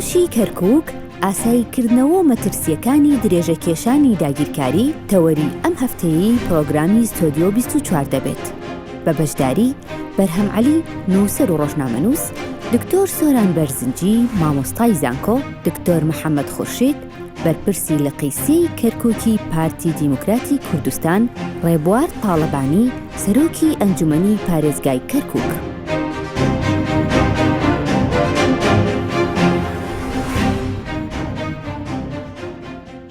ڕەوشی کەرکووک، ئاساییکردنەوە و مەترسییەکانی درێژەکێشانی داگیرکاری تەوەری ئەم هەفتەیەی پڕۆگرامی ستۆدیۆ 24 دەبێت بە بەشداری، بەرهەم عەلی، نووسەر و ڕۆژنامەنووس، دکتۆر سۆران بەرزنجی، مامۆستای زانکۆ، دکتۆر محەمەد خورشید، بەرپرسی لقی سێی کەرکوکی پارتی دیموکراتی کوردستان، ڕێبوار تاڵەبانی، سەرۆکی ئەنجومەنی پارێزگای کەرکوک.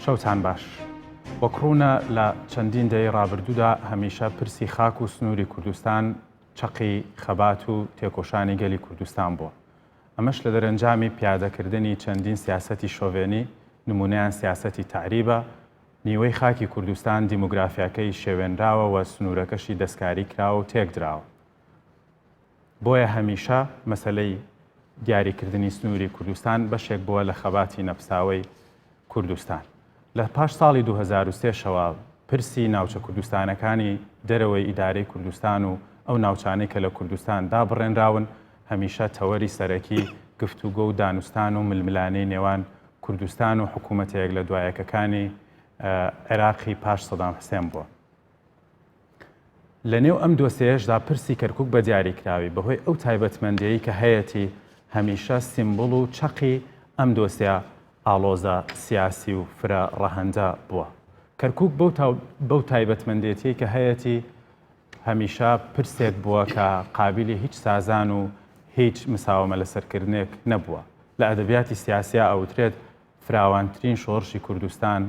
شەوتان باش. وەک ڕوونە لە چەندین دەیەی ڕابردوودا هەمیشە پرسی خاک و سنووری کوردستان چەقی خەبات و تێکۆشانی گەلی کوردستان بووە. ئەمەش لە دەرەنجامی پیادەکردنی چەندین سیاسەتی شۆڤێنی، نموونەیان سیاسەتی تەعریبە، نیوەی خاکی کوردستان دیموگرافیاکەی شێوێنراوە و سنوورەکەشی دەستکاری کراوە و تێکدراوە. بۆیە هەمیشە مەسەلەی دیاریکردنی سنووری کوردستان بەشێک بووە لە خەباتی نەپساوەی کوردستان. لە پاش ساڵی 2003 شەوە پرسی ناوچە کوردستانەکانی دەرەوەی ئیدارەی کوردستان و ئەو ناوچانەی کە لە کوردستان دابڕێنراون هەمیشە تەوەری سەرەکی گفتوگۆ و دانوستان و ململانێی نێوان کوردستان و حکوومەتە یەک لە دوایەکەکانی عێراقی پاش سەدام حسێن بووە. لە نێو ئەم دۆسێیەشدا پرسی کەرکوک بە دیاریکراوی بەهۆی ئەو تایبەتمەندیەی کە هەیەتی هەمیشە سیمبوڵ و چەقی ئەم دۆسیە ئاڵۆزە سیاسی و فرە ڕەهەندە بووە. کەرکوک بەو تایبەتمەندێتیەی کە هەیەتی هەمیشە پرسێک بووە کە قابیلی هیچ سازان و هیچ مساوەمە لەسەرکردنێک نەبووە. لە ئەدەبیاتی سیاسیا ئەوترێت فراوانترین شۆڕشی کوردستان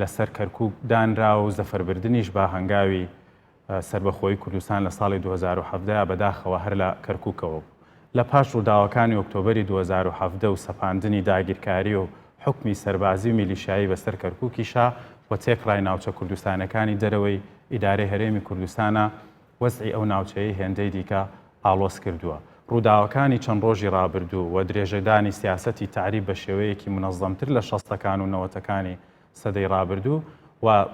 لەسەر کەرکوک دانراوە و زەفەربردنیش بە هەنگاوی سەربەخۆیی کوردستان لە ساڵی 2017 بەداخەوە هەر لە کەرکوکەوە بوو. لە پاش ڕووداوەکانی ئۆکتۆبەری 2017 و سەپاندنی داگیرکاری و حوکمی سەربازی و میلیشیایی بەسەر کەرکوکیشا و تێکڕای ناوچە کوردستانەکانی دەرەوەی ئیدارەی هەرێمی کوردستانا وەزعی ئەو ناوچەیەی هێندەی دیکە ئاڵۆز کردووە. ڕووداوەکانی چەند ڕۆژی ڕابردوو و درێژەدانی سیاسەتی تەعریب بە شێوەیەکی مونەزەمتر لە شەستەکان و نەوەتەکانی سەدەی ڕابردوو و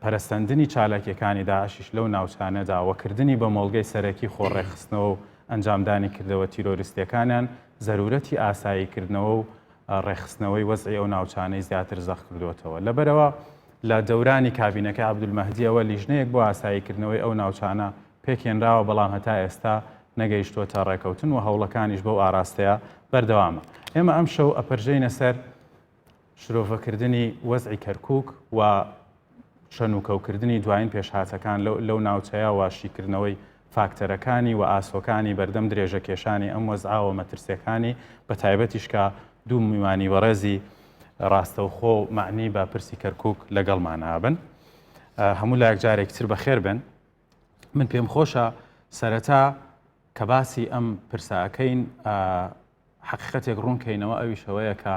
پەرەسەندنی چالاکییەکانی داعشیش لەو ناوچانەدا و کردنی بە مۆڵگەی سەرەکی خۆڕێکخستنەوە و ئەنجامدانی کردەوە تیرۆریستییەکانیان زەروورەتی ئاساییکردنەوە و ڕێکخستنەوەی وەزعی ئەو ناوچانەی زیاتر زەق کردووەتەوە. لەبەرئەوە لە دەورانی کابینەکەی عەبدولمەهدییەوە لیژنەیەک بۆ ئاساییکردنەوەی ئەو ناوچانە پێکهێنراوە، بەڵام هەتا ئێستا نەگەیشتووەتە ڕێکەوتن و هەوڵەکانیش بەو ئاراستەیە بەردەوامە. ئێمە ئەمشەو ئەپەرژێینە سەر شرۆڤەکردنی وەزعی کەرکووک و شەنوکەوکردنی دوایین پێشهاتەکان لەو ناوچەیە و شیکردنەوەی فاکتەرەکانی و ئاسۆکانی بەردەم درێژەکێشانی ئەم وەزعە و مەترسیەکانی بە تایبەتیش کە دوو میوانی بەڕێزی ڕاستەوخۆ و مەعنی بە پرسی کەرکووک لەگەڵمان ئابن. هەموو لایەک جارێکی تر بەخێر بێن. من پێم خۆشە سەرەتا کە باسی ئەم پرسە ئەکەین حەقیقەتێک ڕوون کەینەوە ئەویش ئەوەیە کە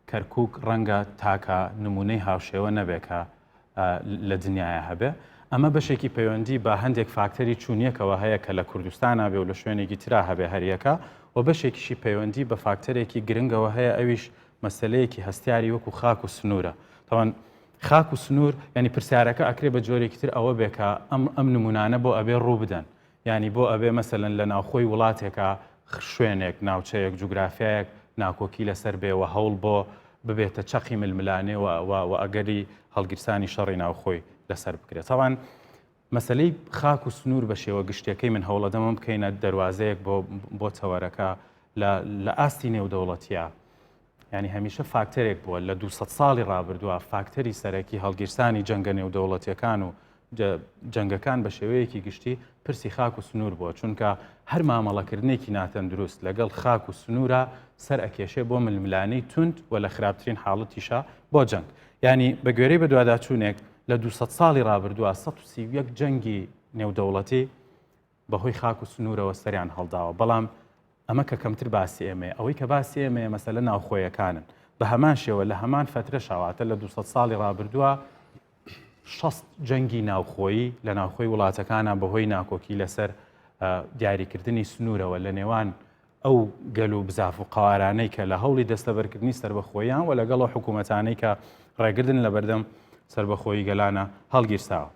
کەرکووک ڕەنگە تاکە نموونەی هاوشێوە نەبێ کە لە دنیایا هەبێ. ئەمە بەشێکی پەیوەندی بە هەندێک فاکتەری چوونیەکەوە هەیە کە لە کوردستانا بێ و لە شوێنێکی ترا هەبێ هەریەکە و بەشێکیشی پەیوەندی بە فاکتەرێکی گرنگەوە هەیە ئەویش مەسەلەیەکی هەستیاری وەکو خاک و سنوورە. تەوان خاک و سنوور یانی پرسیارەکە ئەکرێ بە جۆرێکی تر ئەوە بێ کە ئەم ئەم نموونانە بۆ ئەبێ ڕوو بدەن یانی بۆ ئەبێ مەسەلەن لە ناوخۆی وڵاتێکا شوێنێک، ناوچەیەک، جوگرافیایەک ناکۆکی لەسەر بێ و هەوڵ بۆ ببێتە چەقی ململانێ و و و ئەگەری هەڵگیرسانی شەڕی ناوخۆی لەسەر بکرێت. تەوان مەسەلەی خاک و سنوور بە شێوە گشتیەکەی من هەوڵەدەم ئەم بکەینە دەروازەیەک بۆ بۆ تەوەرەکە لە لە ئاستی نێودەوڵەتیە یانی هەمیشە فاکتەرێک بووە لە 200 ساڵی ڕابردووە فاکتەری سەرەکی هەڵگیرسانی جەنگە نێودەوڵەتیەکان و جەنگەکان بە شێوەیەکی گشتی پرسی خاک و سنوور بووە چونکە هەر مامەڵەکردنێکی ناتەندروست لەگەڵ خاک و سنوورە سەر ئەکێشێ بۆ ململانێی توند و لە خراپترین حاڵەتیشا بۆ جەنگ یانی بە گوێرەی بەدواداچوونێک لە 200 ساڵی ڕابردووە 131 جەنگی نێودەوڵەتی بەهۆی خاک و سنوورەوە سەریان هەڵداوە، بەڵام ئەمە کە کەمتر باسی ئێمەیە، ئەوەی کە باسی ئێمەیە مەسەلە ناوخۆیەکانن. بە هەمان شێوە لە هەمان فەترەشا واتە لە 200 ساڵی ڕابردووە 60 جەنگی ناوخۆیی لە ناوخۆی وڵاتەکانە بەهۆی ناکۆکی لەسەر دیاریکردنی سنوورەوە لە نێوان ئەو گەل و بزاف و قەوارانەی کە لە هەوڵی دەستەبەرکردنی سەربەخۆیان و لەگەڵ ئەو حکوومەتانەی کە ڕێگردن لە بەردەم سەربەخۆیی گەلانە هەڵگیرساوە.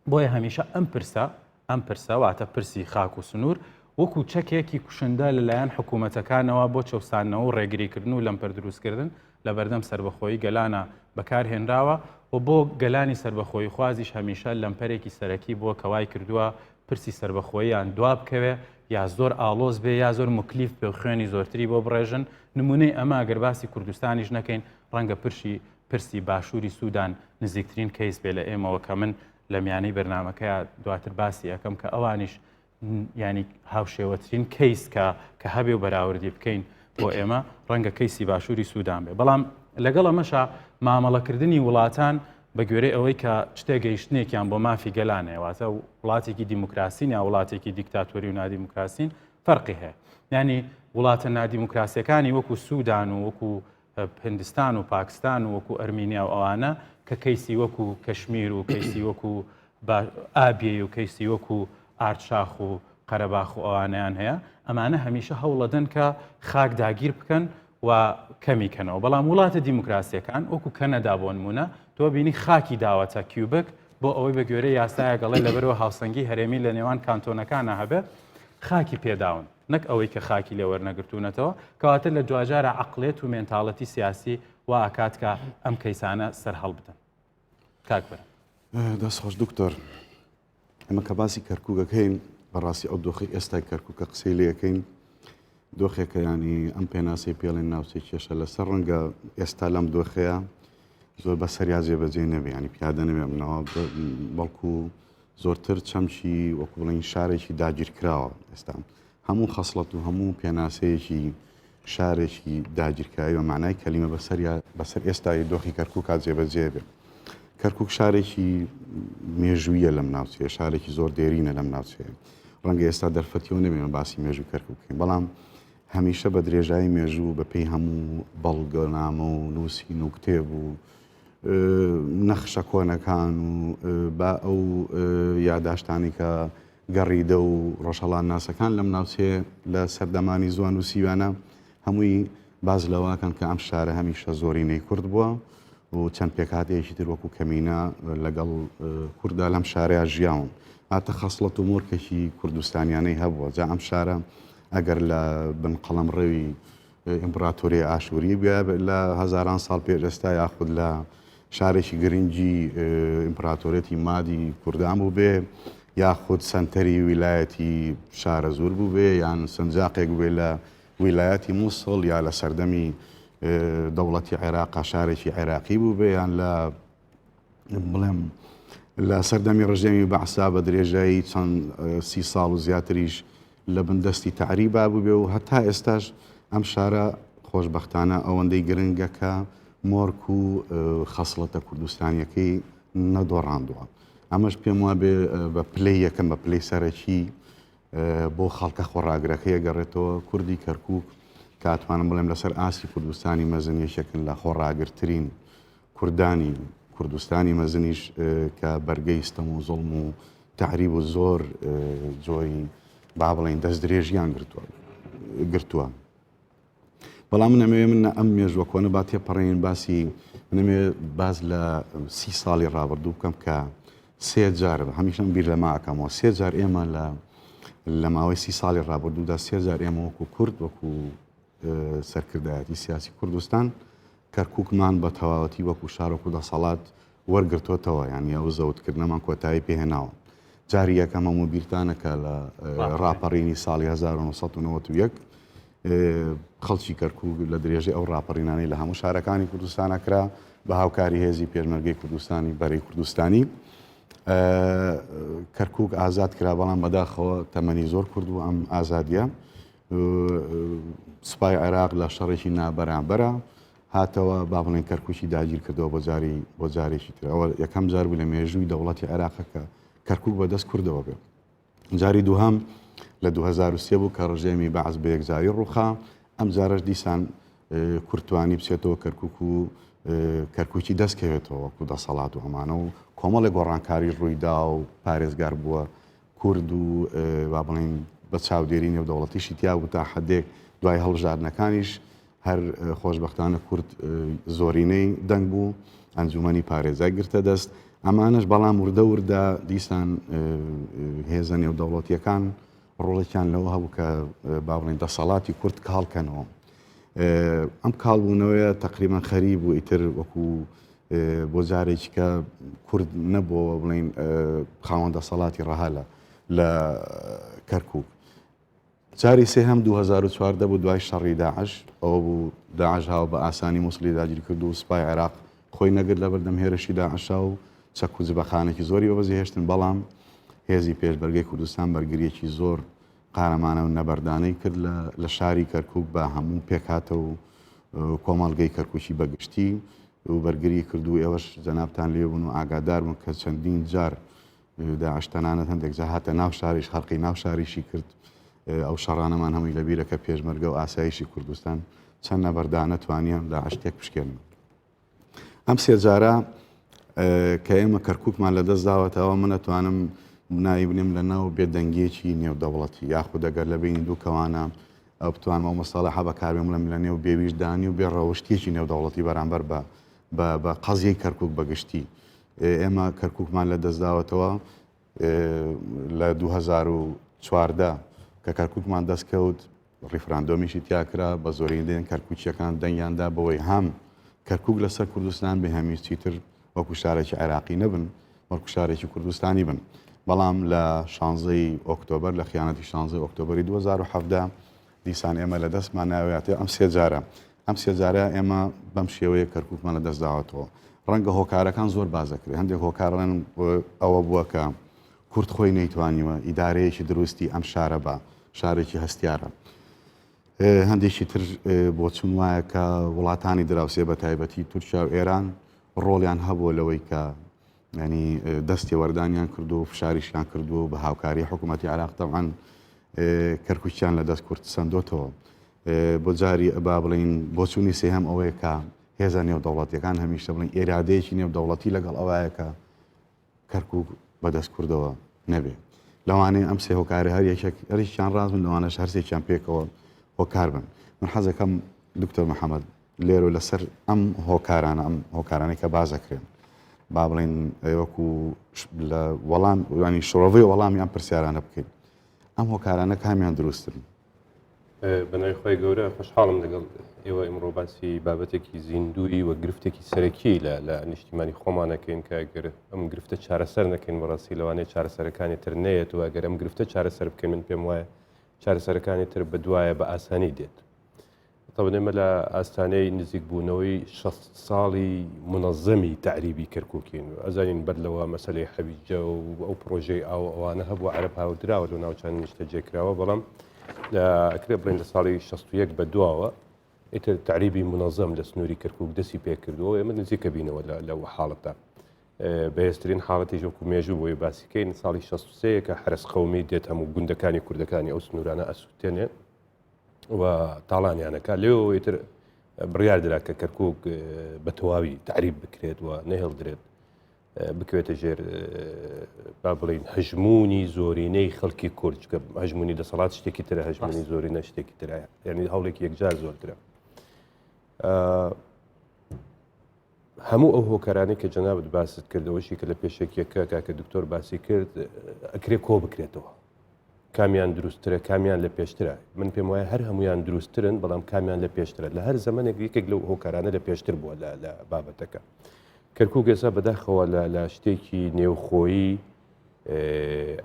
بۆیە هەمیشە ئەم پرسە ئەم پرسە واتە پرسی خاک و سنوور وەکو چەکێکی کوشندە لەلایەن حکوومەتەکانەوە بۆ چەوساندنەوە و ڕێگریکردن و لەمپەر دروستکردن لە بەردەم سەربەخۆیی گەلانە بەکارهێنراوە و بۆ گەلانی سەربەخۆییخوازیش هەمیشە لەمپەرێکی سەرەکی بووە کە وای کردووە پرسی سەربەخۆییان دوا بکەوێ یا زۆر ئاڵۆز بێ یا زۆر موکلیف بێ و خوێنی زۆرتری بۆ بڕێژن. نموونەی ئەمە گەر باسی کوردستانیش نەکەین ڕەنگە پرشی پرسی باشووری سوودان نزیکترین کەیس بێ لە ئێمەوە کە من لە میانەی بەرنامەکەیا دواتر باسی ئەکەم کە ئەوانیش ینی هاوشێوەترین کەیس کە کە هەبێ و بەراوردی بکەین بۆ ئێمە ڕەنگە کەیسی باشووری سوودان بێ بەڵام لەگەڵ ئەمەشا مامەڵەکردنی وڵاتان بە گوێرەی ئەوەی کە چ تێگەیشتنێکیان بۆ مافی گەلان هەیە واتە وڵاتێکی دیموکراسین یا وڵاتێکی دیکتاتۆری و نادیموکراسین فەرقی هەیە ینی وڵاتە نادیموکراسیەکانی وەکو سوودان و وەکو هندستان و پاکستان و وەکو ئەرمینیا و ئەوانە کە کەیسی وەکو کەشمیر و کەیسی وەکو ئابیەی و کەیسی وەکو ئارتشاخ و قەرەباخ و ئەوانەیان هەیە ئەمانە هەمیشە هەوڵەدەن کە خاک داگیر بکەن و کەمی کەنەوە بەڵام وڵاتە دیموکراسیەکان وەکو کەنەدا بۆ نمونە تۆ بینی خاکی داوەتە کیوبک بۆ ئەوەی بە گوێرەی یاسایەک ئەڵێ لەبەرەوە هاوسەنگی هەرێمی لە نێوان کانتۆنەکانە هەبێ خاکی پێداون نەک ئەوەی کە خاکی لێ وەرنەگرتوونەتەوە، کەواتە لە دواجارا عەقڵیەت و مێنتاڵێتی سیاسی وا ئەکات کە ئەم کەیسانە سەرهەڵبدەن. کاک بەرهەم. دەست خۆش دکتۆر. ئێمە کە باسی کەرکوک ئەکەین بەڕاستی ئەو دۆخی ئێستای کەرکوک کە قسەی لێ ئەکەین دۆخێکە ینی ئەم پێناسەی پێڵێن ناوچەی کێشە لەسەر ڕەنگە ئێستا لەم دۆخەیە زۆر بە سەریا جێبەجێ نەبێ ینی پیادە نەبێ منەوە بەڵکو زۆرتر چەمکی وەکو بڵێین شارێکی داگیرکراوە ئێستا هەموو خەسڵەت و هەموو پێناسەیەکی شارێکی داگیرکراوی بە معنای کەلیمە بەسەر بەسەر ئێستای دۆخی کەرکووکا جێبەجێ بێ. کەرکوک شارێکی مێژوویە لەم ناوچەیە شارێکی زۆر دێرینە لەم ناوچەیە ڕەنگە ئێستا دەرفەتیەوە نەبێمە باسی مێژوو کەرکوک بکەین بەڵام هەمیشە بە درێژایی مێژوو بە پێی هەموو بەڵگەنامە و نووسین و کتێب و نەخشە کۆنەکان و با ئەو یاداشتانی کە گەڕیدە و ڕۆژهەڵاتناسەکان لەم ناوچەیە لە سەردەمانی زوان و سیوانە هەمووی باز لەواکەن کە ئەم شارە هەمیشە زۆرینەی کورد بووە و چەند پێکهاتەیەکی تر وەکو کەمینە لەگەڵ کووردا لەم شارەیە ژیاون هاتە خەسڵەت و مۆرکێکی کوردستانیانەی هەبووە جا ئەم شارە ئەگەر لە بن قەڵەم ڕێوی ئیمپڕاتۆریی ئاشووری بووە لە هەزاران ساڵ پێش ئێستا یاخود لە شارێکی گرنگی ئیمپراتۆریەتی مادی کوردان بووبێ یاخود سەنتەری ویلایەتی شارەزوور بووبێ یان سنجاقێک بووبێ لە ویلایەتی مووسڵ یا لە سەردەمی دەوڵەتی عێراق شارێکی عێراقی بووبێ یان لە بڵێم لە سەردەمی ڕژێمی بەعسا بە درێژایی چەند سی ساڵ و زیاتریش لە بن دەستی تەعریبا بووبێ و هەتا ئێستاش ئەم شارە خۆشبەختانە ئەوەندەی گرنگە کە مۆرک و خەسڵەتە کوردستانیەکەی نەدۆڕاندووە. ئەمەش پێم وابێ بە پلەی یەکەم بە پلەی سەرەکی بۆ خەڵکە خۆڕاگرەکەی ئەگەڕێتەوە کوردی کەرکوک کە ئەتوانم بڵێم لەسەر ئاستی کوردستانی مەزن یەکێکن لە خۆڕاگرترین کوردانی کوردستانی مەزنیش کە بەرگەی ستەم و زوڵم و تەعریب و زۆر جۆری با بڵێین دەستدرێژیان گرتووە گرتووە. بەڵام من ئەمەوێ من ئەم مێژوە کۆنە با تێپەڕێن باسی منەمێ باز لە سی ساڵی ڕابردوو بکەم کە سێ جار هەمیشەم بیر لەما ئەکەمەوە سێ جار ئێمە لە لە ماوەی سی ساڵی ڕابردوودا سێ جار ئێمە وەکو کورد وەکو سەرکردایەتی سیاسی کوردستان کەرکووکمان بە تەواوەتی وەکو شار وەکو دەسەڵات وەرگرتۆتەوە یانی ئەو زەوتکردنەمان کۆتایی پێهێناوە. جاری یەکەم هەموو بیرتانە کە لە ڕاپەڕینی ساڵی 1991 خەڵکی کەرکووک لە درێژەی ئەو ڕاپەڕینانەی لە هەموو شارەکانی کوردستانە کرا بە هاوکاری هێزی پێشمەرگەی کوردستانی بەرەی کوردستانی کەرکووک ئازاد کرا بەڵام بەداخەوە تەمەنی زۆر کورد بوو ئەم ئازادیە سوپای عێراق لە شەڕێکی نابەرامبەرە هاتەوە با بڵێن کەرکوکی داگیر کردەوە بۆ جاری بۆ جارێکی تر ئەوە یەکەم جار بوو لە مێژووی دەوڵەتی عێراقە کە کەرکوک بەدەست کوردەوە بێ جاری دووهەم لە 2023 بوو کە ڕژێمی بەعس بە یەکجاری ڕووخا ئەم جارەش دیسان کورتوانی بچێتەوە کەرکک و کەرککی دەست کەوێتەوە وەکو دەسەڵات و ئەمانە و کۆمەڵی گۆڕانکاری ڕوویدا و پارێزگار بووە کورد و با بڵێین بە چاودێری نێودەوڵەتیشی تیا بوو تا حدێک دوای هەڵبژاردنەکانیش هەر خۆشبەختانە کورد زۆرینەی دەنگ بوو ئەنجومەنی پارێزای گرتە دەست ئەمانەش بەڵام وردە وردە دیسان هێزە نێودەوڵەتیەکان. ڕۆڵێکیان لەوە هەبوو کە با بڵێین دەسەڵاتی کورد کاڵکەنەوە. ئەم کاڵبوونەوەیە تقریبان خەریب بوو ئیتر وەکو بۆ جارێکی کە کورد نەبووەوە بڵین خاوەن دەسەڵاتی ڕەها لە لە کەرکک. جاری سێهەم 2014 بوو دوای شەڕی داعش ئەوە بوو داعش هاو بە ئاسانی موسڵی داگیر کرد و سوپای عێراق خۆی نەگرت لەبەردەم هێرشی داعشا و چەک و جبەخانێکی زۆری بەبەزی هێشتن بەڵام هێزی پێشبەرگەی کوردستان بەرگریەکی زۆر قارەمانە و نەبەردانەی کرد لە شاری کەرکک بە هەموو پێکهاتە و کۆمەڵگەی کەرکوکی بەگشتی و بەرگری کرد و ئێوەش جەنابتان لێ بوون و ئاگادار بوون کە چەندین جار داعش تەنانەت هەندێک جار هاتە ناو شاریش خەرقی ناو شاریشی کرد ئەو شەڕانەمان هەمووی لەبیرە کە پێشمەرگە و ئاسایشی کوردستان چەند نەبەردانە توانیان داعش تێک بشکێنن. ئەم سێ جارە کە ئێمە کەرکووکمان لەدەست داوەتەوە من ئەتوانم ناوی بنێم لە ناو بێدەنگیەکی نێودەوڵەتی یاخود ئەگەر لە بینی دوو کەوانە ئەو بتوانم ئەو مستەڵەحە بەکاربێنم بڵێم لە نێو بێویژدانی و بێڕەوشتیەکی نێودەوڵەتی بەرامبەر بە بە قەزیەی کەرکووک بەگشتی ئێمە کەرکووکمان لە دەست داوەتەوە لە 2014 کە کەرکووکمان دەست کەوت ڕیفراندۆمیشی تیا کرا، بە زۆرینەی دەنگ کەرکوکییەکان دەنگیان دا بەوەی هەم کەرکوک لەسەر کوردستان بێ هەمیش چیتر وەکو شارێکی عێراقی نەبن، بەڵکو شارێکی کوردستانی بن. بەڵام لە شانزەی ئۆکتۆبەر، لە خیانەتی شانزەی ئۆکتۆبەری 2017 دیسان ئێمە لە دەستمان ناوێتێ ئەم سێ جارە. ئەم سێ جارە ئێمە بەم شێوەیە کەرکوکمان لە دەست داوەتەوە. ڕەنگە هۆکارەکان زۆر باس دەکرێت. هەندێک هۆکارڵێن ئەوە بووە کە کورد خۆی نەیتوانیوە ئیدارەیەکی دروستی ئەم شارە بە شارێکی هەستیارە. هەندێکی تر بۆچون وایە کە وڵاتانی دراوسێ بە تایبەتی تورکیا و ئێران ڕۆڵیان هەبووە لەوەی کە ینی دەستێوەردانیان کردو و فشاریشیان کردووە بە هاوکاری حکوومەتتی عراق تەوان کەرکوچیان لە دەست کورد سندۆتەوە بۆ جاری با بڵین بۆچوونی سێهەم ئەوەیە کە هێزە نێودەوڵەتیەکان هەمیشە بڵین ئێرادەیەکی نێودەوڵەتی لەگەڵ ئەوایە کە کەرکوک بەدەست کوردەوە نەبێ. لەوانەیە ئەم سێ هۆکارە هەر یەکێک هەرێکیان ڕاست بن لەوانەش هەرسێکیان پێکەوە هۆکار بن. من حەزەکەم دکتۆر محەممەد لێرە لەسەر ئەم هۆکارانە ئەم هۆکارانەی کە باز دەکرێن با بڵێن وەکو لە وەڵام ینی شڕۆڤەی وەڵامی ئەم پرسیارانە بکەین ئەم هۆکارانە کامیان دروستن؟ بەناوی خوای گەورە خۆشحاڵم لەگەڵ ئێوە ئیمڕۆ باسی بابەتێکی زیندووی و گرفتێکی سەرەکی لە لە نیشتیمانی خۆمانەکەین کە گەر ئەم گرفتە چارەسەر نەکەین بەڕاستی لەوانەیە چارەسەرەکانی تر نەیەت و ئەگەر ئەم گرفتە چارەسەر بکەین من پێم وایە چارەسەرەکانی تر بەدوایە بە ئاسانی دێت. تەبعەن ئێمە لە ئاستانەی نزیکبوونەوەی 60 ساڵی منەزەمی تەعریبی کەرکوکین ئەزانین بەر لەوە مەسەلەی حەویجە و ئەو پرۆژەی ئاو ئەوانە هەبوو عەرەب هاوردراوە لەو ناوچانە نیشتەجێ کراوە بەڵام لە ئەکرێ بڵێن لە ساڵی 61 بە دواوە ئیتر تەعریبی منەزەم لە سنووری کەرکوک دەستی پێکردووە ئێمە نزیکە بینەوە لەو حاڵەتە بەهێزترین حاڵەتیش وەکو مێژوو بۆی باسیکەین ساڵی 63 کە حەرەس قەومی دێت هەموو گوندەکانی کوردەکانی ئەو سنوورانە ئەسووتێنێ و تاڵانیانەکە لێەوە ئیتر بڕیار درا کە کەرکک بە تەواوی تعریب بکرێت و نەهێڵدرێت بکوێتە ژێر با بڵین هەژمونی زۆرینەی خەڵکی کورد کە هەژمونی دەسەڵات شتێکی ترە هەژمونی زۆرینە شتێکی ترە یعنی هەوڵێکی یەکجار زۆرترە هەموو ئەو هۆکارانەی کە جەنابت باست کرد ئەوەشی کە لە پێشەکیەکە کاکە دکتۆر باسی کرد ئەکرێ کۆ بکرێتەوە کامیان دروستترە کامیان لە پێشترە من پێم وایە هەر هەمویان دروستترن بەڵام کامیان لە پێشترە لە هەر زمانێک یەکێک لەو هۆکارانە لە پێشتر بووە لە لە بابەتەکە کەرکک ئێستا بەداخەوە لە لە شتێکی نێوخۆیی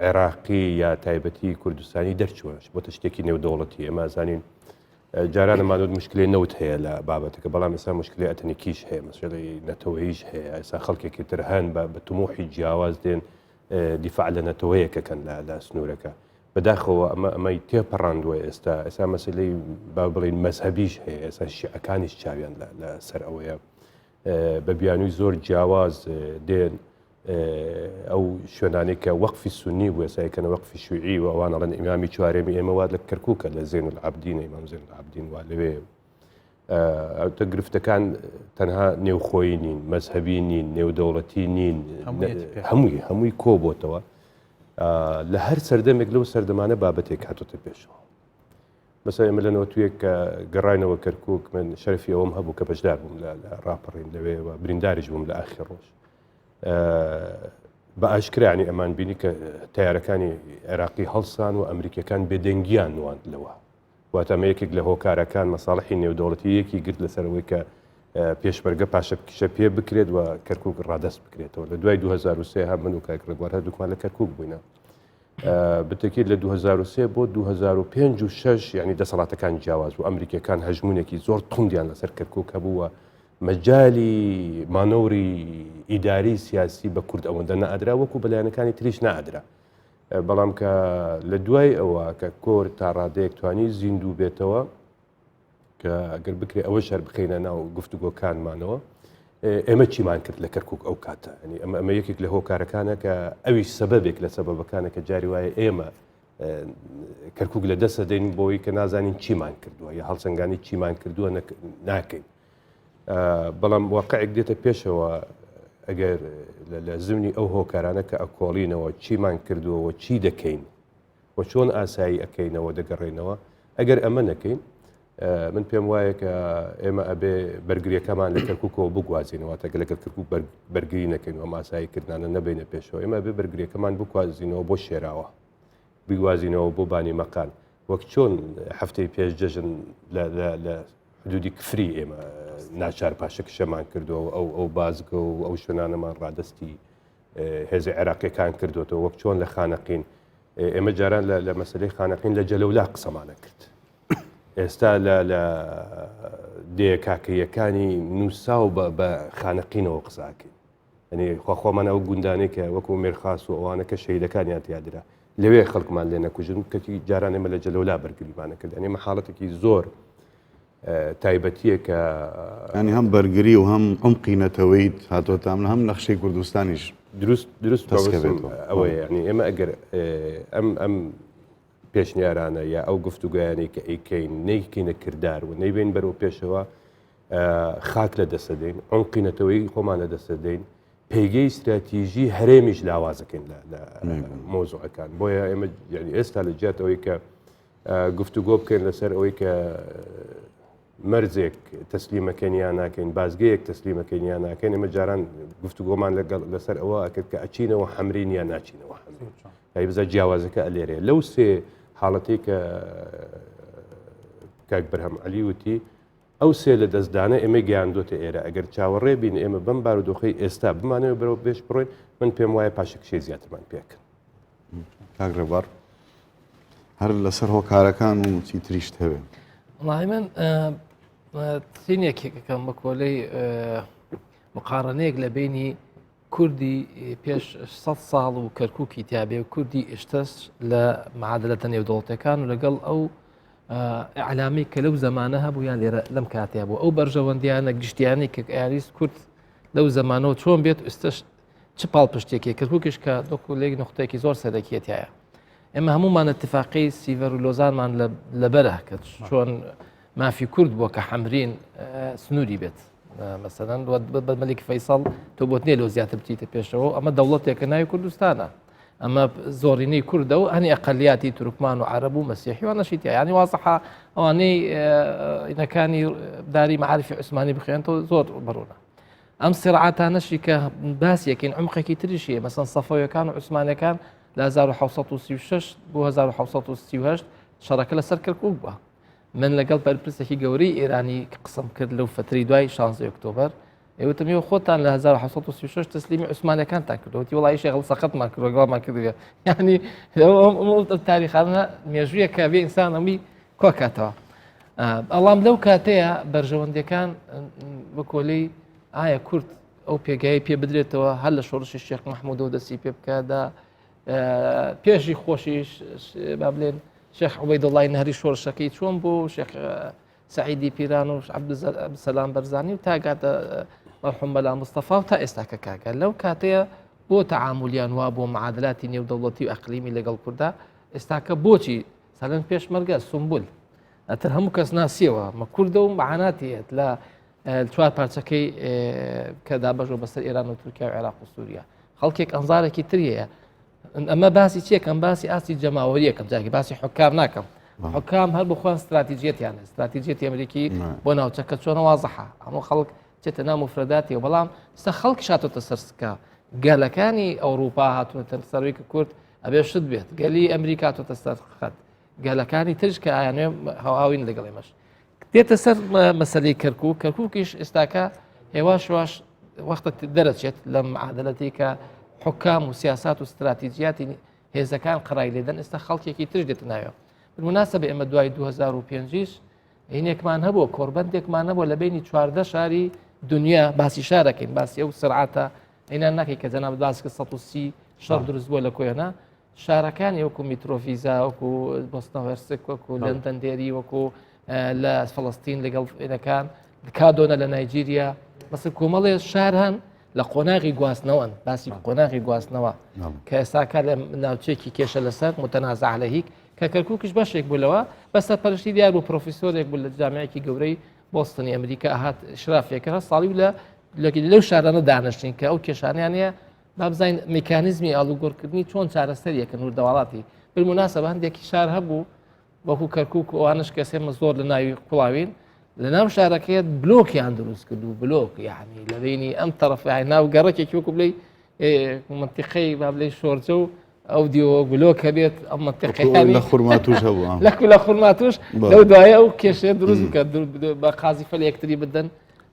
عێراقی یا تایبەتی کوردستانی دەرچووە بۆتە شتێکی نێودەوڵەتی ئێمە زانین جاران ئەمانوت مشکلەی نەوت هەیە لە بابەتەکە بەڵام ئێستا مشکلەی ئەتنیکیش هەیە مەسەلەی نەتەوەیش هەیە ئێستا خەڵکێکی تر هەن بە بە تموحی جیاواز دێن دیفاع لە نەتەوەیەکەکەن لە لە سنوورەکە بەداخەوە ئەمە ئەمەی تێپەڕاندووە ئێستا ئێستا مەسلەی با بڵین مەزهەبیش هەیە ئێستا شیعەکانیش چاویان لە سەر ئەوەیە بە بیانووی زۆر جیاواز دێن ئەو شوێنانەی کە وەقفی سنی بوو ئێستا یەکەنە وەقفی شوعی و ئەوان ئەڵێن ئیمامی چوارەمی ئێمە وا لە کەرکووکە لە زێن العابدین ئیمام زێن العابدین وا لەوێ ئەوتە گرفتەکان تەنها نێوخۆیی نین مەزهەبی نین نێودەوڵەتی نین هەمووی هەمووی کۆ بۆتەوە لە هەر سەردەمێک لەو سەردەمانە بابەتێک هاتۆتە پێشەوە مەسەلەن ئێمە لە نەوەتویەک کە گەڕاینەوە کەرکک من شەرفی ئەوەم هەبوو کە بەشدار بووم لە ڕاپەڕین لەوێ و برینداریش بووم لە ئاخر ڕۆژ. بە ئاشکرا ینی ئەمان بینی کە تیارەکانی عێراقی هەڵسان و ئەمریکیەکان بێدەنگیان نواند لەوە. واتە ئەمە یەکێک لە هۆکارەکان مەساڵحی نێودەوڵەتی یەکی گرت لەسەر ئەوەی کە پێشمەرگە پاشەکشە پێ بکرێت و کەرکک ڕادەست بکرێتەوە لە دوای 2023 هەم من و کاک ڕێبوار هەردووکمان لە کەرکک بووینە بتەکیت لە 2023 بۆ 2005 و 6 یعنی دەسەڵاتەکان جیاواز و ئەمریکیەکان هەژمونێکی زۆر توندیان لەسەر کەرکک هەبووە مەجای مانۆری ئیداری سیاسی بە کورد ئەوەندە نەئەدرا وەکو بەلایەنەکانی تریش نەئەدرا بەڵام کە لە دوای ئەوە کە کۆر تا ڕادەیەک توانی زیندوو بێتەوە کە ئەگەر بکرێ ئەوە شەر بخینە ناو گفتوگۆکانمانەوە ئێمە چیمان کرد لە کەرکک ئەو کاتە ینی ئەمە ئەمە یەکێک لە هۆکارەکانە کە ئەویش سەبەبێک لە سەبەبەکانە کە جاری وایە ئێمە کەرکک لە دەسە دەین بۆی کە نازانین چیمان کردووە یا هەڵسەنگانی چیمان کردووە ناکەین بەڵام واقعێک دێتە پێشەوە ئەگەر لە زمنی ئەو هۆکارانە کە ئەکۆڵینەوە چیمان کردووەوە چی دەکەین و چۆن ئاسایی ئەەکەینەوە دەگەڕێنەوە ئەگەر ئەمە نەکەین من پێم وایە کە ئێمە ئەبێ بەرگریەکەمان لە کەرککەوە بگوازینەوە تەگە لەگەڵ کەرکک بەرگری نەکەین و ماسایی کردانە نەبینە پێشەوە ئێمە بێ بەرگریەکەمان بگوازینەوە بۆ شێراوە بگوازینەوە بۆ بانی مەقان وەک چۆن هەفتەی پێش جەژن لە حدودی کفری ئێمە ناچار پاشەکشەمان کردووە و ئەو ئەو بازگە و ئەو شوێنانەمان ڕادستی هێزە عێراقیەکان کردوێتەوە وەک چۆن لە خانەقین ئێمە جاران لە مەسلەی خانەقین لە جەلەولا قسەمانە کرد ئێستا لە لە دێ کاکەیەکانی نووساو بە خانەقینەوە قساکەین یەنی خوا خۆمان ئەو گوندانەی کە وەکو مێرخاس و ئەوانە کە شەهیدەکانیان تیادرا لەوێ خەڵکمان لێ نەکوژن کەچی جاران ئێمە لە جەلەولا بەرگریمانە کرد ئەنێ حاڵەتێکی زۆر تایبەتیە کە ینی هەم بەرگری و هەم عمقی نەتەوەیت هاتۆتام هەم نەخشەی کوردستانیش دروست دروست ئەوەیە ینی ئێمە ئەگەر ئەم ئەم پێشنیارانە یا ئەو گفتوگویانەی کە ئەیکەین نەیکەینە کردار و نەیبین بەرەو پێشەوە خاک لە دەستەدەین عمقی نەتەوەی خۆمان لە دەستەدەین پێگەی استراتیژی هەرێمیش لاوازەکەین لە مۆزوعەکان بۆیە ئێمە یعنی ئێستا لە جیات ئەوەی کە گفتوگۆ بکەین لەسەر ئەوەی کە مەرجێک تەسلیمەکەین یا ناکەین بازگەیەک تەسلیمەکەین یا ناکەین ئێمە جاران گفتوگۆمان لەگەڵ لەسەر ئەوە ئەکرد کە ئەچینەوە حەمرین یا ناچینەوە حەمرین ئەی بزە جیاوازەکە ئەلێرێ لەو سێ حاڵەتەی کە کاک بەرهەم عەلی وتی ئەو سێ لە دەستدانە ئێمەی گەیاندۆتە ئێرە ئەگەر چاوەڕێ بین ئێمە بەم بارودۆخەی ئێستا بمانەوە بەرەو پێش بڕۆین من پێم وایە پاشەکشەی زیاترمان پێکن. کاک ڕێبوار هەر لەسەر هۆکارەکان و چی تریشت هەوێ وڵی من سینێکێکەکەم بە کۆلەی مقارنەیەک لە بینی کوردی پێش سە ساڵ و کەرککی تیاابێ و کوردی ئشتەس لە معادلەتە نێودەوڵەتەکان و لەگەڵ ئەو ئەعلامی کە لەو زمانە هەبوو یان لێرە لەم کاتێ بوو ئەو بەرژەوەندیانە گشتیانەی کە ئاریس کورد لەو زمانەوە چۆن بێت ئێستش چ پاڵپشتێکی کەرکوکیش کە دۆکو لێک نقطەیەکی زۆر سەرەکیەتایە ئێمە هەمومان اتفاقی سیڤەر و لۆزانمان لەبەرە کە چۆن مافی کورد بووە کە حەمرین سنووری بێت مەسەەن بە مەلیک فەیسەڵ تۆ بۆت نیە لەو زیاتر بچیتە پێشەوە ئەمە دەوڵەتێکە ناوی کوردستانە ئەمە زۆرینەی کوردە و هەنی ئەقلیاتی تورکمان و عرب و مەسیحی و نەشیتیا ینی وازحە ئەوانەی ئینەکانی داری معرفی عوسمانی بخوێنەوە زۆر بڕوونە ئەم سرعاتانەشی کە باس یەکەین عمقێکی تریشی مەسەن سەفەویەکان و عوسمانەکان لە 1936 بۆ 1938 شەڕەکە لەسەر کەرکوک بووە من لەگەڵ بەرپرسێکی گەورەی ئێرانی قسەم کرد لەو فترەی دوای 16 ئۆکتۆبەر ئێوتم ئێوە خۆتان لە 1936 تەسلیمی عوسمانەکانتان کردوتی وڵی شێغڵ سەقەتمان کردوە گەڵمان کردوە ینی تاریخانە مێژوویە کە بێ ئینسان ئەمی کۆکاتەوە بەڵام لەو کاتەیە بەرژەوەندەکان بکۆلەی ئایا کورد ئەو پێگای پێ بدرێتەوە هەر لە شۆڕشی شێخ مححمودەوە دەستی پێ بکادا پێشی خۆشیش با بلێن شێخ عوبەیدوڵای نەهری شۆڕشەکەی چۆن بوو شێخ سعیدی پیران و عەبدولسەلام بەرزانی و تاگاتە مەرحوم مەلا مستەفا و تا ئێستا کە کاکە لەو کاتەیە بۆ تەعامولیان وا بۆ معادلاتی نێودەوڵەتی و ئەقلیمی لەگەڵ کووردا ئێستاکە بۆچی سەلەن پێشمەرگە سمبول ئەتر هەموو کەس ناسیەوە مە کوردە و معاناتیەت لە چوار پارچەکەی کە دابەشەوە بەسەر ئێران و تورکیا و عێراق و سووریا خەڵکێک ئەنزارێکی تریەیە ئەمە باسی چیەکەم باسی ئاستی جەماوەریەکەم جاکی باسی حکام ناکەم حکام هەر بخۆیان استراتیژیەتیان استراتیژیەتی ئەمریکی بۆ ناوچەکە چۆنە وازحە هەموو خەڵک چێتە نام مفرەداتی و بەڵام سە خەڵک شاتۆتە سەرسکە. گەلەکانی ئەوروپا هاتوونەتە سەروی کە کورد ئەبێ شت بێت گەلی ئەمریکا تۆتە سەر خەت گەلەکانی ترش کە ئایانێ هەواوین لەگەڵ ئێمەش دێتە سەر مەسلەی کەرکک کەرککیش ئێستاکە هێواش واش وەختە دەرەچێت لە معادلەتی کە حکام و سیاسات و استراتیجیاتی هێزەکان قڕای لێدەن ئێستا خەڵکێکی ترش دێتە ناوێ مناسبە ئێمە دوای 2005 هینێکمان هەبوو کۆربندێکمان هەبوو لە بینی 14 شاری دنیا باسی شارەکەین باسی ئەو سرعاتە ئەینا ناکەی کە جەناب باس کە 130 شەڕ دروست بووە لە کۆیەنە شارەکانی وەکو میترۆڤیزا وەکو بۆسنە هەرسک وەکو لەندەن دێری وەکو لە فلستین لەگەڵ ئێنەکان کادۆنە لە نایجیریا مەسە کۆمەڵێ شار هەن لە قۆناغی گواستنەوەن باسی قۆناغی گواستنەوە کە ئێستاکە لە ناوچێکی کێشە لەسەر متەنازع عەلەیهیک کە کەرکووکیش بەشێک بوو لەوە بە سەرپەرشتی دیار بوو پرۆفیسۆرێک بوو لە جامعێکی گەورەی بۆستنی ئەمریکا هات شرافێکە ساڵی و لە لەو شارانە دانیشتین کە ئەو کێشانیان هەیە با بزانین میکانیزمی ئاڵوگۆڕکردنی چۆن چارەسەریەکەن وردەواڵاتی بالمناسبە هەندێکی شار هەبوو وەکو کەرکک و ئەوانش کە ئێمە زۆر لە ناوی قوڵاوین لە ناو شارەکەیت بلۆکیان دروست کرد و بلۆک یعنی لە بینی ئەم تەرەف ناو گەڕەکێکی وەکو بڵێ منتیقەی با بڵێ شۆرجە و ئەو دیوە بلۆک هەبێت ئەم منتیقەکانی لە خورماتوش هەبوو لە لە خورماتوش لەو دوایە ئەو کێشەیە دروست بکە بە قازیفە لە یەکتری بدەن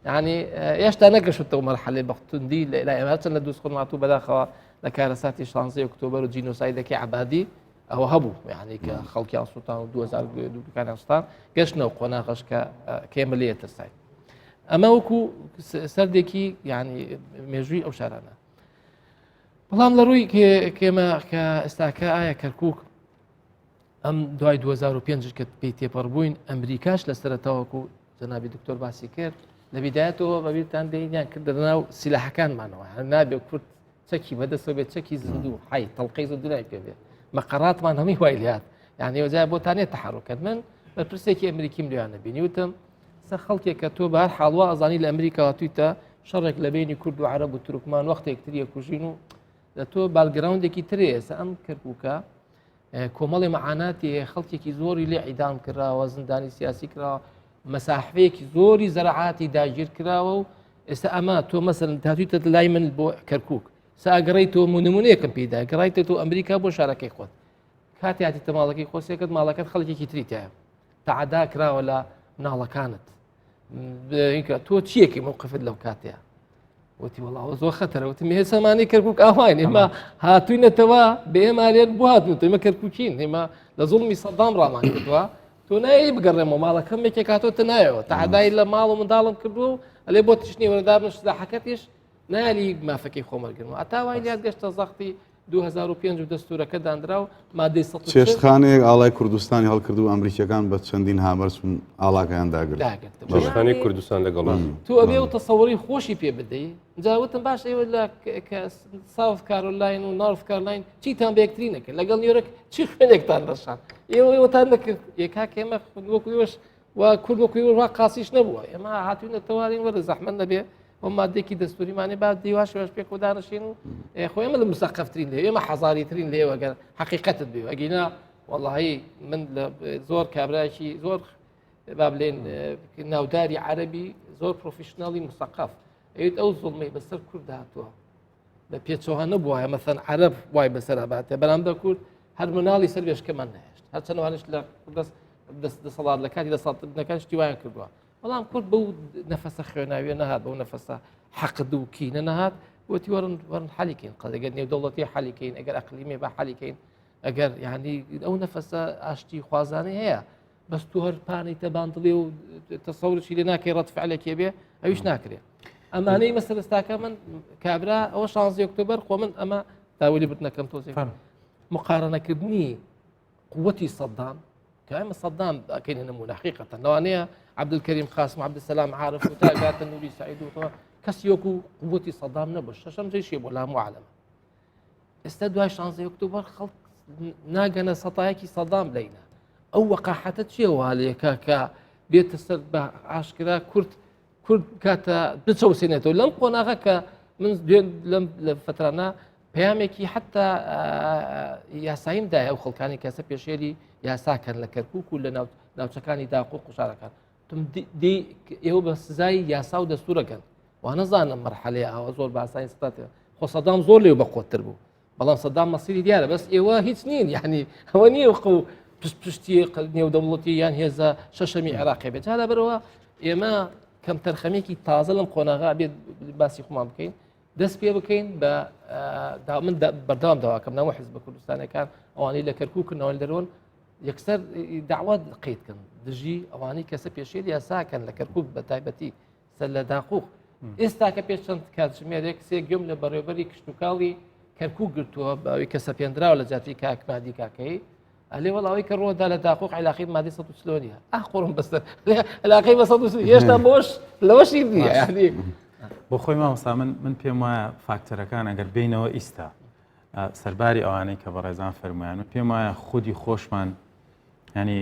یعنی هێشتا نەگەشتەوە مەرحەلەی بەختوندی لە لای ئێمە چەند لە دووس خورماتوو بەداخەوە لە کارەساتی 16 ئۆکتۆبەر و جینۆسایدەکەی عبادی ئەوە هەبوو یعنی کە خەڵکیان سووتان و 2000 دوکانیان سوتان گەشتنەوە قۆناغەش کە کێمە لێ ترسای ئەمە وەکو سەردێکی یعنی مێژووی ئەو شارانە بەڵام لە ڕووی کێمە کە ئێستاکە ئایا کەرکک ئەم دوای 2005 کە پێی تێپەڕ بووین ئەمریکاش لە سەرەتاوەکو جەنابی دکتۆر باسی کرد لە بیدایەتەوە بەبیرتان دێنیان کردە ناو سیلاحەکانمانەوە هەر نابێ کورد چەکی بەدەستەوە بێت چەکی زیندوو حی تەڵقەی زیندوو پێ بێت مەقەراتمان هەمووی وای لات یعنی وەجای بۆتانێ تەحرکات من بەرپرسێکی ئەمریکیم لێیان نەبینی وتم سە خەڵکێک کە تۆ بار حاڵوا ئەزانی لە ئەمریکا هاتوویتە شەڕێک لە بینی کورد و عەرەب و تورکمان وەختێکتریە کوژین و لە تۆ background ێکی ترێ ئێستا ئەم کەرکووکە کۆمەڵی مەعاناتی هەیە خەڵکێکی زۆری لێ عیدام کراوە زیندانی سیاسی کراوە مەساحەیەکی زۆری زەرعاتی داگیر کراوە و ئێستا ئەمە تۆ مەسەن تاتویتە لای من بۆ کەرکک ساگەڕی تۆ نمونەیەکم پێدا گەڕایتە تۆ ئەمریکا بۆ شارەکەی خۆت کاتی هاتیتە ماڵەکەی خۆسێکت ماڵەکەت خەڵکێکی تری تایە تەعدا کراوە لە مناڵەکانت تۆ چیەکی مووقفت لەو کاتەیە وتی وەڵاوە زۆر خەتەرە وتم هێسەمانی کەرکک ئاواین ئێمە هاتوینەتەوە بە ئێمارێن بۆ هاتوون ئێمە کەرککین ئێمە لە زوڵمی سەدام ڕامان کردووە تۆ نایی بگەڕێمەوە ماڵەکەم یەکێک هاتۆتە نایەوە تەعدای لە ماڵ و منداڵم کردووە و ئەلێ بۆ تشنی وەرەدا من سلاحەکەتیش نالی مافەکەی خۆمەرگرن ئەتا وای لات گەشتە زەختی 2005 و دەستورەکە دانرا و مادەی چێشتخانەیەک ئاڵای کوردستانی هەڵکرد و ئەمریکیەکان بە چەندین هامەر چون ئاڵاکەیان داگرت چێشتخانەی کوردستان لەگەڵ تۆ ئەبێ و تەسەوری خۆشی پێ بدەی جا وتم باش ئێوە لە ساوث کارۆلاین و نۆرث کارۆلاین چیتان بە یەکتری نەکرد لەگەڵ نیویۆرک چی خوێنێکتان ڕەشان ئێوە ئێوەتان نەکرد یەکاک ئێمە وەکو ئێوەش و کورد وەکو ئێوە وا قاسیش نەبووە ئێمە هاتوینەتەوارین وەرە زەحمەت نەبێ و مادێکی دەستوریمانێ با دیواش واش پێکەوە دانەشین و خۆ ئێمە لە مسەقەفترین لێ ئێمە حەزاریترین لێوە گەر حەقیقەتت بێ ئەگینا وەڵی من لە زۆر کابراایکی زۆر با بلێن ناوداری عەربی زۆر پرۆفیشناڵی مسەقەف ئەوێت ئەو زوڵمەی بەسەر کورد هاتووە بە پێچەوانە بووایە مەسەن عەرەب وای بەسەر باتێ بەرام بە کورد هەر مناڵی سەر بێشکەمان نەهێشت هەرچەندوانش لە دەست دەست دەسەڵات لە کاتی دەسەڵاتەکان شتی وایان کردووە بەڵام کورد بەو نەفەسە خوێناویە نەهات بەو نەفەسە حەقد و کینە نەهات وتی وەرن وەرن حەلیکەین قەدەگەر نێودەوڵەتی حەلیکەین ئەگەر ئەقلیمێ بە حەلیکەین ئەگەر یعنی ئەو نەفەسە ئاشتی خوازانەی هەیە بەس تو هەر پانیتە باندڵی و تەسەورشی لێ ناکەی ڕەت فعلێکێ بێ ئەویش ناکرێ ئەمانەی مەسەرستاکە من کابرا ئەوە 16 ئۆکتۆبەر خۆ من ئەمە تاویلی بردنەکەم تۆزێک مقارنەکردنی قوتی سەدام کە ئەمە سەدام ئەکەین نمونە حقیقەتە لەوانەیە عبدالکریم قاسم عبدالسلام عارف و تاگاتە نوری سعید و کەسی وەکو قوتی سەدام نەبوو شەشەم جێشی بۆ لام عالەمە ئێستا دوای 16 ئۆکتۆبەر خەڵک ناگەنە سەتایەکی سەدام لەینە ئەو وەقاحەتە چییە والەکە کە بێتە سەر بە ئاشکرا کورد کورد کاتە بچەوسێنێتەوە لەم قۆناغە کە من لەم لە فترانە پەیامێکی حتا یاساییم دای ئەو خەڵکانی کەسە پێشێلی یاساکەن لە کەرکک و لە ناوچەکانی داقۆ قوشارەکان ئێوە بە سزای یاسا و دەستورەکەن وانەزانم مەرحەلەیە ئاوە زۆر باسانی ستاتێ. خۆ سەدام زۆر لێو بەقوتتر بوو بەڵام سەدام مەسیری دیارە بەس ئێوە هیچ نین یعنی ئەوە نییە و پشت پشتی نێودەوڵەتی یان هێزە شەشەمی عێراقی بێت جا لەبەرەوە ئێمە کەم تەرخەمێکی تازە لەم قۆناغا بێت باسی خۆمان بکەین دەست پێ بکەین بە من بەردەوام داواکەم ناوە حزب کوردستانەکان ئەوانەی لە کەرکک کردنەوە دەرون یەکسەر داوا قیتکەن دژی ئەوانەی کەسە پێشێل یاساکەن لە کەرکک بە تایبەتی سەر لە داقوق ئێستا کە پێش چەند کاتژمێرێک سێ گوێم لە بەڕێوبەری کشتتوکاڵی کەرکک گرتووە باوی کە سەپێنراوە لە جاتی کاک مادی کاکەی ئەلێ وەڵاوی کە ڕۆدا لە داقوق علاقی مادی 140 نیە ئاخ قڕم بەسەر علاقی بە 140 هێشتا بۆش لەوەشی نییە یعنی بۆ خۆی مامۆستا من من پێم وایە فاکتەرەکان ئەگەر بینەوە ئیستا سەرباری ئەوانەی کە بەڕێزان فەرمویان من پێم وایە خودی خۆشمان ینی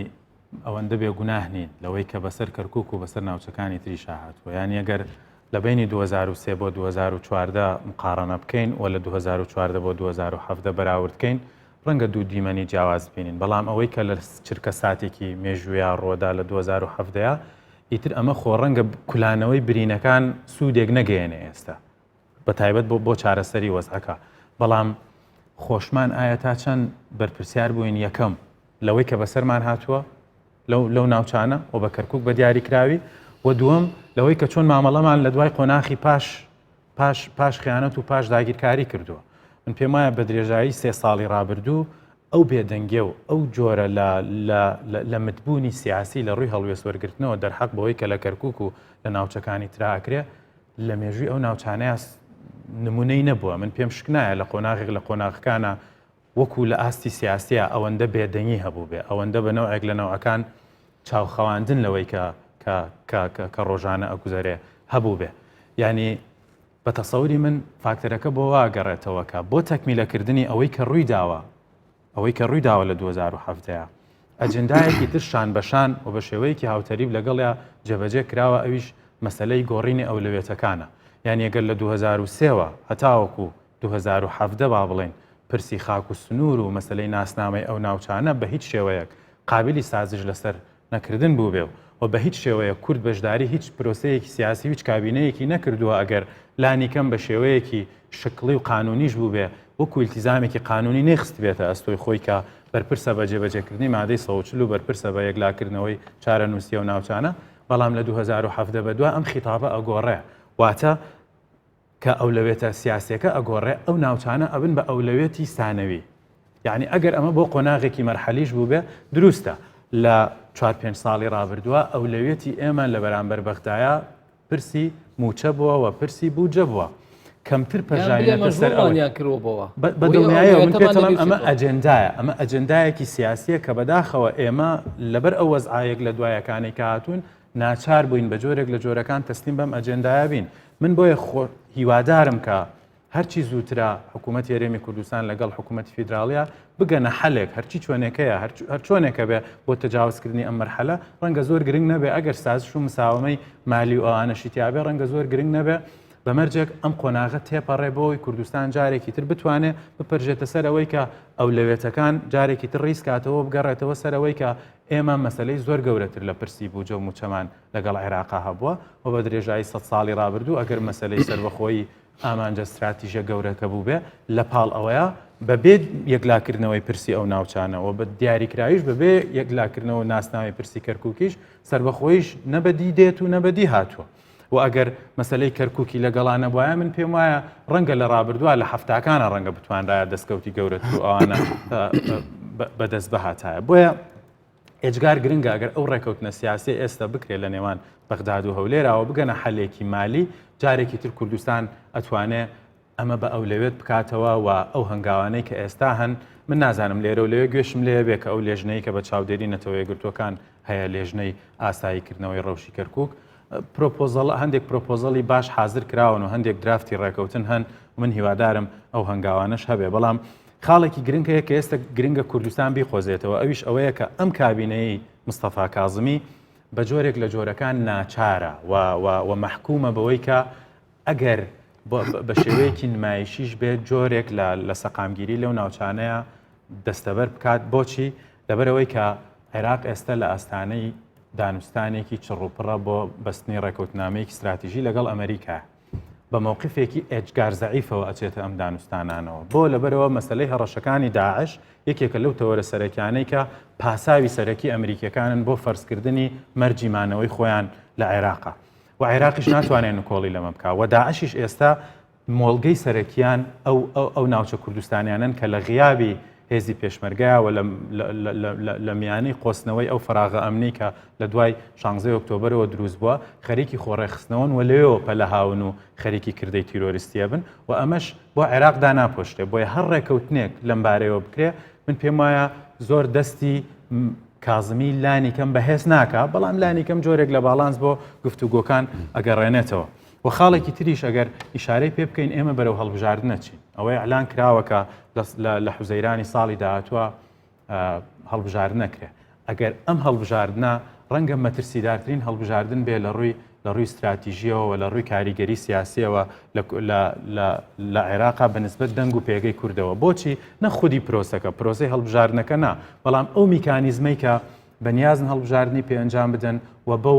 ئەوەندە بێ گوناه نین لەوەی کە بەسەر کەرکک و بەسەر ناوچەکانی تریشا هاتووە یان ئەگەر لە بینی 2003 بۆ 2014 مقارنە بکەین و لە 2014 بۆ 2017 بەراورد بکەین ڕەنگە دوو دیمەنی جیاواز بینین بەڵام ئەوەی کە لە چرکە ساتێکی مێژوویا ڕۆدا لە 2017 ئیتر ئەمە خۆ ڕەنگە کولانەوەی برینەکان سوودێک نەگەیەنێ ئێستا بە تایبەت بۆ بۆ چارەسەری وەزعەکە بەڵام خۆشمان ئایا تا چەند بەرپرسیار بووین یەکەم لەوەی کە بەسەرمان هاتووە لەو لەو ناوچانە و بە کەرکک بە دیاریکراوی و دووەم لەوەی کە چۆن مامەڵەمان لە دوای قۆناخی پاش پاش پاش خیانەت و پاش داگیرکاری کردووە من پێم وایە بە درێژایی سێ ساڵی ڕابردوو ئەو بێدەنگیە و ئەو جۆرە لە لە لە متبوونی سیاسی لە ڕووی هەڵوێست وەرگرتنەوە دەرحەق بەوەی کە لە کەرکک و لە ناوچەکانی تراکرێ لە مێژووی ئەو ناوچانەیە نمونەی نەبووە من پێم شک نایە لە قۆناغێک لە قۆناغەکانە وەکو لە ئاستی سیاسیە ئەوەندە بێدەنگی هەبوو بێ ئەوەندە بە نەوەک لە نەوەکان چاوخەواندن لەوەی کە کە کە کە ڕۆژانە ئەگوزەرێ هەبوو بێ یعنی بە تەسەوری من فاکتەرەکە بۆ وا گەڕێتەوە کە بۆ تەکمیلەکردنی ئەوەی کە ڕووی داوە ئەوەی کە ڕووی داوە لە 2017 ئەجندایەکی تر شان بەشان و بە شێوەیەکی هاوتەریب لەگەڵیا جێبەجێ کراوە ئەویش مەسلەی گۆڕینی ئەولەوێتەکانە یان ئەگەر لە 2003ەوە هەتاوەکو 2017 با بڵێن پرسی خاک و سنوور و مەسلەی ناسنامەی ئەو ناوچانە بە هیچ شێوەیەک قابلی سازش لەسەر نەکردن بووبێ و بە هیچ شێوەیەک کورد بەشداری هیچ پرۆسەیەکی سیاسی و هیچ کابینەیەکی نەکردووە ئەگەر لانیکەم بە شێوەیەکی شکڵی و قانونیش بووبێ وەکو ئیلتیزامێکی قانونی نەیخستبێتە ئەستۆی خۆی کە بەرپرسە بە جێبەجێکردنی مادەی 140 و بەرپرسە بە یەکلاکردنەوەی چارەنووسی ئەو ناوچانە بەڵام لە 2017 بەدوا ئەم خیتابە ئەگۆڕێ واتە کە ئەولەوێتە سیاسیەکە ئەگۆڕێ ئەو ناوچانە ئەبن بە ئەولەوێتی سانەوی یعنی ئەگەر ئەمە بۆ قۆناغێکی مەرحەلیش بووبێ دروستە لە چوار پێنج ساڵی ڕابردووە ئەولەوێتی ئێمە لە بەرامبەر بەغدایە پرسی موچە بووە و پرسی بودجە بووە کەمتر پەژاینەتە سەر ئەویان کردەوە بە دڵنیایەوە من پێتڵم ئەمە ئەجێندایە ئەمە ئەجێندایەکی سیاسیە کە بەداخەوە ئێمە لەبەر ئەو وەزعایەک لە دوایەکانی کە هاتوون ناچار بووین بە جۆرێک لە جۆرەکان تەسلیم بەم ئەجێندایە بین. من بۆیە خۆ هیوادارم کە هەرچی زووترە حکوومەتی هەرێمی کوردستان لەگەڵ حکوومەتی فیدراڵیا بگەنە حەلێک هەرچی چۆنێکەیە هەر چۆنێکە بێ بۆ تەجاوزکردنی ئەم مەرحەلە ڕەنگە زۆر گرنگ نەبێ ئەگەر سازش و مساوەمەی مالی و ئەوانەشی تیابێ ڕەنگە زۆر گرنگ نەبێ بە مەرجێک ئەم قۆناغە تێپەڕێ بۆی کوردستان جارێکی تر بتوانێ بپەرژێتە سەر ئەوەی کە ئەولەوێتەکان جارێکی تر ڕیزکاتەوە بگەڕێتەوە سەر ئەوەی کە ئێمە مەسەلەی زۆر گەورەتر لە پرسی بوجە و موچەمان لەگەڵ عێراقا هەبووە و بە درێژایی سەد ساڵی ڕابردوو ئەگەر مەسەلەی سەربەخۆیی ئامانجە ستراتیژە گەورەکە بووبێ لە پاڵ ئەوەیە بەبێ یەکلاکردنەوەی پرسی ئەو ناوچانە و بە دیاریکراویش بەبێ یەکلاکردنەوە ناسناوی پرسی کەرکووکیش سەربەخۆیش نە بەدی دێت و نە بەدی هاتووە. و ئەگەر مەسەلەی کەرکووکی لەگەڵا نەبوایە من پێم وایە ڕەنگە لە ڕابردووە لە حەفتاکانە ڕەنگە بتوانرایە دەستکەوتی گەورەتر و ئەوانە بەدەست بهاتایە بۆیە ئێجگار گرنگە ئەگەر ئەو ڕێکەوتنە سیاسی ئێستا بکرێت لە نێوان بەغداد و هەولێراوە بگەنە حەلێکی مالی جارێکی تر کوردستان ئەتوانێ ئەمە بە ئەولەوێت بکاتەوە و ئەو هەنگاوانەی کە ئێستا هەن من نازانم لێرە و لەوێ گوێشم لێ بێ کە ئەو لێژنەی کە بە چاودێری نەتەوە یەکگرتووەکان هەیە لێژنەی ئاساییکردنەوەی ڕەوشی کەرکک پرۆپۆزەڵ هەندێک پرۆپۆزەڵی باش حاضر کراون و هەندێک درافتی ڕێکەوتن هەن من هیوادارم ئەو هەنگاوانەش هەبێ بەڵام خاڵێکی گرنگ هەیە کە ئێستا گرنگە کوردستان بیقۆزێتەوە ئەویش ئەوەیە کە ئەم کابینەی مستەفا کازمی بە جۆرێک لە جۆرەکان ناچارە و و مەحکومە بەوەی کە ئەگەر بە شێوەیەکی نمایشیش بێت جۆرێک لە سەقامگیری لەو ناوچانەیە دەستەبەر بکات بۆچی لەبەرەوەی کە عێراق ئێستا لە ئاستانەی دانوستانێکی چڕوپڕە بۆ بەستنی ڕێکەوتنامەیەکی استراتیژی لەگەڵ ئەمریکا. بە مەوقفێکی ئێجگار زەعیفەوە ئەچێتە ئەم دانوستانانەوە. بۆ؟ لەبەرئەوە مەسەلەی هەڕەشەکانی داعش یەکێکە لەو تەوەرە سەرەکیانەی کە پاساوی سەرەکی ئەمریکیەکانن بۆ فەرزکردنی مەرجی مانەوەی خۆیان لە عێراقا و عێراقیش ناتوانێت نکۆڵی لەمە بکا و داعشیش ئێستا مۆڵگەی سەرەکیان ئەو ئەو ناوچە کوردستانیانەن کە لە غیابی هێزی پێشمەرگەیە و لە میانەی قۆستنەوەی ئەو فەراغە ئەمنی کە لە دوای شانزەی ئۆکتۆبەرەوە دروست بووە خەریکی خۆڕێکخستنەوەن و لەوێوە پەلەهاون و خەریکی کردەی تیرۆریستیە بن و ئەمەش بۆ عێراق داناپۆشرێ بۆیە هەر ڕێکەوتنێک لەم بارەیەوە بکرێ من پێم وایە زۆر دەستی کازمی لانی کەم بەهێز ناکا بەڵام لانی کەم جۆرێک لە باڵانس بۆ گفتوگۆکان ئەگەڕێنێتەوە. و خاڵێکی تریش ئەگەر ئیشارەی پێ بکەین ئێمە بەرەو هەڵبژاردن ئەچین ئەوەی ئەلان کراوە کە لە حوزەیرانی ساڵی داهاتووە هەڵبژاردن نەکرێ ئەگەر ئەم هەڵبژاردنە ڕەنگە مەترسیدارترین هەڵبژاردن بێ لە ڕووی لە ڕووی استراتیژیەوە و لە ڕووی کاریگەری سیاسیەوە لە عێراقا بە نسبەت دەنگ و پێگەی کوردەوە بۆچی نە خودی پرۆسەکە پرۆسەی هەڵبژاردنەکە نا بەڵام ئەو میکانیزمەی کە بەنیازن هەڵبژاردنی پێ ئەنجام بدەن و بەو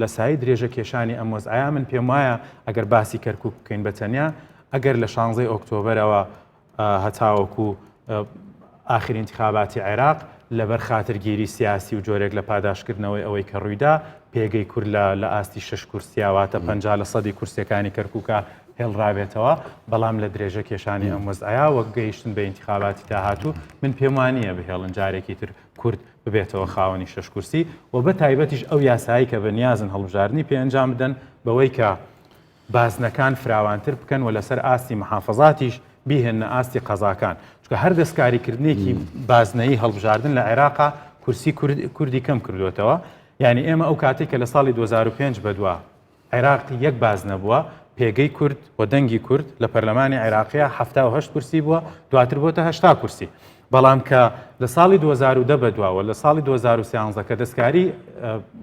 لە سایەی درێژە کێشانی ئەم وەزعەیە من پێم وایە ئەگەر باسی کەرکوک بکەین بە تەنیا ئەگەر لە شانزەی ئۆکتۆبەرەوە هەتاوەکو ئاخر ئینتخاباتی عێراق لەبەر خاترگیری سیاسی و جۆرێک لە پاداشکردنەوەی ئەوەی کە ڕوویدا پێگەی کورد لە لە ئاستی شش کورسیا واتە 50 لە سەدی کورسیەکانی کەرکووکە هێڵرابێتەوە، بەڵام لە درێژە کێشانی ئەم وەزعەیا وەک گەیشتن بە ئینتیخاباتی داهاتوو من پێم وانییە بهێڵن جارێکی تر کورد ببێتەوە خاوەنی شەش کورسی و بە تایبەتیش ئەو یاسایی کە بە نیازن هەڵبژاردنی پێ ئەنجام بدەن بەوەی کە بازنەکان فراوانتر بکەن و لەسەر ئاستی محافەزاتیش بیهێننە ئاستی قەزاکان چونکە هەر دەستکاریکردنێکی بازنەیی هەڵبژاردن لە عێراقا کورسی کوردی کەم کردوێتەوە یعنی ئێمە ئەو کاتێک کە لە ساڵی 2005 بەدوا عێراق یەک بازنە بووە، پێگەی کورد و دەنگی کورد لە پەرلەمانی عێراقیا 78 کورسی بووە، دواتر بۆتە 80 کورسی. بەڵام کە لە ساڵی 2010 بەدواوە لە ساڵی 2013 کە دەستکاری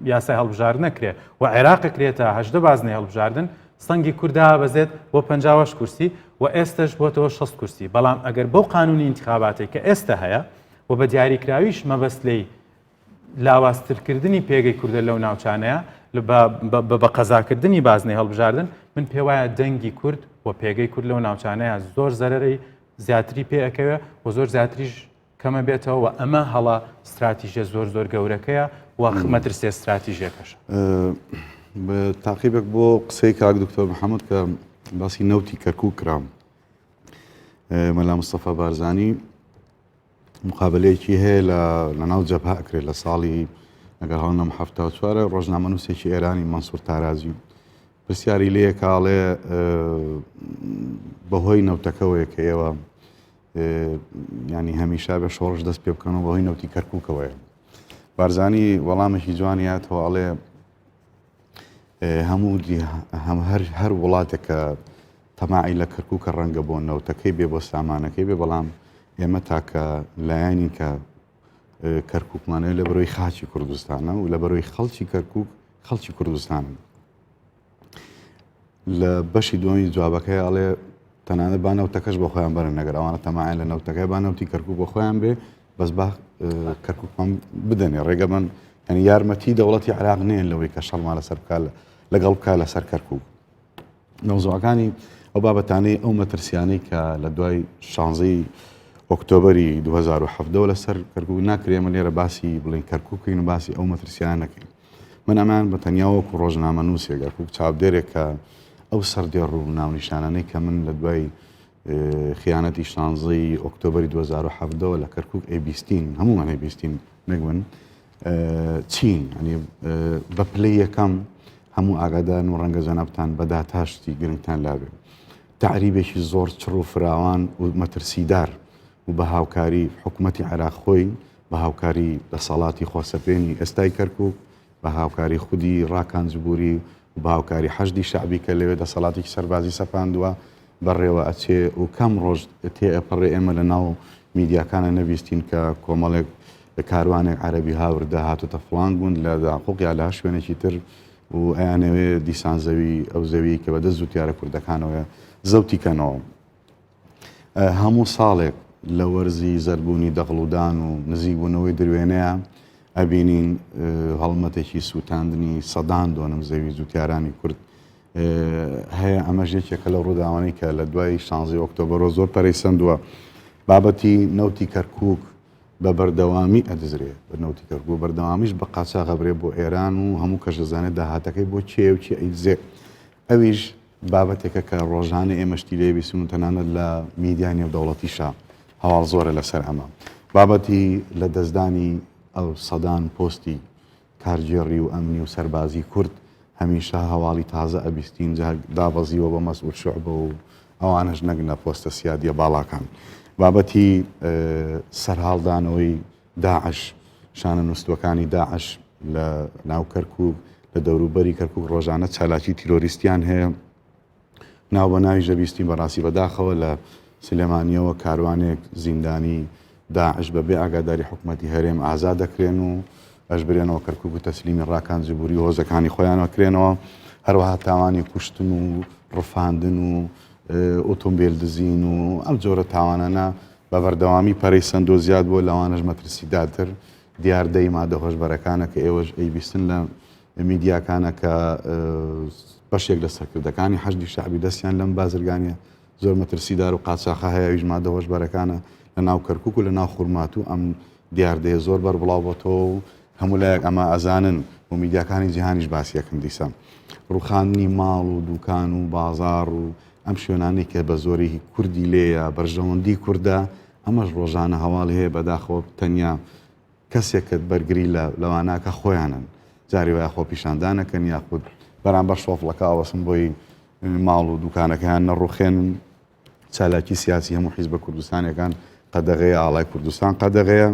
یاسای هەڵبژاردنە کرێ و عێراق کرێتە هەژدە بازنەی هەڵبژاردن سەنگی کورد دابەزێت بۆ 58 کورسی و ئێستش بۆتەوە 60 کورسی بەڵام ئەگەر بەو قانونی ئینتخاباتێک کە ئێستا هەیە و بە دیاریکراویش مەبەست لێی لاوازترکردنی پێگەی کوردە لەو ناوچانەیە بە بە قەزاکردنی بازنەی هەڵبژاردن من پێوایە دەنگی کورد و پێگەی کورد لەو ناوچانەیە زۆر زەرەرەی زیاتری پێ ئەکەوێ و زۆر زیاتریش کەمە بێتەوە و ئەمە هەڵە ستراتیژە زۆر زۆر گەورەکەیە و مەترسیە ستراتیژەکەش. تاقیبێک بۆ قسەی کاک دکتۆر محەممەد کە باسی نەوتی کەرکوک کرا مەلا مستەفا بارزانی مقابلەیەکی هەیە لە لەناو جەبهە ئەکرێت لە ساڵی ئەگەر هەڵ نەم 74 ڕۆژنامەنووسێکی ئێرانی مەنسوور تارازی پرسیاری لێ کاڵێ بەهۆی نەوتەکەوەیە کە ئێوە ینی هەمیشە بە شۆڕش دەست پێ بکەنەوە بەهۆی نەوتی کەرکووکەوەیە بارزانی وەڵامێکی جوانیاتەوە ئەڵێ هەموو هەم هەر هەر وڵاتێک کە تەماعی لە کەرکووکە ڕەنگە بۆ نەوتەکەی بێ بۆ سامانەکەی بێ بەڵام ئێمە تاکە لایەنین کە کەرکووکمانەوە لە بەرەوەی خاکی کوردستانە و لە بەرەوەی خەڵکی کەرکووک خەڵکی کوردستانن لە بەشی دومی جوابەکەی ئەڵێ تەنانەت با نەوتەکەش بۆ خۆیان بەرن نەگەر ئەوانە تەماعیان لە نەوتەکەی با نەوتی کەرکوک بۆ خۆیان بێ بەس با کەرکوکمان بدەنێ ڕێگە من یعنی یارمەتی دەوڵەتی عراق نێن لەوەی کە شەڵمان لەسەر بکات لەگەڵ بکە لەسەر کەرکوک مەوزوعەکانی ئەو بابەتانەی ئەو مەترسیانەی کە لە دوای شانزەی ئۆکتۆبری 2017 لەسەر کەرکوک ناکرێ من لێرە باسی بڵین کەرکوکین و باسی ئەو مەترسیانە نەکەین من ئەمان بە تەنیا وەکو ڕۆژنامەنووسێک وەکو چاودێرێک کە ئەو سەردێڕ و ناونیشانانەی کە من لە دوای خیانەتی شانزەی ئۆکتۆبری 2017 لە کەرکک ئەیبیستین هەمومان ئەیبیستین نەک من چین ئەنی بە پلەی یەکەم هەموو ئاگادارن و ڕەنگە جەنابتان بە داتاشتی گرنگتان لابێ تعریبێکی زۆر چڕ و فراوان و مەترسیدار و بە هاوکاری حکوومەتی عێراق خۆی بە هاوکاری دەسەڵاتی خۆسەپێنی ئێستای کەرکوک، بە هاوکاری خودی ڕاکان جبوری و بە هاوکاری حەشدی شەعبی کە لەوێ دەسەڵاتێکی سەربازی سەپاندووە بەڕێوە ئەچێ و کەم ڕۆژ تێئەپەڕێ ئێمە لە ناو میدیاکانە نەبیستین کە کۆمەڵێک کاروانێک عەرەبی هاوردە هاتوتە فڵان گوند لە داقوق یا لە هەر شوێنێکی تر و ئەیانەوێ دیسان زەوی ئەو زەوی کە بەدەست جوتیارە کوردەکانەوەیە زەوتی کەنەوە. هەموو ساڵێک لە وەرزی زەردبوونی دەغڵودان و نزیکبوونەوەی دروێنەیە ئەبینین هەڵمەتێکی سووتاندنی سەدان دۆنم زەوی جوتیارانی کورد. هەیە ئەمەش یەکێکە لەو ڕووداوانەی کە لە دوای شانزەی ئۆکتۆبەرەوە زۆر پەرەی سەندووە بابەتی نەوتی کەرکووک بە بەردەوامی ئەدزرێ بە نەوتی کەرکووک بەردەوامیش بە قاچاغ ئەبرێ بۆ ئێران و هەموو کەس دەزانێت داهاتەکەی بۆ کێیە و کێ ئەیدزێ ئەویش بابەتێکە کە ڕۆژانە ئێمە شتی لێ بیستن و تەنانەت لە میدیای نێودەوڵەتیشا هەواڵ زۆرە لەسەر ئەمە بابەتی لە دەستدانی ئەو سەدان پۆستی کارگێڕی و ئەمنی و سەربازی کورد هەمیشە هەواڵی تازە ئەبیستین جا دابەزیوە بۆ مەسئول شوعبە و ئەوانەش نەک لە پۆستە سیادیە باڵاکان. بابەتی سەرهاڵدانەوەی داعش، شانە نووستووەکانی داعش لە ناو کەرکووک، لە دەوروبەری کەرکووک ڕۆژانە چالاکی تیرۆریستیان هەیە. ناو بە ناویش دەبیستین بەڕاستی بەداخەوە لە سلێمانیەوە کاروانێک زیندانی داعش بە بێ ئاگاداری حکوومەتی هەرێم ئازاد دەکرێن و ئەشبرێنەوە کەرکوک و تەسلیمی ڕاکان جبوری و هۆزەکانی خۆیان ئەکرێنەوە هەروەها تاوانی کوشتن و ڕفاندن و ئۆتۆمبیل دزین و ئەم جۆرە تاوانانە بە بەردەوامی پەرەی سەندۆ زیاد بووە لەوانەش مەترسیدارتر دیاردەی مادە هۆشبەرەکانە کە ئێوەش ئەیبیستن لە میدیاکانە کە بەشێک لە سەرکردەکانی حەشدی شەعبی دەستیان لەم بازرگانیە زۆر مەترسیدار و قاچاخە هەیە ئەویش مادە هۆشبەرەکانە لە ناو کەرکوک و لە ناو خورماتوو ئەم دیاردەیە زۆر بەربڵاو بۆتەوە و هەموو لایەک ئەمە ئەزانن و میدیاکانی جیهانیش باسیەکەن دیسان ڕوخاندنی ماڵ و دوکان و بازاڕ و ئەم شوێنانەی کە بە زۆری کوردی لێیە بەرژەوەندی کوردە ئەمەش ڕۆژانە هەواڵی هەیە بەداخەوە تەنیا کەسێکت بەرگری لە لەوانە کە خۆیانن جاری وایە خۆپیشاندانەکەن یاخود بەرامبەر شۆفڵەکە ئەوەسن بۆی ماڵ و دوکانەکەیان نەڕوخێنن چالاکی سیاسی هەموو حیزبە کوردستانیەکان قەدەغەیە ئاڵای کوردستان قەدەغەیە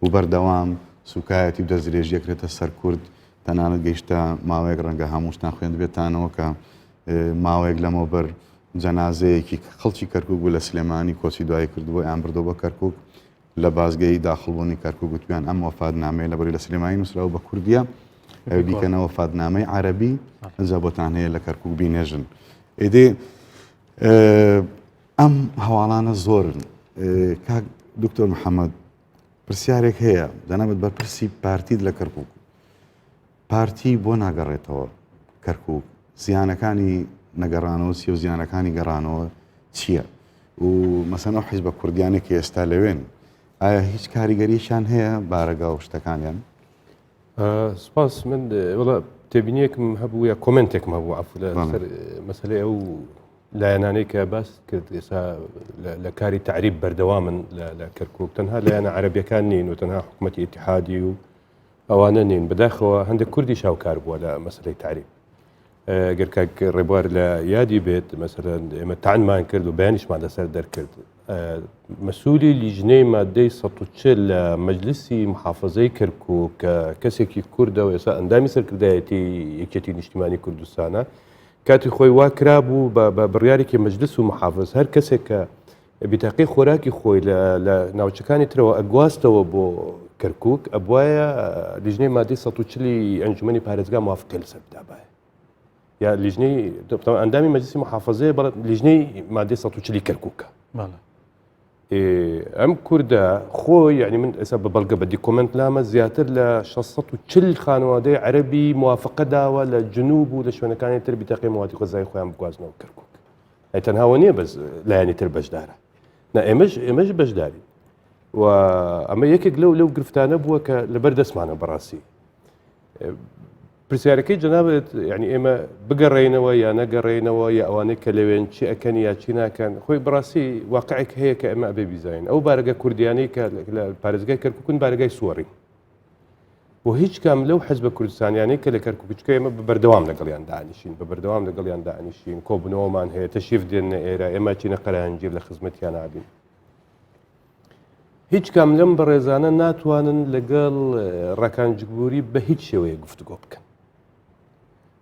و بەردەوام سوکایەتی و دەستدرێژی ئەکرێتە سەر کورد تەنانەت گەیشتە ماوەیەک ڕەنگە هەمووشتان خوێندبێتانەوە کە ماوەیەک لەمەوبەر جەنازەیەکی خەڵکی کەرکک بوو لە سلێمانی کۆچی دوایی کردبوو یان بردەوە بە کەرکک لە بازگەی داخڵبوونی کەرکوک گوتبیان ئەم وەفاتنامەیە لەبەری لە سلێمانی نووسراوە بە کوردیە ئەوی بیکەنە وەفاتنامەی عەرەبی ئەجا بۆتان هەیە لە کەرکوک بینێژن ئیدی ئەم هەواڵانە زۆرن کاک دکتۆر محەممەد پرسیارێک هەیە جەنابت بەرپرسی پارتیت لە کەرکک پارتی بۆ ناگەڕێتەوە کەرکک زیانەکانی نەگەڕانەوە چیە و زیانەکانی گەڕانەوە چییە و مەسەن ئەو حیزبە کوردیانە کە ئێستا لەوێن ئایا هیچ کاریگەریشان هەیە بارەگا و شتەکانیان؟ سپاس من وڵا تێبینیەکم هەبوو یا کۆمنتێکم هەبوو عفو لەسەر مەسلەی ئەو لایەنانەی کە باس کرد ئێستا لە کاری تعریب بەردەوامن لە کەرکک تەنها لایەنە عەربیەکان نین و تەنها حکوومەتتی ئیتحادی و ئەوانە نین بەداخەوە هەندێک کوردی شاوکار بووە لە مەسلەی تعریب گەر کاک ڕێبوار لە یادی بێت مەسەلەن ئێمە تانمان کرد و بەیانیشمان لەسەر دەرکرد مەسوولی لیژنەی مادەی 140 لە مەجلسی محافظەی کەرکوک کە کەسێکی کوردە و ئێستا ئەندامی سەرکردایەتی یەکێتی نیشتیمانی کوردستانە کاتی خۆی وا کرابوو بە بڕیارێکی مەجلس و محافظ هەر کەسێک کە بیتاقی خۆراکی خۆی لە ناوچەکانی ترەوە ئەگواستەوە بۆ کەرکک ئەبواە لیژنەی مادەی 140 ئەنجومەنی پارێزگا موافقەی لەسەر بدابایە یا لیژنەی ئەندامی مەجلسی محافظەیە بەڵێ لیژنەی مادەی 140 کەرکووکە ئەم کوردە خۆی یعنی من ئێستا بە بەڵگە بە document لامە زیاتر لە 640 خانەوادەی عەربی موافقە داوە لە جنوب و لە شوێنەکانی تر بیتاقی مواتی غەزای خۆیان بگوازنەوە کەرکوک ئەی تەنها ئەوە نییە بەس لایەنی تر بەشدارە نا ئێمەش ئێمەش بەشدارین و ئەمە یەکێک لەو لەو گرفتانە بووە کە لەبەر دەستمانە بەڕاستی پرسیارەکەی جەنابەت یعنی ئێمە بگەڕێینەوە یا نەگەڕێینەوە یا ئەوانەی کە لەوێن چی ئەکەن یا چی ناکەن خۆی بەڕاستی واقعێک هەیە کە ئێمە ئەبێ بیزانین ئەو بارەگە کوردیانەی کە لە پارێزگای کەرکوکن بارەگای سوەڕین بۆ هیچ کام لەو حزبە کوردستانیانەی کە لە کەرکوکچکە ئێمە بە بەردەوام لەگەڵیان دانیشین بە بەردەوام لەگەڵیان دانیشین کۆبوونەوەمان هەیە تەشریف دێنە ئێرە ئێمە چینە قەرەهەنجیر لە خزمەتیان نابین هیچ کام لەم بەڕێزانە ناتوانن لەگەڵ ڕەکان جگبوری بە هیچ شێوەیە گفتوگۆ بکەن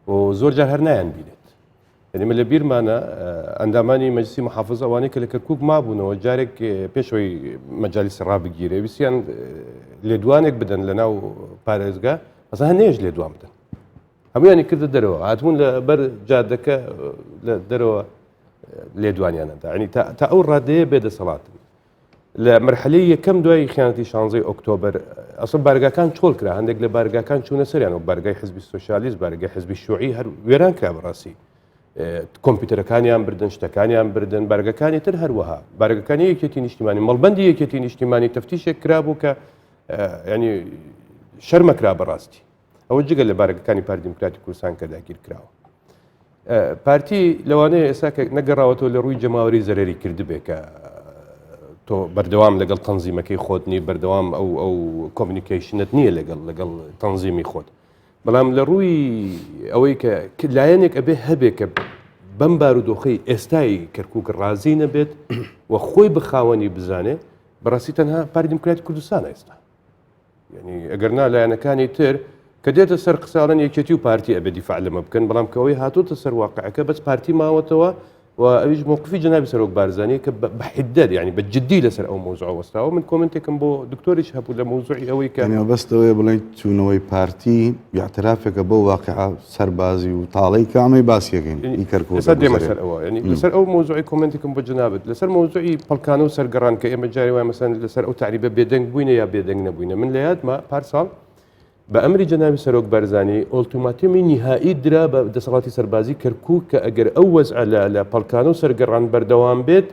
و زۆر جار هەر نایان بینێت یعنی من لە بیرمانە ئەندامانی مەجلسی محافظ ئەوانەی کە لە کەرکک مابوونەوە جارێک پێشەوەی مەجالیس ڕابگیرێ ویستیان لێدوانێک بدەن لە ناو پارێزگا ئەسا نێژ لێدوان بدەن هەمویانی کردە دەرەوە هاتبوون لە بەر جادەکە لە دەرەوە لێدوانیانەدا ینی تا ئەو ڕادەیە بێدەسەڵاتن لە مەرحەلەی یەکەم دوای خیانەتی شانزەی ئۆکتۆبەر ئەسڵ بارگاکان چۆڵ کرا هەندێک لە بارگاکان چوونە سەریان و بارگای حزبی سۆسیالیست بارگای حزبی شوعی هەر وێران کرا بەڕاستی. کۆمپیوتەرەکانیان بردن، شتەکانیان بردن، بارگەکانی تر هەروەها بارگەکانی یەکێتی نیشتیمانی، مەڵبەندی یەکێتی نیشتیمانی تەفتیشێک کرابوو کە ینی شەرمەکرا بەڕاستی. ئەوە جگە لە بارگەکانی پارتی دیموکراتی کوردستان کە داگیر کراوە. پارتی لەوانەیە ئێستا کە نەگەڕاوەتەوە لە ڕووی جەماوەری زەرەری کردبێ کە تۆ بەردەوام لەگەڵ تەنزیمەکەی خۆت نی بەردەوام ئەو ئەو communication ت نییە لەگەڵ لەگەڵ تەنزیمی خۆت. بەڵام لە ڕووی ئەوەی کە لایەنێک ئەبێ هەبێ کە بەم بارودۆخەی ئێستای کەرکک ڕازی نەبێت و خۆی بخاوەنی بزانێ بەڕاستی تەنها پارتی دیموکراتی کوردستان ئێستا یعنی ئەگەر نا لایەنەکانی تر کە دێتە سەر قساڵەن یەکێتی و پارتی ئەبێ دیفاع لەمە بکەن بەڵام کەەوەی هاتوتە سەر واقعەکە بەس پارتی ماوەتەوە و ئەویش مەوقفی جەنابی سەرۆک بارزانی کە بە حیددەت یانی بە جدی لەسەر ئەو مەوزوعە وەستاوە من comment ێکم بۆ دکتۆریش هەبوو لە مەوزوعی ئەوەی کە یانی مەبەست ئەوەیە بڵێین چوونەوەی پارتی ئیعترافێکە بەو واقیعە سەربازی و تاڵەی کە ئەمەی باسی ئەکەین ئی کەرکووک ئێستا دێمە سەر ئەوە یانی لەسەر ئەو مەوزوعی comment ێکم بۆ جەنابت لەسەر مەوزوعی پەڵکانە و سەرگەڕان کە ئێمە جاری وایە مەسەن لەسەر ئەو تەعریبە بێدەنگ بووینە یا بێدەنگ نەبووینە من لە یادمە پارساڵ بە ئەمری جەنابی سەرۆک بارزانی ئۆلتوماتۆمی نیهائی درا بە دەسەڵاتی سەربازی کەرکوک کە ئەگەر ئەو وەزعە لە لە پەڵکانە و سەرگەڕان بەردەوام بێت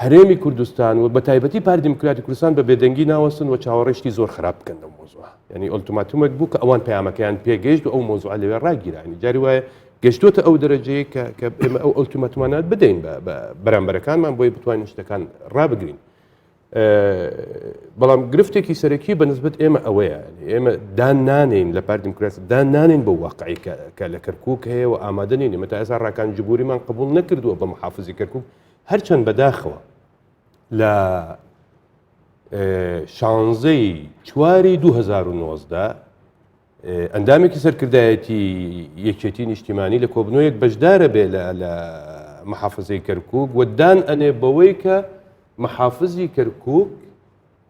هەرێمی کوردستان و بە تایبەتی پارتی دیموکراتی کوردستان بە بێدەنگی ناوەستن و چاوەڕێی شتی زۆر خراپ بکەن لەو مەوزوعە یعنی ئۆلتوماتومێک بوو کە ئەوان پەیامەکەیان پێگەیشت و ئەو مەوزوعە لەوێ ڕاگیرا یعنی جاری وایە گەشتوتە ئەو دەرەجەیە کە کە ئێمە ئەو ئۆلتوماتومانات بدەین بە بەرامبەرەکانمان بۆی بتوانین شتەکان ڕابگرین بەڵام گرفتێکی سەرەکی بە نسبەت ئێمە ئەوەیە ئێمە دان نانین لە پارتی دیموکرات دان نانین بۆ واقعی کە لە کەرکک هەیە و ئامادە نین ئێمە تا ئێستا ڕاکان جبوریمان قبول نەکردووە بە محافزی کەرکک هەرچەند بەداخەوە لە شانزەی چواری 2019 ئەندامێکی سەرکردایەتی یەکێتی نیشتیمانی لە کۆبنەوەیەک بەشدارە بێ لە محافزەی کەرکک و دان ئەنێ بەوەی کە محافزی کەرکوک،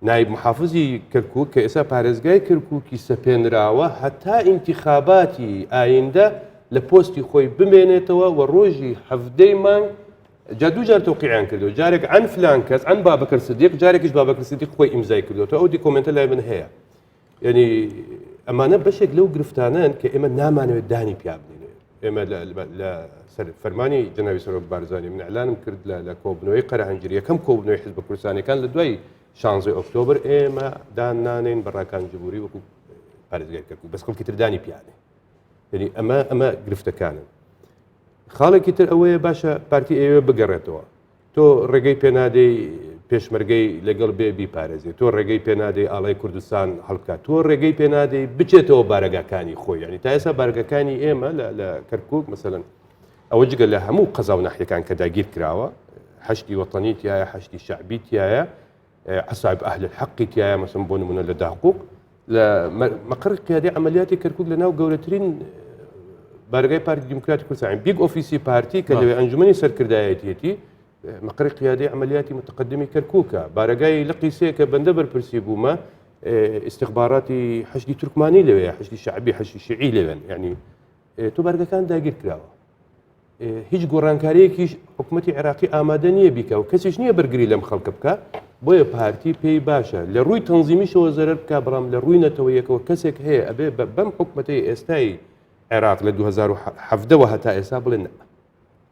نایب محافزی کەرکوک کە ئێستا پارێزگای کەرکوکی سەپێنراوە هەتا ئینتیخاباتی ئایندە لە پۆستی خۆی بمێنێتەوە و ڕۆژی حەڤدەی مانگ جا دوو جار تەوقیعیان کردو جارێک عەن فلان کەس عەن بابەکر سدیق جارێکیش بابەکر سدیق خۆی ئیمزای کردوەوە ئەو document ە لای من هەیە یعنی ئەمانە بەشێک لەو گرفتانەن کە ئێمە نامانەوێت دانی پیا بنێین ئێمە لە سەر فەرمانی جەنابی سەرۆک بارزانی من ئیعلانم کرد لە کۆبنەوەی قەرەهەنجیر یەکەم کۆبنەوەی حزبە کوردستانیەکان لە دوای شانزەی ئۆکتۆبر ئێمە دان نانێن بە ڕاکان جبوری وەکو پارێزگای کەرکوک بەس خەڵکی تر دانی پیانێ یعنی ئەمە ئەمە گرفتەکانن خاڵێکی تر ئەوەیە باشە پارتی ئەوێ بگەڕێتەوە تۆ ڕێگەی پێنادەی پێشمەرگەی لەگەڵ بێ بیپارێزێ تۆ ڕێگەی پێنادەی ئاڵای کوردستان هەڵبکات تۆ ڕێگەی پێنادەی بچێتەوە بارەگاکانی خۆی ینی تا ئێستا بارگەکانی ئێمە لە کەرکک مەسەن ئەوە جگە لە هەموو قەزا و ناحیەکان کە داگیر کراوە حەشدی وەتەنی تایە حەشدی شەعبی تایە عەسائب ئەهل الحەقی تایە مەسم بۆ نمونە لە داقوق لە مەقڕی قیادی عملیاتی کەرکک لە ناو گەورەترین بارگای پارتی دیموکراتی کوردستان big office ی پارتی کە لەوێ ئەنجومەنی سەرکردایەتیەتی مەقڕی قیادی عملیاتی متقدمی کەرکووکە بارەگای لقی سێ کە بەندە بەرپرسی بوومە استخباراتی حەشدی تورکمانی لەوێ حەشدی شەعبی حەشدی شیعی لەوێن یعنی تۆ بارگەکان داگیر کراوە هیچ گۆڕانکارییەکیش حکومەتی عێراقی ئامادە نییە بیکا و کەسیش نییە بەرگری لەم خەڵکە بکا، بۆیە پارتی پێی باشە لە ڕووی تەنزیمیشەوە زەرەر بکا، بەڵام لە ڕووی نەتەوەیەکەوە کەسێک هەیە ئەبێ بەم حکومەتەی ئێستای عێراق لە 2017 وە هەتا ئێستا بڵێ نا.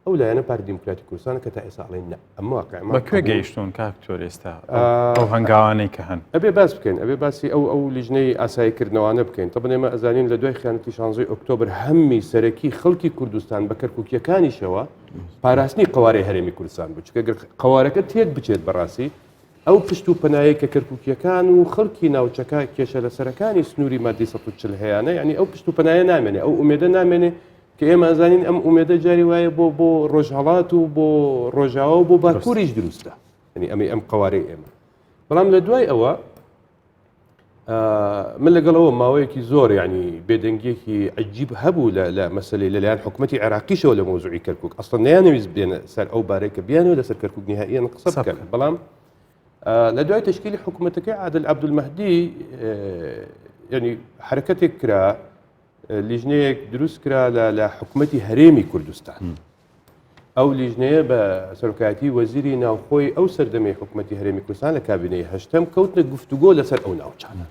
ئەو لایەنە پارتی دیموکراتی کوردستانە کە تا ئێستا ئەڵێن نا. ئەمە واقعمان بە کوێ گەیشتوون کاک دکتۆر ئێستا ئەو هەنگاوانەی کە هەن؟ ئەبێ باس بکەین، ئەبێ باسی ئەو ئەو لیژنەی ئاساییکردنەوانە بکەین. تەبعەن ئێمە ئەزانین لە دوای خیانەتی شانزەی ئۆکتۆبر هەمی سەرەکی خەڵکی کوردستان بە کەرکووکییەکانیشەوە پاراستنی قەوارەی هەرێمی کوردستان بوو. چونکە گەر قەوارەکە تێک بچێت بەڕاستی ئەو پشت و پەنایەی کە کەرکووکییەکان و خەڵکی ناوچەکە کێشە لەسەرەکانی سنووری ماددەی 140 هەیانە، یانی ئەو پشت و پەنایە نامێنێ، ئەو ئومێدە نامێنێ کە ئێمە ئەزانین ئەم ئومێدە جاری وایە بۆ بۆ ڕۆژهەڵات و بۆ ڕۆژاوا و بۆ باکووریش دروستە. یعنی ئەمەی ئەم قەوارەی ئێمە بەڵام لە دوای ئەوە من لەگەڵەوە ماوەیەکی زۆر ینی بێدەنگیەکی عجیب هەبوو لە مەسلەی لەلایەن حکوومەتتی عێراقیشەوە لە مۆزوعی کەرکک ئەسڵ نیانەویست بێنە سەر ئەو بارەی کە بیانەوە لەسەر کەرکک نهائیان قسە بکەن بەڵام لە دوای تشکیلی حکوومەتەکەی عادل عەبدولمەهدی ینی حرەکەتێک کرا لیژنەیەک دروست کرا لە حکوومەتی هەرێمی کوردستان. ئەو لیژنەیە بە سەرۆکایەتی وەزیری ناوخۆی ئەو سەردەمەی حکومەتی هەرێمی کوردستان لە کابینەی هەشتەم کەوتنە گفتوگۆ لەسەر ئەو ناوچانە.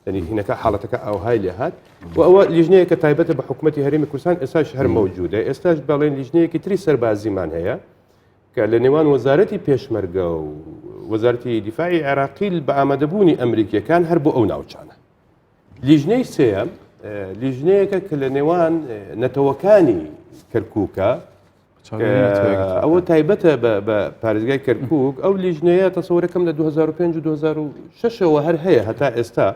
یعنی هینەکە حاڵەتەکە ئاوهای لێ هات و ئەوە لیژنەیەکە تایبەتە بە حکوومەتی هەرێمی کوردستان ئێستاش هەر مەوجودە ئێستاش بەڵێن لیژنەیەکی تری سەربازیمان هەیە کە لە نێوان وەزارەتی پێشمەرگە و وەزارەتی دیفاعی عێراقی بە ئامادەبوونی ئەمریکیەکان هەر بۆ ئەو ناوچانە لیژنەی سێیەم لیژنەیەکە کە لە نێوان نەتەوەکانی کەرکووکە ئەوە تایبەتە بە پارێزگای کەرکک ئەو لیژنەیە تەسەورەکەم لە 2005 و 2006ەوە هەر هەیە هەتا ئێستا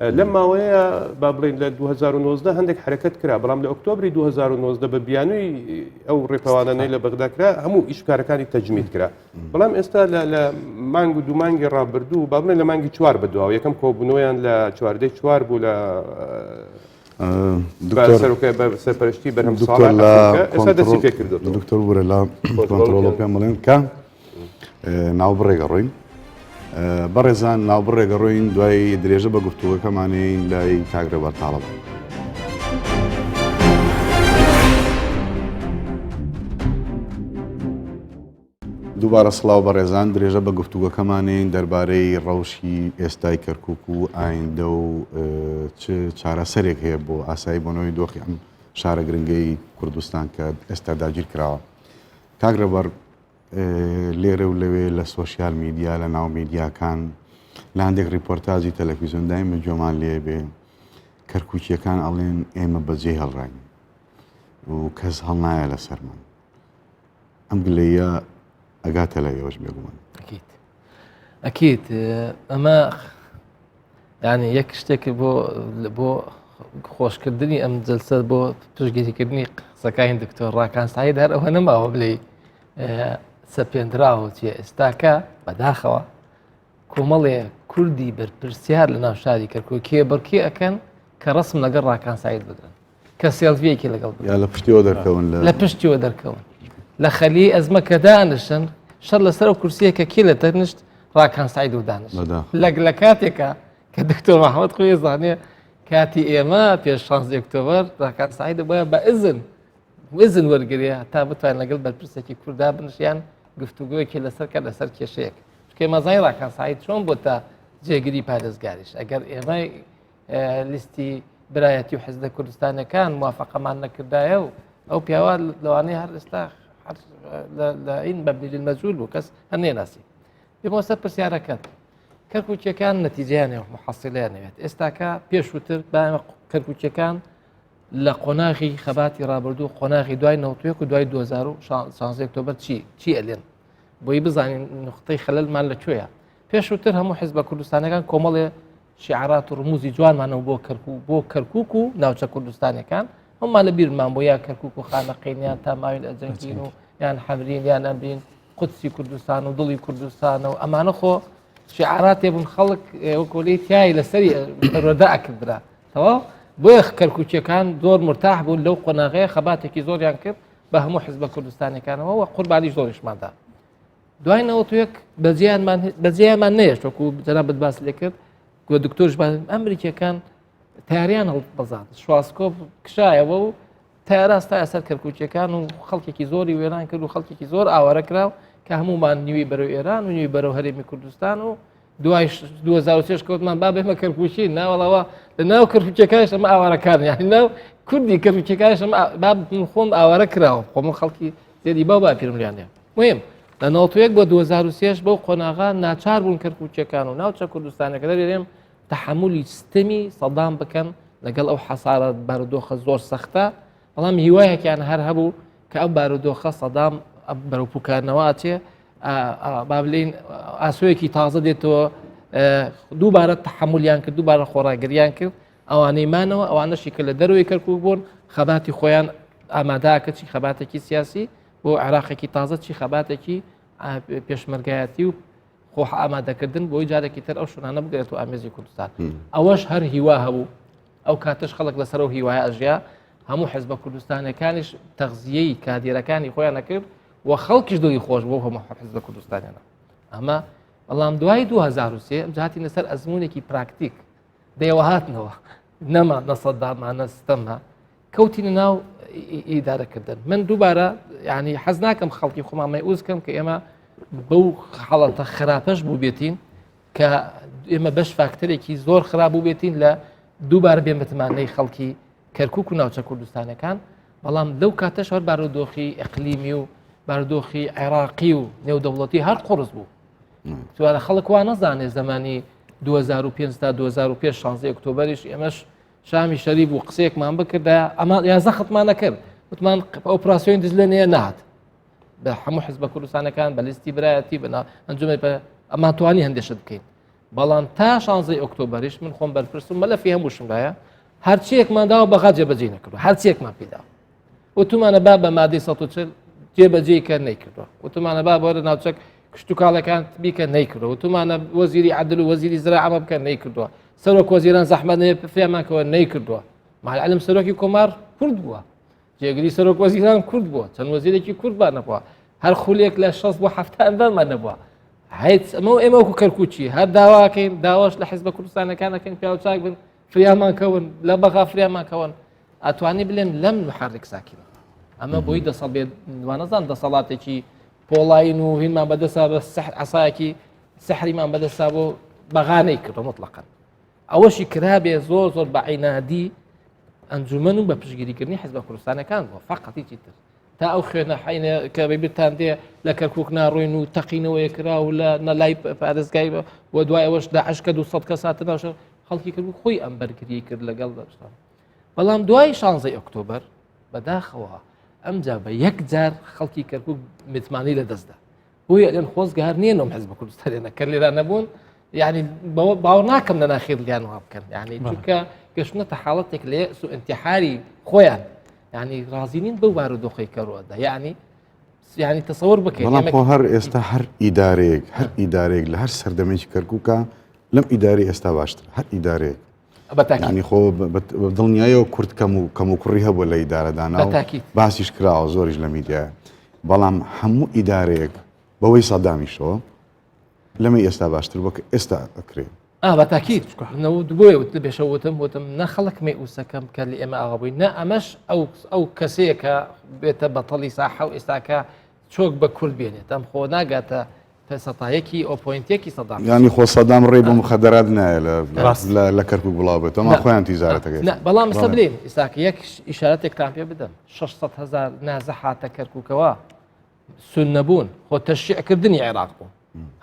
لەم ماوەیە با بڵین لە 2019 هەندێک حرەکەت کرا بەڵام لە ئۆکتۆبری 2019 بە بیانووی ئەو ڕێپەوانانەی لە بەغدا کرا هەموو ئیشکارەکانی تەجمید کرا بەڵام ئێستا لە مانگ و دوو مانگی ڕابردوو با بڵێن لە مانگی چوار بەدواوە یەکەم کۆبوونەوەیان لە چواردەی چوار بوو لە سەرپەرشتی بەرهەم ئێستا دەستی پێ کردو دکتۆر بورە لە کۆنترۆڵ پێم بڵێن کە ناوبڕێگە ڕۆین بەڕێزان ناوبڕێگە ڕۆین دوای درێژە بە گفتوگەکەمانین لای کاک ڕێبەر تاڵەبان. دووبارە سڵاو بەڕێزان درێژە بە گفتوگەکەمانین دەربارەی ڕەوشی ئێستای کەرکک و ئایندە و چ چارەسەرێک هەیە بۆ ئاسایی بۆنەوەی دۆخی ئەم شارە گرنگەی کوردستان کە ئێستا داگیر کراوە کاک ڕێبەر لێرە و لەوێ لە سۆشیال میدیا لە ناو میدیاکان لە هەندێک ڕیپۆرتاجی تەلەفیزیۆن دایمە گوێمان لێ بێ کەرکووکیەکان ئەڵێن ئێمە بەجێ هەڵڕاین و کەس هەڵنایە لەسەرمان ئەم گلەیە ئەگاتە لای ئێوەش بێگومان ئەکید ئەکید ئەمە یعنی یەک شتێک بۆ بۆ خۆشکردنی ئەم جلسە بۆ پشگیریکردنی قسەکانی دکتۆر ڕاکان سعید هەر ئەوە نەماوە بلێ سەپێنراوە چیە ئێستاکە بەداخەوە کۆمەڵێ کوردی بەرپرسیار لە ناو شاری کەرکوک کێبڕکێ ئەکەن کە ڕسم لەگەڵ ڕاکان سعید بگرن کە سێڵفیەکی لەگەڵ یا لە پشتیەوە دەرکەون لە پشتیەوە دەرکەون لە خەلی ئەزمە کە دانیشن شەر لەسەر ئەو کورسیە کە کی لە تەنیشت ڕاکان سعید و دانش لەگ لە کاتێکە کە دکتۆر محمد خۆی زانێ کاتی ئێمە پێش 16 ئۆکتۆبەر ڕاکان سعید بۆیە بە ئزن ئزن وەرگێ تا بتوان لەگەڵ بەرپرسێکی کووردا بنشیان گفتوگویەکی لەسەر کە لەسەر کێشەیەک چکێ مەزای ڕاکان سعید چۆن بۆ تا جێگری پارێزگاریش ئەگەر ئێمە لیستی برایەتی و حزبە کوردستانەکان موافقەمان نەکردایە و ئەو پیاوە لەوانەیە هەر ئێستا لە این مەبنی للمەجهول بوو کەس هەر نێناسی بێمەوە سەر پرسیارەکەت کەرکووکیەکان نەتیجەیان هەیە محەسیلیان هەیە ئێستاکە پێشووتر با کەرکووکیەکان لە قۆناغی خەباتی ڕابردوو قۆناغی دوای 91 و دوای 2016 ئۆکتۆبەر چی چی ئەلێن بۆی بزانین نقطەی خەلەلمان لە کوێیە پێشووتر هەموو حزبە کوردستانەکان کۆمەڵێ شیعارات و ڕموزی جوانمانەوە بۆ کەرکوک بۆ کەرکوک و ناوچە کوردستانەکان هەمومان لە بیرمان بۆ یا کەرکوک و خانەقین یان تا ماوین ئەجەنگین و یان حەمرین یان ئەمرین قودسی کوردستان و دڵی کوردستانە و ئەمانە خۆ شیعاراتێ بوون خەڵک وەکۆلی تای لەسەری پەروەردە ئەکردرا تەواو بۆیە کەرکوکیەکان زۆر مرتاح بوون لەو قۆناغەیە خەباتێکی زۆریان کرد بە هەموو حزبە کوردستانەکانەوە و قوربانی زۆریشماندا دوای 91 بەجێیانمان بەجێیانمان نەیەشت وەکو جەنابت باس لێ کرد گوە دکتۆرش باس ئەمریکیەکان تاریان هەڵبەزاند شواسکۆف کشایەوە و تارا ستا سەر کەرکوچەکان و خەڵکێکی زۆری وێران کرد و خەڵکێکی زۆر ئاوارە کرا و کە هەمومان نیوی بەرەو ئێران و نیوی بەرەو هەرێمی کوردستان و دوای 2006 کەوتمان با بێمە کەرکوچی ناوەڵەوە لە ناو کەرکوچەکانش ئەمە ئاوارەکان یعنی ناو کوردی کەرکوچەکانش ئەمە با خۆم ئاوارە کراوە خۆم خەڵکی زێدی باو باپیرم لیانە مهم لە 91 بۆ 2003 بەو قۆناغا ناچار بوون کەرکوچەکان و ناوچە کوردستانەکە دەرێن تەحەمولی ستەمی سەدام بکەن لەگەڵ ئەو حەسارە بارودۆخە زۆر سەختە بەڵام هیوایەکیان هەر هەبوو کە ئەو بارودۆخە سەدام بەرەو پوکانەوە ئەچێ با بلین ئاسۆیەکی تازە دێتەوە دووبارە تەحەمولیان کرد دووبارە خۆڕاگریان کرد ئەوانەی مانەوە ئەوانەشی کە لە دەروی کەرکک بوون خەباتی خۆیان ئاماداکە چی خەباتێکی سیاسی بۆ عێراقێکی تازە چی خەباتێکی پێشمەرگایەتی و خۆ ئامادەکردن بۆی جارێکی تر ئەو شوێنانە بگرێت و ئامێزی کوردستان ئەوەش هەر هیوا هەبوو ئەو کاتش خەڵک لەسەر و هیوایە ئەژیا هەموو حزبە کوردستانەکانیش تەغزیەی کادیرەکانی خۆیان نەکرد و خەڵکیش دڵی خۆش بۆ هەموو حزبە کوردستانیانە ئەمە بەڵام دوای 2023 جاتی لەسەر ئەزمونێکی پراکتیک دەیەوە هاتنەوە نەما نەسەدامانە ستەمە کەوتینە ناو ئیدارەکردن من دووبارە ینی حەز ناکەم خەڵکی خۆمان مەئوس کەم کە ئێمە بەو حاڵەتە خراپەش بوو بێتین کە ئێمە بەش فاکتەرێکی زۆر خراپ بوو بێتین لە دووبارە بێمتمانەی خەڵکی کەرکک و ناوچە کوردستانەکان بەڵام لەو کاتەش هەر بارودۆخی ئەقلیمی و بارودۆخی عێراقی و نێودەوڵەتی هەر قڕس بوو توانە خەڵک وا نەزانێ زمانی 2005 تا 2005 16 ئۆکتۆبریش ئێمەش شامی شەریف و قسەیەکمان بکردا ئەمە یا زەختمان نەکرد وتمان ئۆپراسیۆن دجلە نەیە نات بە هەموو حزبە کوردستانەکان بە لیستی برایەتی بەنا ئەنجومی بە ئەمان توانی هەندێشت بکەین بەڵام تا 16 ئۆکتۆبریش من خۆم بەرپرسم مەلەفی هەمووشمدایە هەرچیەکمان داوە بەغا جێبەجێ نەکردو هەرچیەکمان پێدا وتومانە با بە مادەی 140 جێبەجێ کە نەیکردووە وتومانە با بۆرە ناوچەک کشتتوکاڵەکان بیکە نەیکردووە وتومانە وەزیری عدل و وەزیری زرا ئەمە بکە نەیکردووە سەرۆک وەزیران زەحمەت نەیە فریامانکەوە نەیکردووە مالعلم سەرۆکی کۆمار کورد بووە جێگری سەرۆک وەزیران کورد بووە چەند وەزیرێکی کوردمان نەبووە هەر خولێک لە 6 بۆ ه ئەنداممان نەبووە هیچ ئەمە ئێمە وەکو کەرکوچی هەر داواکەین داواش لە حزبە کوردستانەکانەکەین پیاوچاک بن فریامان کەون لە بەغا فریامان کەون ئەتوانی بلێن لەم محرک ساکین ئەمە بۆی دەسەڵ بێت وانەزان دەسەڵاتێکی پۆڵاین و هینمان بەدەسا بە سەحر عسایەکی سەحریمان بەدەسا بۆ بەغانەی کردو مطلقا ئەوەشی کرابێ زۆر زۆر بە عینادی ئەنجومەن و بە پشگیریکردنی حزبە کوردستانەکان بووە فقط هیچی تر تا ئەو خوێنە حینە کە بەبیرتان دێ لە کەرکک ناڕۆین و تەقینەوەیە کرا و لە نەلای پارێزگای و دوای ئەوەش داعش کە 200 کەس هاتە ناوشە خەڵکی کرد خۆی ئەم بەرگری کرد لەگەڵ دەشتان بەڵام دوای 16 ئۆکتۆبەر بەداخەوە ئەمجا بە یەک جار خەڵکی کەرکک متمانەی لەدەستدا بۆیە ئەلێن خۆزگە هەر نییە نۆم حزب کوردستانێنە کە لێرا نەبوون یعنی باوە ناکەم لە ناخێت لیان وا بکەن یعنی چونکە گەشتنەتە حاڵەتێک لێ سو انتحاری خۆیان یعنی ڕازی نین بەو بارودۆخەی کە ڕووەدا یعنی یعنی تەسەور بکەین بەڵام خۆ هەر ئێستا هەر ئیدارەیەک هەر ئیدارەیەک لە هەر سەردەمێکی کەرکووکە لەم ئیداری ئێستا باشتر هەر ئیدارەیەک ینی خۆ دڵنیایەوە کورد کەم و کەم و کوڕی هەبوو لە ئیدارەدانا باسیش کراوە زۆریش لە میدیایە بەڵام هەموو ئیدارەیەک بەوەی سەدامیشەوە لەمە ئێستا باشتر بۆ کە ئێستا ئەکرێ بەتاکیت بۆیە وت بێشە وتم وتم نە خەڵک مێ ئوسەکەم کە لە ئێمە ئاوا بووی نە ئەمەش ئەو ئەو کەسەیە کە بێتە بەتەڵی ساحە و ئێستاکە چۆک بە کورد بێنێت ئەم خۆ ناگاتە سەتایەکی ئۆ پۆینتێکی سەدام یانی خۆ سەدام ڕێی بۆ مخدرات نایە لە کەرکک بڵاو بێتەوە ما خۆیان تیجارەتەکەی بەڵام ئستا بلێن ئێستاکە یەک ئیشارەتێکتان پێ بدەم 600 هزار نازە هاتە کەرککەوە سنە بوون خۆ تەشیعکردنی عێراق بوو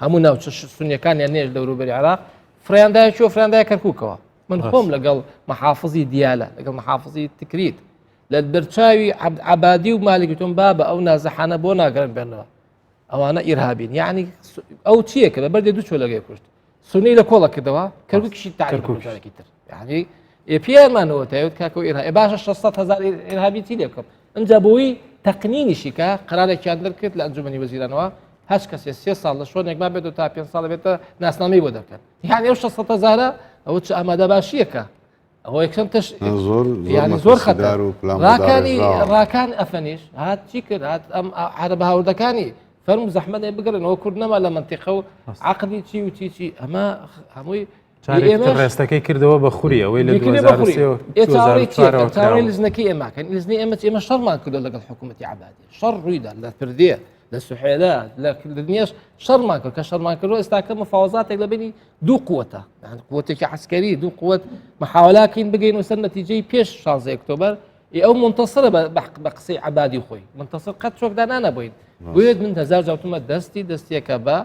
هەموو ناوچە سنیەکانیان نێژ دەوروبەری عێراق فریاندای چۆ فریاندای کەرککەوە من خۆم لەگەڵ محافزی دیالە لەگەڵ محافزی تکریت لە بەرچاوی عبادی و مالگتون بابە ئەو نازەحانە بۆ ناگەرن بێنەوە ئەوانە ئیرهابین یعنی ئەو چییە کە بە بەردێ دوو چۆلەگەی کوشت سونی لە کۆڵە کردەوە کەرکوکیشی تاکێکی تر یعنی پێیانمانەوە تایوت کاکە ئێرها ئێ باشە 600 هزار ئێرهابی چی لێ بکەم ئەجا بۆی تەقنینیشی کە قرارێکیان دەرکرد لە ئەنجومەنی وەزیرانەوە هەچ کەسێ سێ ساڵ لە شۆنێک ما بێت و تا پێ ساڵ بێتە ناسنامەی بۆ دەکەن یان ئەو 600 هزارە ئەوە چ ئامادە باشیەکە ئەوە یەکەم تش زۆر یانی زۆر خەتەر و ڕاکانی ڕاکان ئەفەنیش هات چی کرد هات ئەم عەرەبە هاوردەکانی فەرم زەحمەت بگرنەوە کورد نەما لە منتیقە و عقدی چی و چی چی ئەمە هەمووی ڕێستەکەی کردەوە بە خوری ئەوەی لە چاوەڕێ لزنەکەی ئێماکەن لزنی ئێمە ئێمە شەڕمان کردو لەگەڵ حکوومەتی عبادی شەڕ ڕوویدا لە پردێ لە سوحێلە لە کردنیش شەڕمان کرد کە شەڕمان کردو ئێستاکە مفاوەزاتێک لە بینی دوو قوتە قوتێکی عسکەری دوو قوت محاولاکەین بگەین و سەر نەتیجەی پێش 16 ئۆکتۆبەر ئەو منتەسرە بە قسەی عبادی خۆی منتەسر قەت چۆکدا نانەبووین بۆیە من هەزار جاوتمە دەستی دەستیەکە بە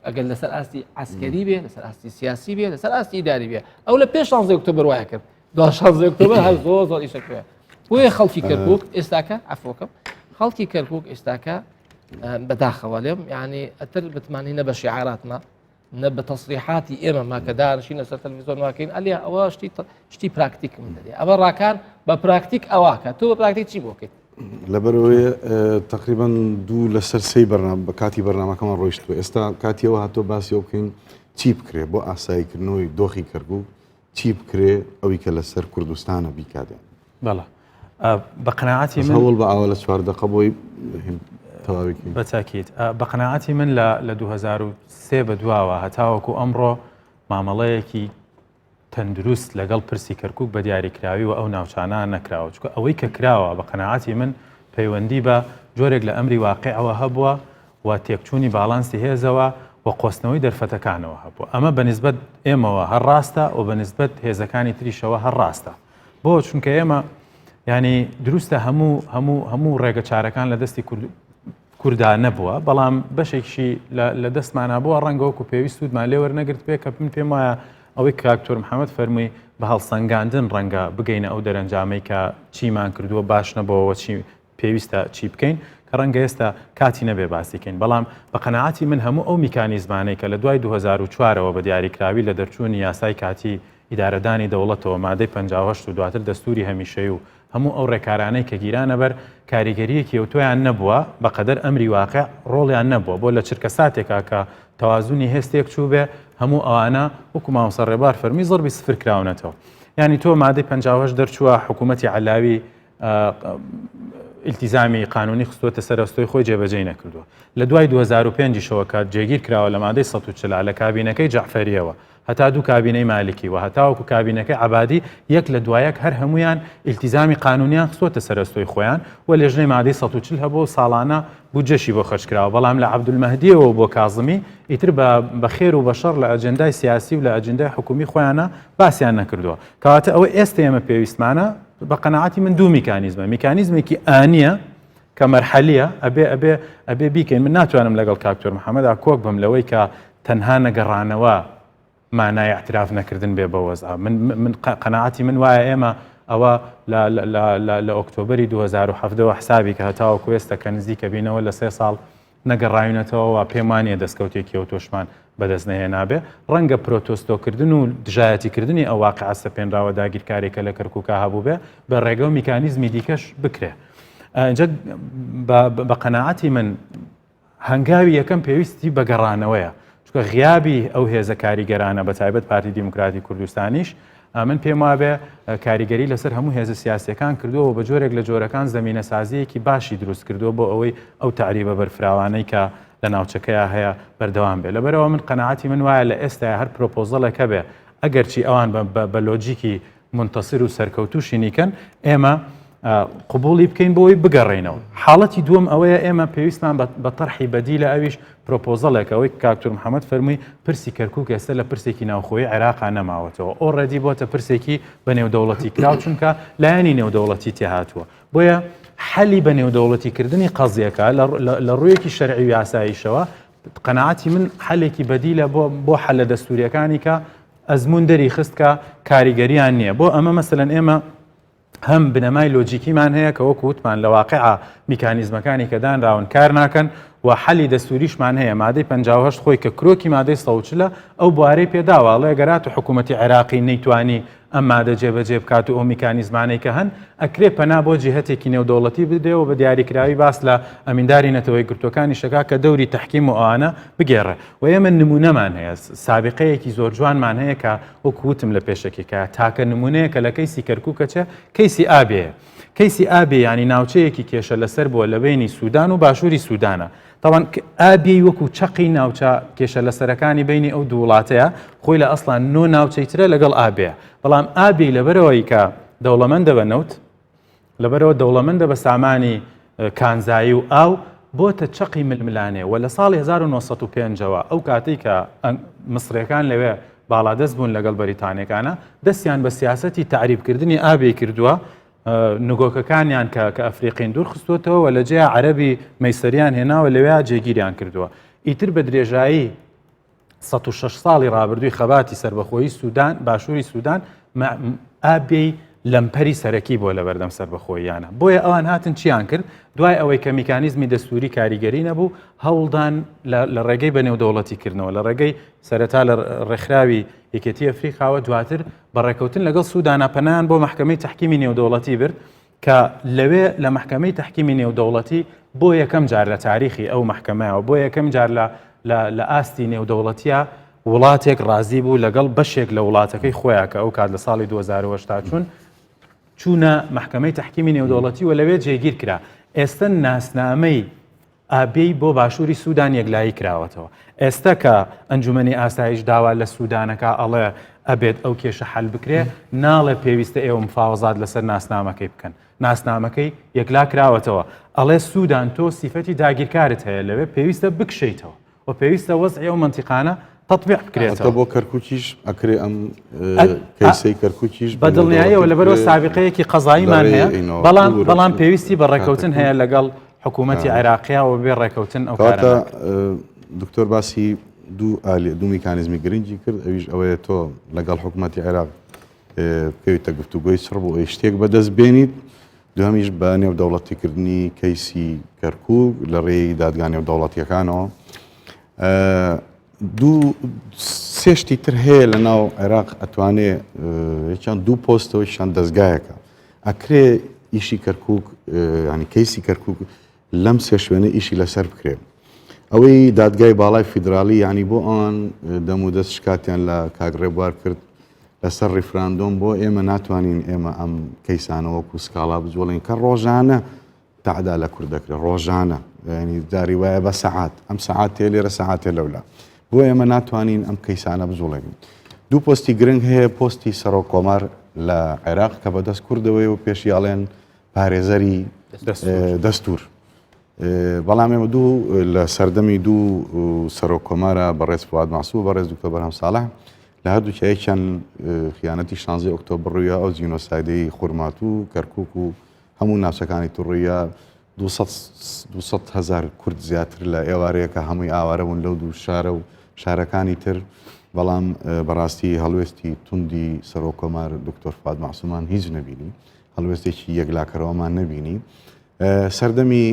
ئەگەر لەسەر ئاستی عسکەری بێ لەسەر ئاستی سیاسی بێ لەسەر ئاستی ئیداری بێ ئەو لە پێش 16 ئۆکتۆبەر وایە کرد دو 16 ئۆکتۆبەر هەر زۆر زۆر ئیشەکرێ بۆیە خەڵکی کەرکک ئێستاکە عفۆکەم خەڵکی کەرکک ئێستاکە بەداخەوە لێم یعنی ئەتر بتمانی نە بە شعاراتمە نە بە تەسریحاتی ئێمە ما کە دانشین لەسەر تەلەڤیزیۆن واکەین ئەلێ ئەوە شتی شتی پراکتیکم دەدێ ئەمە ڕاکان بە پراکتیک ئەواکە تۆ بە پراکتیک چی بۆکەیت لەبەرەوەی تقریبا دوو لەسەر سێی بەرنامە بە کاتی بەرنامەکەمان ڕۆیشتووە ئێستا کاتیەوە هاتۆ باسی ئەو بکەین چی بکرێ بۆ ئاساییکردنەوەی دۆخی کەرکوک چی بکرێ ئەوی کە لەسەر کوردستانە بیکات بەڵێ بە قەناعەتی من هەوڵ بە ئاوا لە چوار دەقە بۆی تەواوی کەین. بە تاکید بە قەناعەتی من لە لە 2003 بە دواوە هەتاوەکو ئەمڕۆ مامەڵەیەکی تەندروست لەگەڵ پرسی کەرکک بە دیاریکراوی و ئەو ناوچانە نەکراوە چکە ئەوەی کە کراوە بە قەناعەتی من پەیوەندی بە جۆرێک لە ئەمری واقعەوە هەبووە و تێکچوونی باڵانسی هێزەوە و قۆستنەوەی دەرفەتەکانەوە هەبووە. ئەمە بە نیسبەت ئێمەوە هەر ڕاستە و بە نیسبەت هێزەکانی تریشەوە هەر ڕاستە. بۆ؟ چونکە ئێمە یانی دروستە هەموو هەموو هەموو ڕێگە چارەکان لە دەستی کورد کوردا نەبووە، بەڵام بەشێکیشی لە دەستمانا بووە، ڕەنگە وەکو پێویست سوودمان لێ وەرنەگرت بێ کە من پێم وایە ئەوەی کاک دکتۆر محەممەد فەرمووی بە هەڵسەنگاندن ڕەنگە بگەینە ئەو دەرەنجامەی کە چیمان کردووە باش نەبووەوە چی پێویستە چی بکەین کە ڕەنگە ئێستا کاتی نەبێ باسی کەین بەڵام بە قەناعەتی من هەموو ئەو میکانیزمانەی کە لە دوای 2004ەوە بە دیاریکراوی لە دەرچوونی یاسای کاتی ئیدارەدانی دەوڵەتەوە مادەی 58 و دواتر دەستوری هەمیشەی و هەموو ئەو ڕێکارانەی کە گیرانە بەر کاریگەریەکی ئەوتۆیان نەبووە بەقەدەر ئەمری واقع ڕۆڵیان نەبووە بۆ لە چرکە ساتێکا کە تەوازنی هێز تێک چووبێ هەموو ئەوانە وەکو مامۆستا ڕێبار فەرمی زەربی سفر کراونەتەوە یانی تۆ مادەی 58 دەرچووە حکوومەتی عەلاوی ئیلتیزامی قانونی خستووەتە سەر ئەستۆی خۆی جێبەجێی نەکردووە لە دوای 2005 شەوە کە جێگیر کراوە لە مادەی 140 لە کابینەکەی جەعفەریەوە هەتا دوو کابینەی مالکی و هەتاوەکو کابینەکەی عەبادی یەک لە دوایەک هەر هەمویان ئیلتیزامی قانونیان خستووەتە سەر ئەستۆی خۆیان و لێژنەی مادەی 140 هەبوو و ساڵانە بودجەشی بۆ خەرج کراوە بەڵام لە عەبدولمەهدیەوە بۆ کازمی ئیتر بە خێر و بە شەڕ لە ئەجندای سیاسی و لە ئەجندای حکومی خۆیانە باسیان نەکردووە کەواتە ئەوە ئێستا ئێمە پێویستمانە بە قەناعەتی من دوو میکانیزمە میکانیزمێکی ئانیە کە مەرحەلیە ئەبێ ئەبێ ئەبێ بیکەین من ناتوانم لەگەڵ کاک دکتۆر محەممەدا کۆک بم لەوەی کە تەنها نەگەڕانەوە مانای اعتراف نەکردن بێ بە وەزع من من قەناعەتی من وایە ئێمە ئەوە لە ئۆکتۆبری 2017 حسابی کە هەتاوەکو ئێستا کە نزیکە بینەوە لە سێ ساڵ نەگەڕاوینەتەوە و پێم وانیە دەستکەوتێکی ئەوتۆشمان بەدەست نەهێنابێ، ڕەنگە پرۆتۆستۆکردن و دژایەتیکردنی ئەو واقعە سەپێنراوە داگیرکاریە کە لە کەرکوکا هەبووبێ بە ڕێگە و میکانیزمی دیکەش بکرێ. ئینجا بە قەناعەتی من هەنگاوی یەکەم پێویستی بە گەڕانەوەیە، چونکە غیابی ئەو هێزە کاریگەرانە بە تایبەت پارتی دیموکراتی کوردستانیش من پێم وابێ کاریگەری لەسەر هەموو هێزە سیاسیەکان کردووە و بە جۆرێک لە جۆرەکان زەمینەسازیەکی باشی دروست کردووە بۆ ئەوەی ئەو تەعریبە بەرفراوانەی کە لە ناوچەکەیا هەیە بەردەوام بێ لەبەرەوە من قەناعەتی من وایە لە ئێستا هەر پرۆپۆزەڵێک هەبێ ئەگەرچی ئەوان بە لۆجیکی مونتەسر و سەرکەوتووشی نیکەن ئێمە قبوڵی بکەین بۆی بگەڕێینەوە حاڵەتی دووەم ئەوەیە ئێمە پێویستمان بە تەرحی بەدیلە ئەویش پرۆپۆزەڵێک ئەوەی کاک دکتۆر محەممەد فەرمووی پرسی کەرکک ئێستا لە پرسێکی ناوخۆی عێراقا نەماوەتەوە already بۆتە پرسێکی بە نێودەوڵەتی کراو چونکە لایەنی نێودەوڵەتی تێهاتووە بۆیە حەلی بە نێودەوڵەتیکردنی قەزیەکە لە ڕوویەکی شەرعی و یاساییشەوە قەناعەتی من حەلێکی بەدیلە بۆ حەلە دەستوریەکانی کە ئەزمون دەری خست کە کاریگەریان نییە بۆ ئەمە مەسەلەن ئێمە هەم بنەمای لۆجیکیمان هەیە کە وەکو وتمان لە واقعا میکانیزمەکانی کە دانراون کار ناکەن و حەلی دەستوریشمان هەیە مادەی 58 خۆی کە کرۆکی مادەی 140 ئەو بوارەی پێداوە ئەڵێ گەرات و حکوومەتی عێراقی نەیتوانی ئەم مادە جێبەجێ بکات و ئەو میکانیزمانەی کە هەن ئەکرێ پەنا بۆ جیهەتێکی نێودەوڵەتی بدرێ و بە دیاریکراوی باس لە ئەمینداری نەتەوە یەکگرتووەکانیش دەکات کە دەوری تەحکیم و ئەوانە بگێڕێ و ئێمە نمونەمان هەیە سابقەیەکی زۆر جوانمان هەیە کە وەکو وتم لە پێشەکیکە تاکە نمونەیە کە لە کەیسی کەرکووک کەچە کەیسی ئابێ کەیسی ئابێ ینی ناوچەیەکی کێشە لەسەر بووە لە بینی سوودان و باشووری سوودانە تاوان ئابی وەکو چەقی ناوچە کێشە لەسەرەکانی بینی ئەو دوو وڵاتەیە خۆی لە ئەسڵان نۆ ناوچەی ترە لەگەڵ ئابێ بەڵام ئابی لەبەرەوەی کە دەوڵەمەندە بە نەوت لەبەرئەوە دەوڵەمەندە بە سامانی کانزایی و ئاو، بۆتە چەقی ململانێ و لە ساڵی 1905 ەوە ئەو کاتەی کە میسریەکان لەوێ باڵادەست بوون لەگەڵ بەریتانیەکانە دەستیان بە سیاسەتی تەعریبکردنی ئابی کردووە نگۆکەکانیان کە کە ئەفریقین دوور خستووەتەوە و لە جێیا عەرەبی مەیسەریان هێناوە لەوێ جێگیریان کردووە ئیتر بە درێژایی 106 ساڵی ڕابردووی خەباتی سەربەخۆیی سوودان باشووری سوودان ئابێی لەمپەری سەرەکی بۆ لە بەردەم سەربەخۆییانە بۆیە ئەوان هاتن چیان کرد دوای ئەوەی کە میکانیزمی دەستوری کاریگەری نەبوو هەوڵدان لە ڕێگەی بە نێودەوڵەتی کردنەوە لە ڕێگەی سەرەتا لە ڕێکخراوی یەکێتی ئەفریقاوە دواتر بە ڕێکەوتن لەگەڵ سوودانە پەنایان بۆ مەحکەمەی تەحکیمی نێودەوڵەتی برد کە لەوێ لە مەحکەمەی تەحکیمی نێودەوڵەتی بۆ یەکەم جار لە تاریخی ئەو مەحکەمەیەوە بۆ یەکەم جار لە لە ئاستی نێودەوڵەتیە وڵاتێک ڕازی بوو لەگەڵ بەشێک لە وڵاتەکەی خۆیان کە ئەو کات لە ساڵی 2010 چوون چوونە مەحکەمەی تەحکیمی نێودەوڵەتی و لەوێ جێگیر کرا ئێستا ناسنامەی ئابێی بۆ باشووری سوودان یەکلایی کراوەتەوە. ئێستە کە ئەنجومەنی ئاسایش داوا لە سوودان ئەکا ئەڵێ ئەبێت ئەو کێشە حەل بکرێ، ناڵێ پێویستە ئێوە مفاوەزات لەسەر ناسنامەکەی بکەن. ناسنامەکەی یەکلا کراوەتەوە. ئەڵێ سوودان تۆ سیفەتی داگیرکارت هەیە لەوێ پێویستە بکشێیتەوە. و پێویستە وەزعی ئەو مەنتیقانە تەتبیع بکرێتەوە. حەتتا بۆ کەرکوکیش ئەکرێ ئەم کەیسەی کەرکوکیش بە دڵنیاییەوە لەبەرەوە سابقەیەکی قەزاییمان هەیە بەڵام بەڵام پێویستی بە ڕێکەوتن هەیە لەگەڵ حکوومەتی عێراقیا و بێ ڕێکەوتن ئەو کارە دکتۆر باسی دوو ئالی دوو میکانیزمی گرنگی کرد ئەویش ئەوەیە تۆ لەگەڵ حکوومەتی عێراق بکەویتە گفتوگۆی چڕ بۆ ئەوی شتێک بەدەست بێنیت دوهەمیش بە نێودەوڵەتیکردنی کەیسی کەرکوک لە ڕێی دادگا نێودەوڵەتیەکانەوە دوو سێشتی تر هەیە لە ناو عێراق ئەتوانێ یەکیان دوو پۆستەوە یەکیان دەستگایەکە ئەکرێ ئیشی کەرکک ینی کەیسی کەرکک لەم سێ شوێنە ئیشی لەسەر بکرێ ئەوەی دادگای باڵای فیدراڵی یعنی بۆ ئەوان دەم و دەست شکاتیان لە کاک ڕێبوار کرد لەسەر ڕیفراندۆم بۆ ئێمە ناتوانین ئێمە ئەم کەیسانە وەکو سکاڵا بجوڵین کە ڕۆژانە تەعدا لە کورد دەکرێت ڕۆژانە ینی جاری وایە بە سەعات ئەم سەعاتێ لێرە سەعاتێ لەولا بۆ ئێمە ناتوانین ئەم کەیسانە بجوڵێنین دوو پۆستی گرنگ هەیە پۆستی سەرۆک کۆمار لە عێراق کە بەدەست کوردەوەی و پێشی ئەڵێن پارێزەری دەستور بەڵام ئێمە دوو لە سەردەمی دوو سەرۆک کۆمارە بەڕێز فواد مەعسوم و بەڕێز دکتۆر بەرهەم ساڵح لە هەردوو یەکیان خیانەتی شانزەی ئۆکتۆبر ڕوویا ئەو جینۆسایدەی خورماتوو و کەرکوک و هەموو ناوچەکانی تر ڕوویا 200 هزار کورد زیاتر لە ئێوارەیەکە هەمووی ئاوارە بوون لەو دوو شارە و شارەکانی تر بەڵام بەڕاستی هەڵوێستی توندی سەرۆک کۆمار دکتۆر فواد مەعسومان هیچ نەبینی هەڵوێستێکی یەکلاکەرەوەمان نەبینی سەردەمی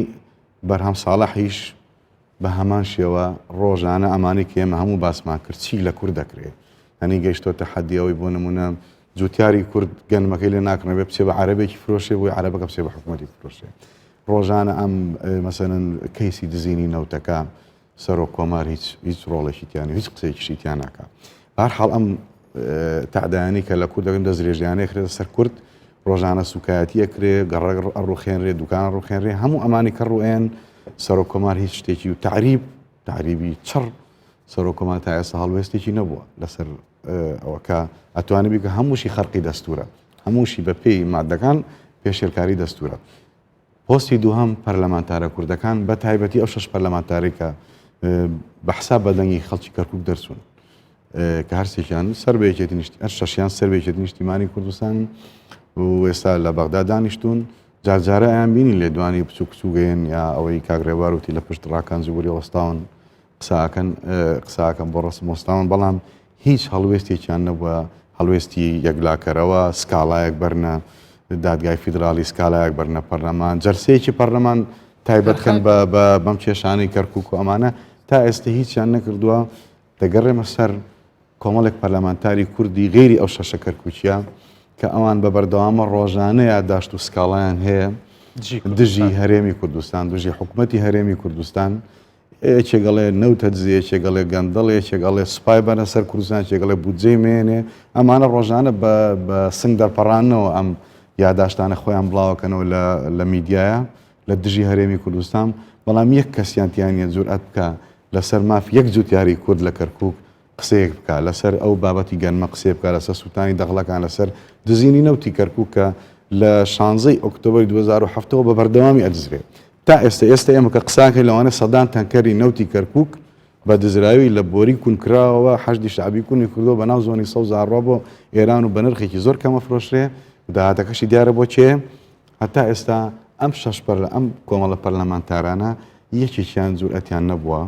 بەرهەم ساڵحیش بە هەمان شێوە ڕۆژانە ئەمانەی کە ئێمە هەموو باسمان کرد چی لە کورد دەکرێ هەنی گەیشتۆتە حەدی ئەوەی بۆ نمونە جوتیاری کورد گەنمەکەی لێ ناکڕێ بێ بچێ بە عەرەبێکی فرۆشێ بۆی عەرەبەکە بچێ بە حکوومەتی فرۆشێ ڕۆژانە ئەم مەسەلەن کەیسی دزینی نەوتەکە سەرۆک کۆمار هیچ هیچ ڕۆڵێکی تیان هیچ قسەیەکیشی تیا ناکا بەهەرحاڵ ئەم تەعدایانەی کە لە کورد دەکەن دەستدرێژیانەی خرێتە سەر کورد ڕۆژانە سوکایەتی ئەکرێ گەڕەک ئەڕوخێنرێ دوکان ڕوخێنرێ هەموو ئەمانی کە ڕوئەن سەرۆک کۆمار هیچ شتێکی و تعریب تعریبی چڕ سەرۆک کۆمار تا ئێستا هەڵوێستێکی نەبووە لەسەر ئەوە کە ئەتوانێت بیکە هەمووشی خەرقی دەستورە هەمووشی بە پێی مادەکان پێشێلکاری دەستورە پۆستی دووهەم پەرلەمانتارە کوردەکان بە تایبەتی ئەو شەش پەرلەمانتارەی کە بە حساب بە دەنگی خەڵکی کەرکک دەرچوون کە هەرسێکیان سەر بە یەکێتی نیشتی هەر شەشیان سەر بە یەکێتی نیشتیمانی کوردستان و ئێستا لە بەغدا دانیشتون جارجارە ئەیان بینی لێدوانی بچوک بچووگەیەن یا ئەوەی کاک ڕێبوار وتی لە پشت ڕاکان جبوری وەستاون قساکەن قساکەن بۆ ڕسم وەستاون بەڵام هیچ هەڵوێستێکیان نەبووە هەڵوێستی یەکلاکەرەوە سکاڵایەک بەرنە دادگای فیدراڵی سکالایەک بەرنە پەرلەمان جەلسەیەکی پەرلەمان تایبەت کەن بە بەم کێشانەی کەرکک و ئەمانە تا ئێستا هیچیان نەکردووە دەگەڕێمە سەر کۆمەڵێک پەرلەمانتاری کوردی غەیری ئەو شەشە کەرکوکیە کە ئەوان بە بەردەوامە ڕۆژانە یاداشت و سکاڵایان هەیە دژی هەرێمی کوردستان دژی حکوومەتی هەرێمی کوردستان یەکێک ئەڵێ نەوت ئەدزێ، یەکێک ئەڵێ گەندەڵە، یەکێک ئەڵێ سوپای بەرە سەر کوردستان، یەکێک ئەڵێ بودجەی مێنێ. ئەمانە ڕۆژانە بە بە سنگ دەرپەڕاندنەوە ئەم یاداشتانە خۆیان بڵاوەکەنەوە لە لە میدیایە لە دژی هەرێمی کوردستان، بەڵام یەک کەسیان تیا نییە جورئەت بکا لەسەر ماف یەک جوتیاری کورد لە کەرکوک قسەیەک بکا، لەسەر ئەو بابەتی گەنمە قسەیە بکا، لەسەر سووتانی دەغڵەکان، لەسەر دزینی نەوتی کەرکوک کە لە شانزەی ئۆکتۆبەری 2007 ەوە بە بەردەوامی ئەدزرێ. تا ئێستا ئێستا ئێمە کە قساکەین لەوانەیە سەدان تەنکەری نەوتی کەرکوک بە دزراوی لە بۆری کونکراوەوە حەشدی شەعبی کونی کردووە بە ناو زۆنی سەوز ئاڕوا بۆ ئێران و بە نرخێکی زۆر کەمە فرۆشرێ و داهاتەکەشی دیارە بۆ کێ هەتا ئێستا ئەم شەش پەرلە ئەم کۆمەڵە پەرلەمانتارانە یەکێکیان جورئەتیان نەبووە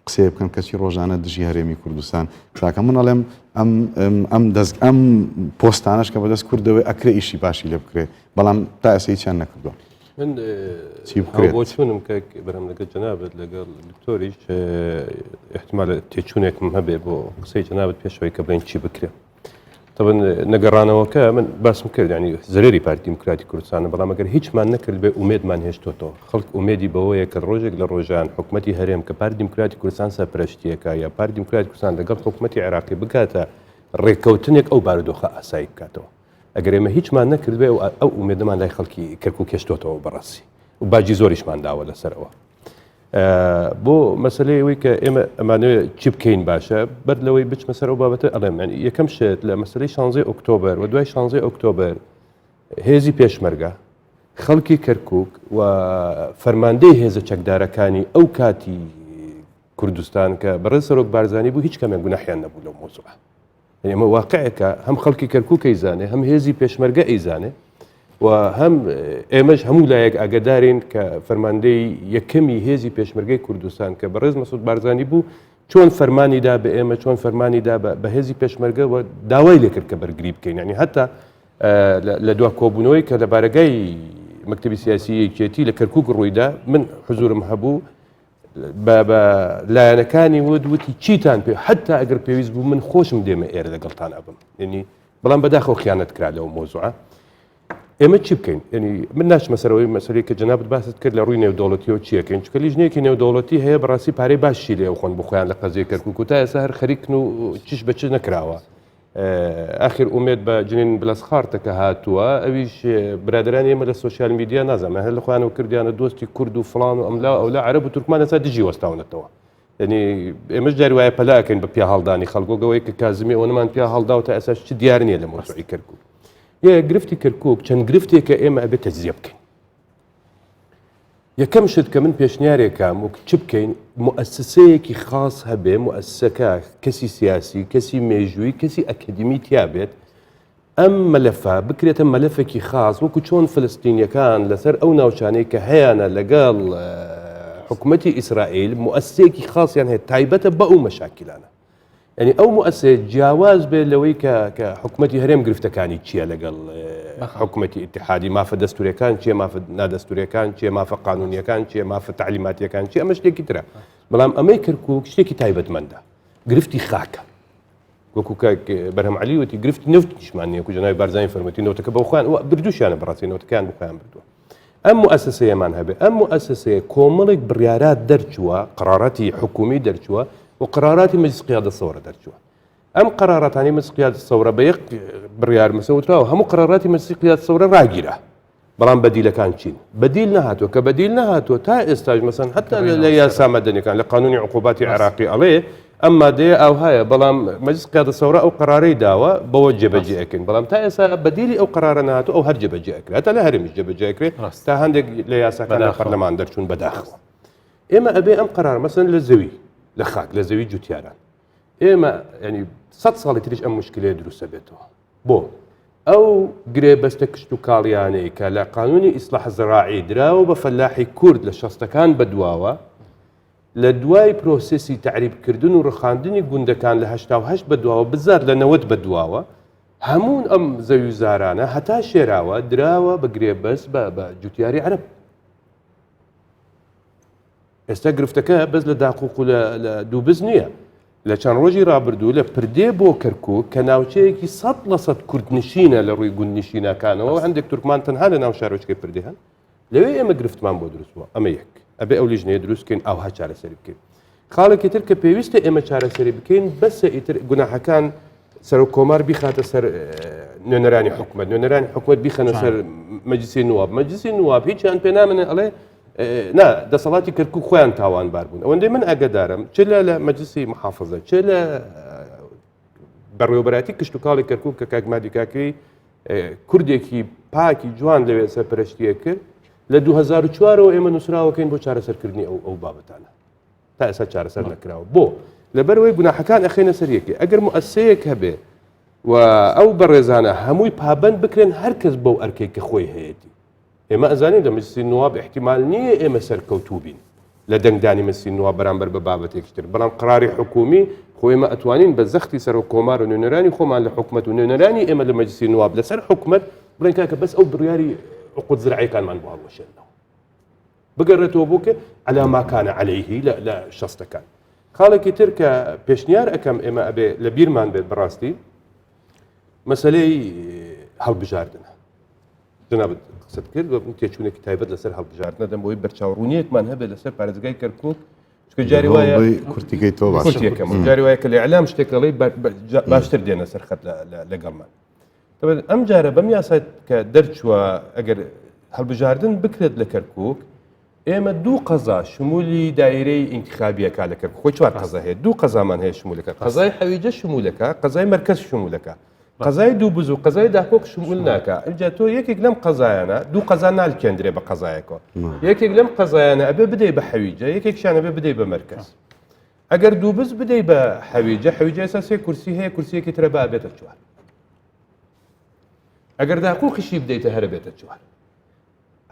قسەیە بکەن کەچی ڕۆژانە دژی هەرێمی کوردستان قساکە من ئەڵێم ئەم ئەم دەست ئەم پۆستانەش کە بەدەست کوردەوەی ئەکرێ ئیشی باشی لێ بکرێ بەڵام تا ئێستا هیچیان نەکردووە من چی بکرێت بۆ چونم کە برام لەگەڵ جەنابت لەگەڵ دکتۆریش احتمال تێچوونێکم هەبێ بۆ قسەی جەنابت پێشەوەی کە بڵێن چی بکرێ تەبەن نەگەڕانەوەکە من باسم کرد ینی زەرری پارتی دیموکراتی کوردستانە بەڵام ئەگەر هیچمان نەکرد بێ ئومێدمان هێشتۆتەوە خەڵک ئومێدی بەوەیە کە ڕۆژێک لە ڕۆژان حکوومەتی هەرێم کە پارتی دیموکراتی کوردستان سەرپەرشتیەکە یا پارتی دیموکراتی کوردستان لەگەڵ حکوومەتی عێراقی بگاتە ڕێککەوتنێک ئەو بارودۆخە ئاسایی بکاتەوە ئەگەر ئێمە هیچمان نەکرد بێ ئەو ئومێدەمان لای خەڵکی کەرکوک هێشتۆتەوە بەڕاستی و باجی زۆریشمان داوە لەسەرەوە بۆ مەسلەی ئەوەی کە ئێمە ئەمانەوێت چی بکەین باشە بەر لەوەی بچمە سەر ئەو بابەتە ئەڵێم یەکەم شت لە مەسلەی شانزەی ئۆکتۆبەر و دوای شانزەی ئۆکتۆبەر هێزی پێشمەرگە خەڵکی کەرکک و فەرماندەی هێزە چەکدارەکانی ئەو کاتی. کوردستان کە بەڕێز سەرۆک بارزانی بوو هیچ کامیان گوناحیان نەبوو لەو مەوزوعە. یعنی ئەمە واقعێکە هەم خەڵکی کەرکوک ئەیزانێ هەم هێزی پێشمەرگە ئەیزانێ و هەم ئێمەش هەموو لایەک ئاگدارین کە فەرماندەی یەکەمی هێزی پێشمەرگەی کوردستان کە بەڕێز مەسعود بارزانی بوو چۆن فەرمانی دا بە ئێمە چۆن فەرمانی دا بە هێزی پێشمەرگە و داوای لێکرد کە بەرگری بکەین ینی هەتا لە دوا کۆبوونەوەی کە لە بارەگای مەکتەبی سیاسی یەکێتی لە کەرکک ڕوویدا من حزورم هەبوو بە لایەنەکانی وت وتی چیتان پێ حتا ئەگەر پێویست بوو من خۆشم دێمە ئێرە لەگەڵتان ئەبم ینی بەڵام بەداخەوە خیانەت کرا لەو مۆزوعە ئێمە چی بکەین ینی من ناچمە سەرەوەی مەسەری کە جەنابت باست کرد لە ڕووی نێودەوڵەتیەوە چیەکەین چکە لیژنەیەکی نێودەوڵەتی هەیە بەڕاستی پارەی باشی لێ خۆن بخۆیان لە قەزیە کەرکک و تا ئێستا هەر خەریکن و چش بە چ نەکراوە ئاخر ئومێد بە جنین بلەسخارتە کە هاتووە ئەویش برادرانی ئێمە لە سۆشیال میدیا نازانم هەر لە خۆیانەوە کردیانە دۆستی کورد و فڵان و ئەملا ئەولا عەرەب و تورکمان ئێستا دژی وەستاونەتەوە یعنی ئێمەش جاری وایە پەلاکەین بە پیا هەڵدانی خەڵک وەک ئەوەی کە کازمی ئەوەنەمان پیا هەڵدا و تا ئێستاش چ دیار نییە لە مەوزوعی کەرکوک یە گرفتی کەرکوک چەند گرفتێکە ئێمە ئەبێت تەجزیە بکەین یەکەم شت کە من پێشنیارێکم وەک چ بکەین موئەسسەیەکی خاص هەبێ موئەسسەکە کەسی سیاسی کەسی مێژووی کەسی ئەکەدیمی تیا بێت ئەم مەلەفە بکرێتە مەلەفێکی خاص وەکو چۆن فلستینیەکان لەسەر ئەو ناوچانەی کە هەیانە لەگەڵ حکوومەتی ئیسرائیل موئەسسەیەکی خاصیان هەیە تایبەتە بە ئەو مەشاکیلانە یعنی ئەو موئەسسەیە جیاواز بێت لەوەی کە کە حکوومەتی هەرێم گرفتەکانی چییە لەگەڵ حکوومەتی ئیتحادی مافە دەستورەکان چیە مافە نادەستورەکان چیە مافە قانونیەکان چیە مافە تعلیماتیەکان چی ئەمە شتێکی ترە بەڵام ئەمەی کەرکک شتێکی تایبەتمەندە گرفتی خاکە وەکو کاک بەرهەم عەلی وتی گرفتی نەوتیشمان نییە کو جەنابی بارزانی فەرمووتی نەوتەکە بۆ خۆیان بردووشیانە بەڕاستی نەوتەکەیان بۆ خۆیان بردووە ئەم موئەسەسەیەمان هەبێ ئەم موئەسەسەیە کۆمەڵێک بڕیارات دەرچووە قەراراتی حکومی دەرچووە و قەراراتی مەجلس قیادە سەورە دەرچووە ئەم قەراراتانی مەجلس قیادە سەورە بە یەک بڕیار مەسەوتراوە هەموو قەراراتی مەجلسی قیادە سەورە ڕاگیرا بەڵام بەدیلەکان چین بەدیل نەهاتووە کە بەدیل نەهاتووە تا ئێستاش مەسەن حتا لە یاسا مەدەنیەکان لە قانونی عقوباتی عێراقی ئەڵێ ئەم مادەیە ئاوهایە بەڵام مەجلس قیادە سەورە ئەو قەرارەی داوە بەوە جێبەجێ ئەکەین بەڵام تا ئێستا بەدیلی ئەو قەرارە نەهاتوو ئەو هەر جێبەجێ ئەکرێت هەتا لە هەرێمیش جێبەجێ ئەکرێت تا هەندێک لە یاساکان لە پەرلەمان دەرچوون بەداخەوە ئێمە ئەبێ ئەم قەرار مەسەن لە زەوی لە خاک لە زەوی جوتیاران ئێمە ینی سە ساڵی تریش ئەم مشکلەیە دروستە بێتەوە بۆ ئەو گرێبەستە کشتوکاڵیانەی کە لە قانونی ئیسلاح زراعی دراوە بە فەلاحی کورد لە شەستەکان بەدواوە لە دوای پرۆسێسی تەعریبکردن و ڕخاندنی گوندەکان لە 88 بەدواوە بزات لە 90 بەدواوە هەموو ئەم زەوی زارانە هەتا شێراوە دراوە بە گرێبەست بە جوتیاری عەرەب. ئێستا گرفتەکە بەس لە داقوق و لە دووبز نییە. لە چەند ڕۆژی ڕابردوو لە پردێ بۆ کەرکوک کە ناوچەیەکی 100% کوردنشینە لە ڕووی گوندنشینەکانەوە هەندێک تورکمان تەنها لە ناو شارۆچکەی پردێ هەن لەوێ ئێمە گرفتمان بۆ دروست بووە ئەمە یەک ئەبێ ئەو لیژنەیە دروست بکەین ئاوها چارەسەری بکەین خاڵێکی تر کە پێویستە ئێمە چارەسەری بکەین بەسە ئیتر گوناحەکان سەرۆک کۆمار بیخاتە سەر نوێنەرانی حکومت نوێنەرانی حکومت بیخەنە سەر مەجلسی نواب مەجلسی نواب هیچیان پێ نامنێ ئەڵێ نا دەسەڵاتی کەرکک خۆیان تاوانبار بوون ئەوەندەی من ئەگەدارم چ لە لە مەجلسی محافظە چ لە بەڕێوەبەرایەتی کشتتوکاڵی کەرکک کە کاک مادی کاکەی کوردێکی پاکی جوان لەوێ سەرپەرشتیە کرد لە 2004ەوە ئێمە نووسراوەکەین بۆ چارەسەرکردنی ئەو ئەو بابەتانە تا ئێستا چارەسەر نەکراوە بۆ لەبەرەوەی گوناحەکان ئەخێنە سەر یەکێ ئەگەر موئەسسەیەک هەبێ و ئەو بەڕێزانە هەمووی پابند بکرێن هەر کەس بەو ئەرکێک کە خۆی هەیەی ئێمە ئەزانین لە مەجلسی نواب احتیمال نییە ئێمە سەرکەوتوو بین لە دەنگدانی مەجلسی نواب بەرامبەر بە بابەتێکی تر بەڵام قراری حکومی خۆ ئێمە ئەتوانین بە زەختی سەرۆک کۆمار و نوێنەرانی خۆمان لە حکومەت و نوێنەرانی ئێمە لە مەجلسی نواب لەسەر حکومەت بڵێن کاکە بەس ئەو بڕیاری عقود زراعیەکانمان بۆ هەڵوەشێنەوە بگەڕێتەوە بۆ کە علا ما کان علیه لە شەستەکان خاڵێکی تر کە پێشنیار ئەەکەم ئێمە ئەبێ لە بیرمان بێت بەڕاستی مەسلەی هەڵبژاردنە جنابت قسەت کرد و تێچوونێکی تایبەت لەسەر هەڵبژاردنە دەم بۆی بەرچاوڕوونیەکمان هەبێت لەسەر پارێزگای کەرکک چکە جاری وایە کورتیکەی تۆ باشەکەم جاری وایە کە لە ئەلام شتێک دەڵێ باشتر دێنە سەر خەت لەگەڵمان ئەم جارە بەم یاسای کە دەرچووە ئەگەر هەڵبژاردن بکرێت لە کەرکک ئێمە دوو قەزا شمولی دایرەی ئینتخابیەکە لە کەرکک خۆی چوار قەزا هەیە دوو قەزامان هەیە شمولەکە قەزای حەویجە شمولەکە قەزای مەرکەز شمولەکە قەزای دوو بز و قەزای داکۆک شمول ناکە ئینجا تۆ یەکێک لەم قەزایانە دوو قەزا نالکێندرێ بە قەزایەکەوە یەکێک لەم قەزایانە ئەبێ بدەی بە حەویجە یەکێکشان ئەبێ بدەی بە مەرکەز. ئەگەر دووبز بدەی بە حەویجە، حەویجە ئێستا سێ کورسی هەیە، کورسیەکی ترە با بێتە چوار. ئەگەر داقوقیشی بدەیتە هەرە بێتە چوار.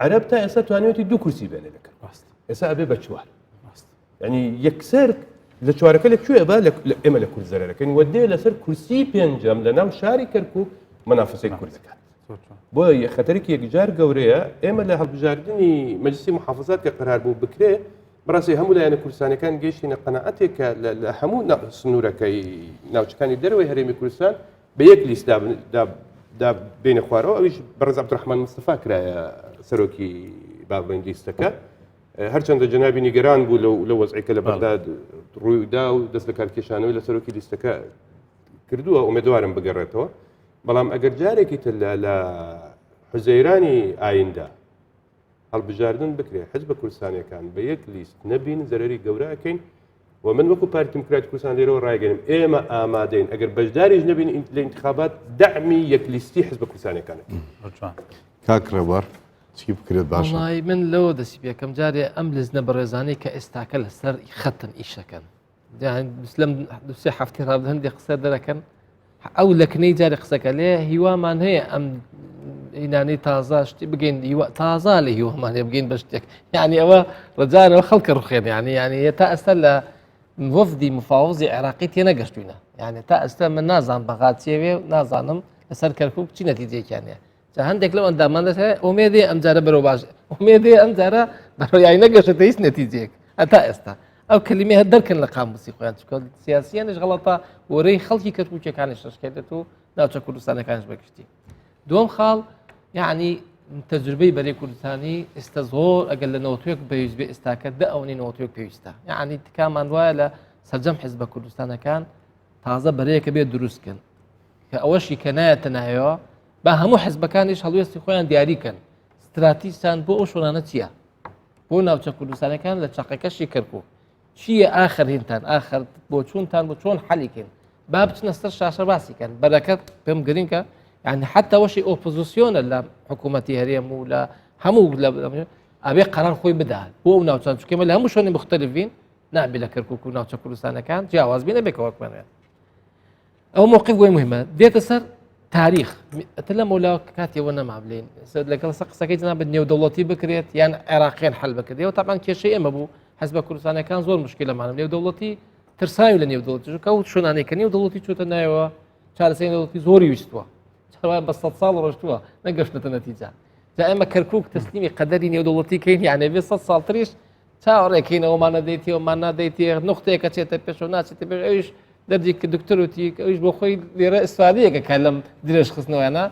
عەرەب تا ئێستا توانیوەتی دوو کورسی بێنێ لە کەرکوک. ئێستا ئەبێ بە چوار. یعنی یەکسەر لە چوارەکە لە کوێ بە ئێمە لە کورد زەرەکەین و دێ لەسەر کورسی پێنجەم لە ناو شاری کەرکک منافسەی کورد دەکات. بۆیە خەتەرێکی یەکجار گەورەیە ئێمە لە هەڵبژاردننی مەجلسی محافظات کە قرار بوو بکرێ بەڕاستی هەموو لایەنە کوردستانەکان گەیشتینە قەناعەتێک کە لە هەموو سنوورەکەی ناوچەکانی دەرەوەی هەرێمی کوردستان بە یەک لیست دا بینە خوارەوە ئەویش بەڕێز عەبدولڕەحمان مستەفا کرایە سەرۆکی با بڵێین لیستەکە هەرچەندە جەنابی نیگەران بوو لەو لە وەزعی کە لە بەغداد ڕوویدا و دەست لە کارکێشانەوەی لە سەرۆکی لیستەکە کردووە ئومێدوارم بگەڕێتەوە بەڵام ئەگەر جارێکی تر لە حوزەیرانی ئایندە هەڵبژاردن بکرێ حزبە کوردستانیەکان بە یەک لیست نەبین زەرەری گەورە ئەکەین و من وەکو پارتی دیموکراتی کوردستان لێرەوە ڕایگەنم ئێمە ئامادەین ئەگەر بەشداریش نەبین لە انتخابات دەعمی یەک لیستی حزبە کوردستانیەکان کاک ڕێبوار چی بکرێت باشە؟ وەڵای من لەوە دەستی پێکەم جارێ ئەم لزنە بەڕێزانەی کە ئێستاکە لەسەر خەتن ئیشەکەن لەم دوسێ هەفتی ڕابرد هەندێک قسە دەرەکەن ئەو لەکنەی جارێ قسەکە لێ هیوامان هەیە ئەم ئینانەی تازە شتی بگەین تازە لە هیوامان هەیە بگەین بە شتێک یعنی ئەوە ڕجارەوە خەڵکە ڕوخێن یعنی یعنی تا ئێستا لە وەفدی مفاوزی عێراقی تێنەگەشتوینە یعنی تا ئێستا من نازان بەغاچێوێ نازانم لەسەر کەرکک چی نەتیجێکیان هەیە جا هەندێک لەو ئەندامان دەسێ ئومێدێ ئەم جارە بەرەو باش ئومێدێ ئەم جارە بەرەو یای نەگەشتە هیچ نەتیجەیەک هەتا ئێستا ئەو کلمێ هەر دەرکەن لە قاموسی خۆیان چکە سیاسیانش غەڵەتە وەرەی خەڵکی کەرکوکیەکانیش شەشکێتێت و ناوچە کوردستانەکانش بەگشتی دووەم خاڵ یعنی تەجروبەی بەرەی کوردستانی ئێستا زۆر ئەگەر لە نەوەتوێک پێویست بێ ئێستاکە دە ئەوەی نەوەتوێک پێویستە یعنی تکامان وایە لە سەرجەم حزبە کوردستانەکان تازە بەرەیەکە بێت دروستکەن کە ئەوەشی کە نایەتە ناوەوە با هەموو حزبەکانیش هەڵوێستی خۆیان دیاریکەن ستراتیژتان بۆ ئەو شۆنانە چییە بۆ ناوچە کوردستانەکان لە چەقەکەشی کەرکک چییە ئاخر هینتان ئاخر بۆ چونتان بۆ چۆن حەلیکەین با بچنە سەر شاشە باسیکەن بەرەکەت پێم گرنگە یعنی حتا وەشی ئۆپۆزیسیۆنە لە حکوومەتی هەرێم و لە هەموو لە ئەبێ قەرار خۆی بدات بۆ ئەو ناوچان چکێمە لە هەموو شوێنی مختلفین نابێ لە کەرکک و ناوچە کوردستانەکان جیاواز بینە بێکەوەکمانێت ئەو موقف بۆی مهمە دێتە سەر تاریخ ئەتە لە مۆلا کاتیەوە نەما بلین لەگەڵ سە قسەکەی جنابت نێودەوڵەتی بکرێت یان عێراقیان حل بکرێت و تاان کێشەی ئێمە بوو حەز بە کوردستانەکان زۆر مشکلەمانم نێودەوڵەتی ترساوی لە نێودەوڵەتی چونکە ئەو شوێنانەی کە نێودەوڵەتی چۆتە نایەوە چارەسەری نێودەوڵەتی زۆری ویستووە چاوە بە سە ساڵ ڕۆشتووە نەگەشتە نەتیجە جا ئێمە کەرکک تەسلیمی قەدەری نێودەوڵەتی کەین یانێ بێ سە ساڵ تریش چاوەڕێکەینەوەمانە دەیتیەوەمان نادەیتێ نقطەیەکە چێتە پێشەوە ناچێتە پێش ئەویش دەردی کە دکتۆر وتی ئەویش بۆ خۆی لێرە ئیسفادەیەکە کە لەم درێژ خستنەوەیانە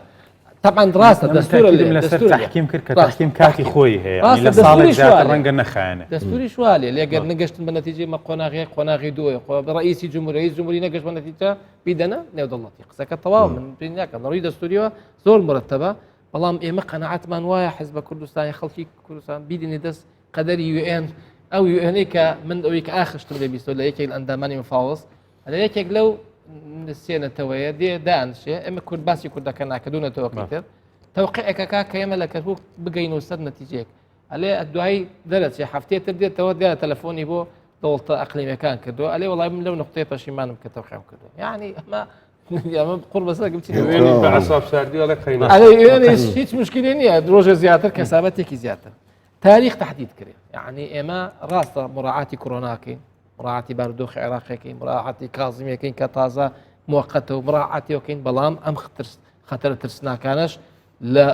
طبعا ڕاستە دەستورە لەسەر تحکیم کرد کە تحکیم کاتی خۆی هەیە لە ساڵێک زیاتر ڕەنگە نەخایەنێ دەستوری شوالێ لێگەر نەگەشتن بە نەتیجەی مە قۆناغی قۆناغی دووە خۆ ڕئیسی جمهوری جمهوری نەگەشت بە نەتیجە بیدەنە نێودەوڵەتی قسەکە تەواو من پێ ناکەم لە ڕووی دەستوریەوە زۆر مرتبە بەڵام ئێمە قەناعەتمان وایە حزبە کوردستانی خەڵکی کوردستان بیدنی دەست قەدەری یوئێن ئەو یوئێنەی کە من ئەوەی کە ئاخشتم لێ بیستۆ لە یەکێک لە ئەندامانی مفاوض لە یەکێک لەو سێ نەتەوەیە دێ دانشێ ئێمە کورد باسی کوردەکە ناکە دوو نەتەوەکەی تر تەوقیعێکەکە کە ئێمە لە کەرکوک بگەین و سەر نەتیجەیەک ئەلێ دوایی دەرەچێ هەفتەیە تر دێتەوە دیارە تەلەفۆنی بۆ دەوڵتە ئەقلیمەکان کردو ئەلێ وڵای من لەو نقطەیە پەشیمانم کە تەوقیعم کردو یعنی ئەمە ئەمە قڕ بەسەر بچی هیچ مشکلی نییە ڕۆژە زیاتر کەسابەتێکی زیاتر تاریخ تحدید کرێ یعنی ئێمە ڕاستە مراعاتی کۆرۆناکەین مراعاتی بارودۆخی عێراقەکەین مراعاتی کازمیەکەین کە تازە موقتە و مراعاتیەکەین بەڵام ئەم خطر خەتەرە ترسناکانش لە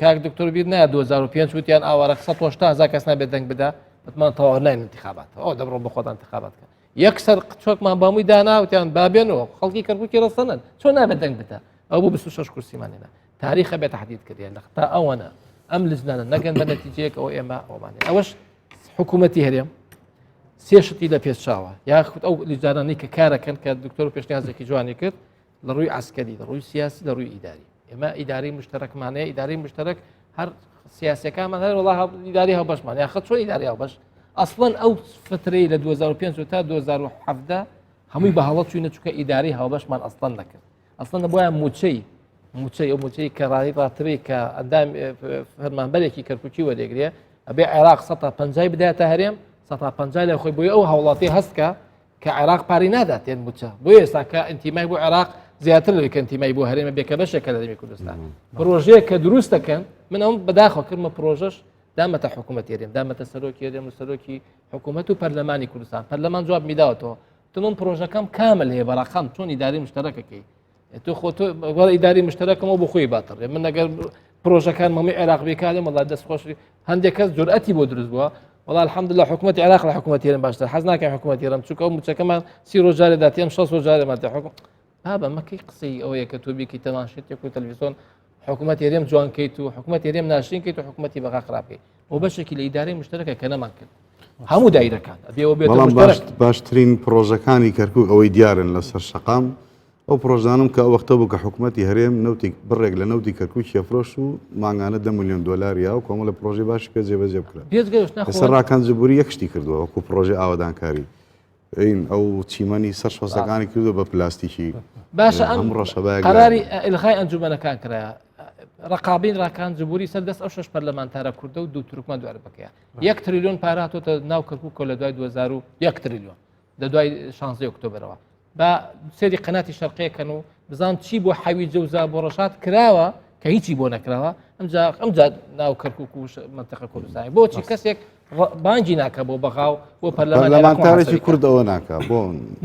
کاک دکتۆر بیر نایە 2005 وتیان ئاوارە 180 هزار کەس نابێت دەنگ بدا بتمان تەواو ناین انتخابات ئەو دەبڕۆ بە خۆتان انتخابات کە یەکسەر چۆکمان بامووی دانا وتیان بابێنەوە خەڵکی کەرکوکی ڕەسەنن چۆن نابێت دەنگ بدە ئەو بوو 26 کورسیمانێنە تاریخە بێ تحدید کردیان لە تا ئەوەنە ئەم لجنانە نەگەن بە نەتیجەیەک ئەو ئێمە ئەومانێ ئەوەش حکوومەتی هەرێم سێشتی لە پێشچاوە یاخود ئەو لیجانانەی کە کارەکەن کە دکتۆر پێشنیازێکی جوانی کرد لە ڕووی عسکەری لە ڕووی سیاسی لە ڕووی ئیداری ئێمە ئیداری مشتەرەکمانەیە ئیداری مشتەرەک هەر سیاسەکانمان هەر وڵا ئیداری هاوبەشمان یاخە چۆن ئیداری هاوبەش ئەسڵەن ئەو فترەی لە 2005 تا 2017 هەمووی بە هەڵە چوینە چکە ئیداری هاوبەشمان ئەسڵەن نەکرد ئەسڵەن بۆیان موچەی موچەی ئەو موچەی کە ڕای ڕاتبی کە ئەندام فەرمانبەرێکی کەرککی وەدەگرێ ئەبێ عێراق سە پەنجای بداتە هەرێم سە پەنجای لە خۆی بۆی ئەو هاوڵاتی هەستکە. کە عێراق پارەی ناداتێن موچە بۆ ئێستا کە ئینتیمای بۆ عێراق زیاتر لەوەی کە ئینتیمای بۆ هەرێمە بێ کە بەشێکە لە هەرێمی کوردستان پرۆژەیە کە دروست دەکەن من ئەم بەداخەوە کردمە پرۆژەش دامەتە حکوومەت هەرێم دامەتە سەرۆکی هەرێم و سەرۆکی حکوومەت و پەرلەمانی کوردستان پەرلەمان جواب میداوەتەوە تمم پرۆژەکەم کامل هەیە بەڕقام چۆن ئیداری مشتەرەکەکەی تۆ خۆ تۆ وەڵا ئیداری مشتەرەکەمەوە بۆ خۆی باتڕێ من ئەگەر پرۆژەکان مەمی عێراق بێکارێ وەڵا دەست خۆش هەندێک کەس جورئەتی بۆ دروست بووە وەڵا الحمدلله حکوومەتی عێراق لە حکوومەتی هەرێم باشتر حەز ناکەین حکوومەتی هەرێم چونکە ئەو مووچەکەمان سی ڕۆژ جارێ داتێم 60 ڕۆژ جارێ ماتێ حکوم بابە مەکەی قسەی ئەوەیە کە تۆ بیکەی تەماشێتێک و تەلەڤیزیۆن حکوومەتی هەرێم جوان کەیت و حکوومەتی هەرێم ناشرین کەیت و حکوومەتی بەغا خراپ کەیت بۆ بەشێکی لە ئیدارەی مشتەرەکە کە نەمان کرد هەموو دایرەکان ئەبێەوە بێت بەڵام باشترین پرۆژەکانی کەرکک ئەوەی دیارن لەسەر شەقام ئەو پڕۆژانەم کە ئەو وەختە بوو کە حکومەتی هەرێم نەوتی بڕێک لە نەوتی کەرکوکی ئەفرۆشت و مانگانە دە ملیۆن دۆلار یا و کۆمەڵە پڕۆژەی باشی پێ جێبەجێ بکرا. بێجگە لەوەش ناخۆ لەسەر ڕاکان جبوری یەک شتی کردووە وەکو پڕۆژەی ئاوەدانکاری ئەین ئەو چیمەنی سەر شۆستەکانی کردووە بە پلاستیکی باشە ئەم هەم ڕەشەبایەک قەراری ئیلغای ئەنجومەنەکان کرایە ڕقابین ڕاکان جبوری سەر دەست ئەو شەش پەرلەمانتارە کوردە و دوو تورکمان دوو عەرەبەکەیە یەک تریلیۆن پارە هاتۆتە ناو کەرکووکەوە لە دوای 2001 تریلیۆن لە دوای شانزەی ئۆکتۆبەرەوە با سێری قەناتی شەرقیەکەن و بزان چی بۆ حەوی جەوزا بۆ ڕەشاد کراوە کە هیچی بۆ نەکراوە ئەمجا ئەمجا ناو کەرکک و منتەقە کوردستانی بۆچی کەسێک بانگی ناکە بۆ بەغا و بۆ پەرلەمانتارێکی کورد ئەوە ناکە بۆ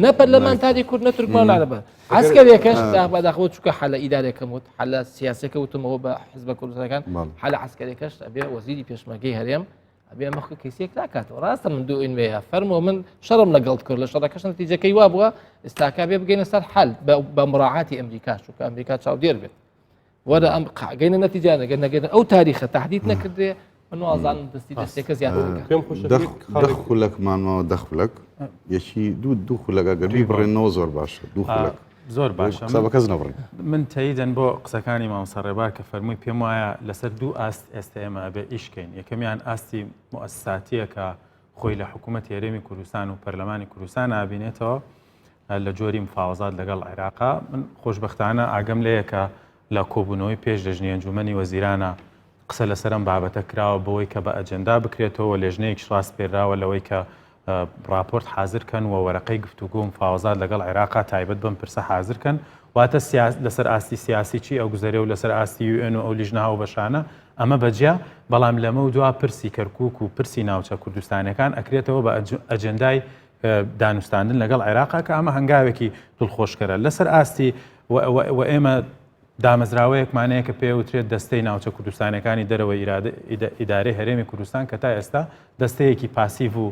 نە پەرلەمانتاری کورد نە تورکمان عەرەبە عسکەرێکەش بەداخەوە چووکە حەلە ئیدارێکەم وت حەلە سیاسەکە وتمەوە بە حزبە کوردستەکان حەلە عسکەرێکەش ئەبێ وەزیری پێشمەرگەی هەرێم ئەبێ ئەمە خۆی کەیسێک ناکاتەوە ڕاستە من دوو ئینوەیە فەرمۆ من شەڕم لەگەڵت کرد لە شەڕەکەش نەتیجەکەی وا بووە ئێستاکە بێ بگەینە سەر حل بە مراعاتی ئەمریکا چونکە ئەمریکا چاودێر بێت وەرە ئەم قاگەینە نەتیجانە گەر نەگەینە ئەو تاریخە تهدید نەکردێ من وازانم دەستی دەستێکە زیاتر بکات. پێم خۆشە دە یەک دە خاڵێک خولەکمان ماوە دە خولەک یەکی دوو دوو خولەک ئەگەر بیبڕێنەوە زۆر باشە دوو خولەک زۆر باشە قسە بە کەس نەبڕین. من تەیدەن بۆ قسەکانی مامۆستا ڕێبار کە فەرمووی پێم وایە لەسەر دوو ئاست ئێستا ئێمە ئەبێ ئیش کەین یەکەمیان ئاستی موئەسساتیە کە خۆی لە حکوومەتی هەرێمی کوردستان و پەرلەمانی کوردستان نابینێتەوە لە جۆری مفاوەزات لەگەڵ عێراقا من خۆشببختانە ئاگەم لەیە کە لە کۆبوونەوەی پێش لەژنی ئەنجومەنی وەزیرانە قسە لەسەر ئەم بابەتە کراوە بەوەی کە بە ئەجێندا بکرێتەوە و لێژنەیەکیش ڕاسپێرراوە لەوەی کە ڕاپۆرت حازر کەن و وەرەقەی گفتوگۆ و مفاوەزات لەگەڵ عێراقا تایبەت بەم پرسە حازر کەن واتە لەسەر ئاستی سیاسی چی ئەگوزەرێ و لەسەر ئاستی یوئێن و ئەو لیژنە هاوبەشانە ئەمە بەجیا بەڵام لەمە و دوا پرسی کەرکوک و پرسی ناوچە کوردستانەکان ئەکرێتەوە بە ئەجێندای دانوستاندن لەگەڵ عێراقا کە ئەمە هەنگاوێکی دڵخۆشکەرە لەسەر ئاستی و ئێمە دامەزراوەیەکمان هەیە کە پێی ئەوترێت دەستەی ناوچە کوردستانیەکانی دەرەوەی ئیدارەی هەرێمی کوردستان کە تا ئێستا دەستەیەکی پاسیڤ و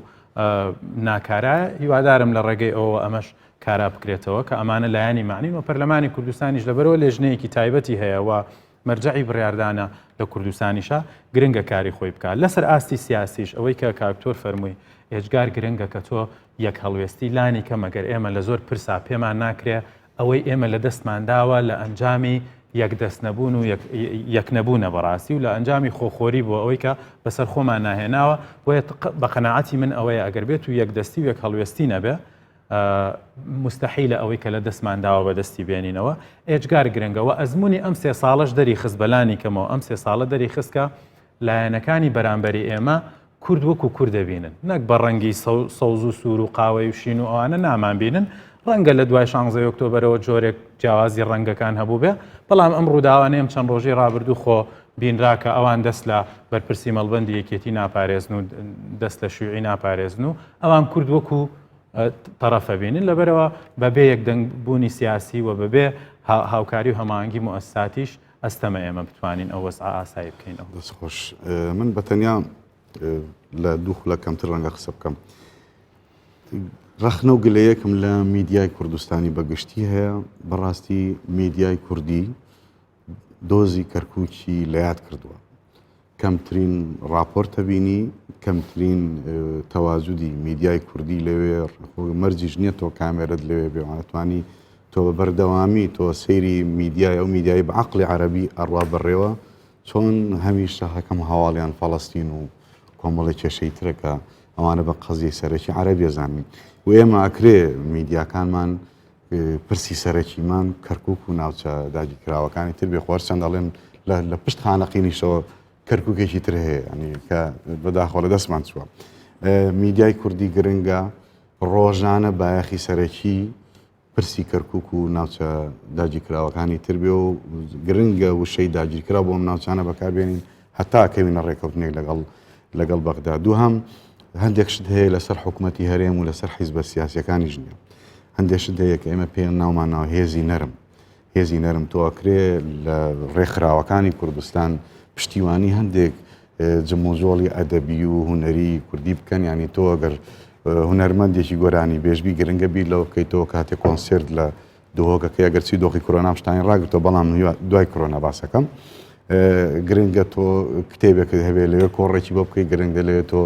ناکارایە هیوادارم لە ڕێگەی ئەوەوە ئەمەش کارا بکرێتەوە کە ئەمانە لایەنی معنین و پەرلەمانی کوردستانیش لەبەرەوە لێژنەیەکی تایبەتی هەیە و مەرجەعی بڕیاردانە لە کوردستانیشە گرنگە کاری خۆی بکات لەسەر ئاستی سیاسیش ئەوەی کە کاکتۆر فەرمووی ئێجگار گرنگە کە تۆ یەک هەڵوێستی لانی کەم ئەگەر ئێمە لە زۆر پرسا پێمان ناکرێ ئەوەی ئێمە لە دەستمان داوە لە ئەنجامی یەک دەست نەبوون و یەک نەبوونە بەڕاستی و لە ئەنجامی خۆخۆری بووە ئەوەی کە بەسەر خۆمان ناهێناوە بۆیە بە قەناعەتی من ئەوەیە ئەگەر بێت و یەک دەستی و یەک هەڵوێستی نەبێ مستحیلە ئەوەی کە لە دەستمان داوە بەدەستی بێنینەوە ئێجگار گرنگە و ئەزمموی ئەم سێ ساڵەش دەری خست بەلانی کەمەوە ئەم سێ ساڵە دەری خست کە لایەنەکانی بەرامبەری ئێمە کورد وەکو کورد دەبینن نەک بە ڕەنگی سەوز و سوور و قاوەی و شین و ئەوانە نامان بینن ڕەنگە لە دوای شانزەی ئۆکتۆبەرەوە جۆرێک جیاوازی ڕەنگەکان هەبوو بێ بەڵام ئەم ڕووداوانەی ئەم چەند ڕۆژەی ڕابردوو خۆ بینرا کە ئەوان دەست لە بەرپرسی مەڵبەندی یەکێتی ناپارێزن و دەست لە شیوعی ناپارێزن و ئەوان کورد وەکو تەڕەفە بینن لەبەرەوە بەبێ یەکدەنگ بوونی سیاسی و بەبێ هاوکاری و هەماهەنگی موئەسساتیش ئەستەمە ئێمە بتوانین ئەو وەزعە ئاسایی بکەینەوە. دەست خۆش. من بە تەنیا لە دوو خولەک کەمتر ڕەنگە قسە بکەم. ڕەخنە و گلەیەکم لە میدیای کوردستانی بە گشتی هەیە، بەڕاستی میدیای کوردی دۆزی کەرکووکی لە یاد کردووە. کەمترین ڕاپۆرتە بینی، کەمترین تەواجودی میدیای کوردی لەوێ، مەرجیش نییە تۆ کامێرەت لەوێ بێ، ئەتوانی تۆ بە بەردەوامی تۆ سەیری میدیای ئەو میدیای بە عەقڵی عەرەبی ئەڕوا بەڕێوە، چۆن هەمیشە هەکەم هەواڵیان فەڵەستین و کۆمەڵی کێشەی ترە کە ئەوانە بە قەزیەی سەرەکی عەرەبی ئەزانن و ئێمە ئەکرێ میدیاکانمان پرسی سەرەکیمان کەرکک و ناوچە داگیرکراوەکانی تر بێ خۆر چەند ئەڵێن لە پشت خانەقینیشەوە کەرککێکی تر هەیە ینی کە بەداخۆ لە دەستمان چووە میدیای کوردی گرنگە. ڕۆژانە بایەخی سەرەکی پرسی کەرکوک و ناوچە داگیرکراوەکانی تر بێ و گرنگە وشەی داگیرکراو بۆ ئەم ناوچانە بەکاربێنین هەتا کەوینە ڕێکەوتنێک لەگەڵ لەگەڵ بەغدا. دووهەم هەندێک شت هەیە لەسەر حکوومەتی هەرێم و لەسەر حیزبە سیاسیەکانیش نییە. هەندێک شت هەیە کە ئێمە پێیان ناومان ناوە هێزی نەرم. هێزی نەرم تۆ ئەکرێ لە ڕێکخراوەکانی کوردستان پشتیوانی هەندێک جموجۆڵی ئەدەبی و هونەری کوردی بکەن ینی تۆ ئەگەر هونەرمەندێکی گۆرانی بێژبی گرنگە بیر لەوە بکەیتەوە کاتێ کۆنسێرت لە دهۆکەکەی ئەگەرچی دۆخی کۆرۆنا شتانی ڕاگرتەوە بەڵام دوای کۆرۆنا باسەکەم گرنگە تۆ کتێبێکت هەبێ لەوێ کۆڕێکی بۆ بکەیت گرنگە لەوێ تۆ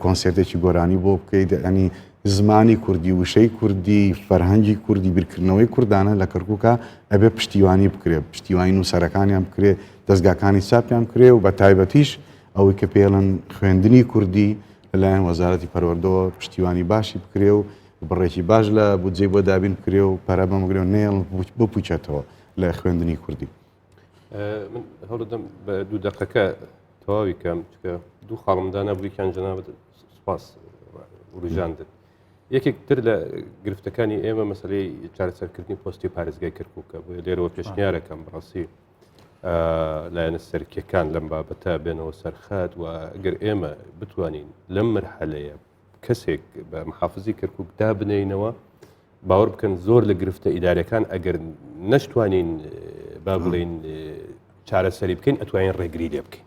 کۆنسێرتێکی گۆرانی بۆ بکەیت ینی زمانی کوردی وشەی کوردی فەرهەنگی کوردی بیرکردنەوەی کوردانە لە کەرکووکە ئەبێ پشتیوانی بکرێ پشتیوانی نووسەرەکانیان بکرێ دەستگاکانی چاپیان بکرێ و بە تایبەتیش ئەوەی کە پێڵن خوێندنی کوردی لەلایەن وەزارەتی پەروەردەوە پشتیوانی باشی بکرێ و بڕێکی باش لە بودجەی بۆ دابین بکرێ و پەرە بەمگرێ و نێڵ بپوچێتەوە لە خوێندنی کوردی. من هەوڵدەم بە دوو دەقەکە تەواوی کەم چکە دوو خاڵم دانا بوویان جەنابەت سپاس وروژاندن. یەکێک تر لە گرفتەکانی ئێمە مەسلەی چارەسەرکردنی پۆستی پارێزگای کەرکووکە بۆیە لێرەوە پێشنیارەکەم بەڕاستی لایەنە سەرکیەکان لەم بابەتە بێنەوە سەرخات و ئەگەر ئێمە بتوانین لەم مرحلەیە کەسێک بە محافزی کەرکک دابنینەوە باوەڕ بکەن زۆر لە گرفتە ئیدارەکان ئەگەر نەشتوانین با بڵین چارەسەری بکەین ئەتوانین ڕێگری لێ بکەین